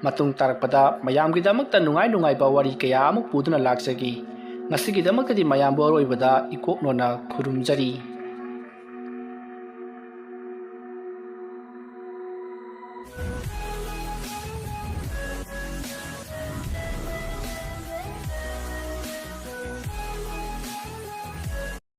ꯃꯇꯨꯡ ꯇꯥꯔꯛꯄꯗ ꯃꯌꯥꯝꯒꯤꯗꯃꯛꯇ ꯅꯨꯡꯉꯥꯏ ꯅꯨꯡꯉꯥꯏꯕ ꯋꯥꯔꯤ ꯀꯌꯥ ꯑꯃꯨꯛ ꯄꯨꯗꯨꯅ ꯂꯥꯛꯆꯒꯦ꯫ ꯉꯁꯤꯒꯤꯗꯃꯛꯇꯗꯤ ꯃꯌꯥꯝꯕꯨ ꯑꯔꯣꯏꯕꯗ ꯏꯀꯣꯛꯅꯣꯅ ꯈꯨꯔꯨꯝꯖꯔꯤ꯫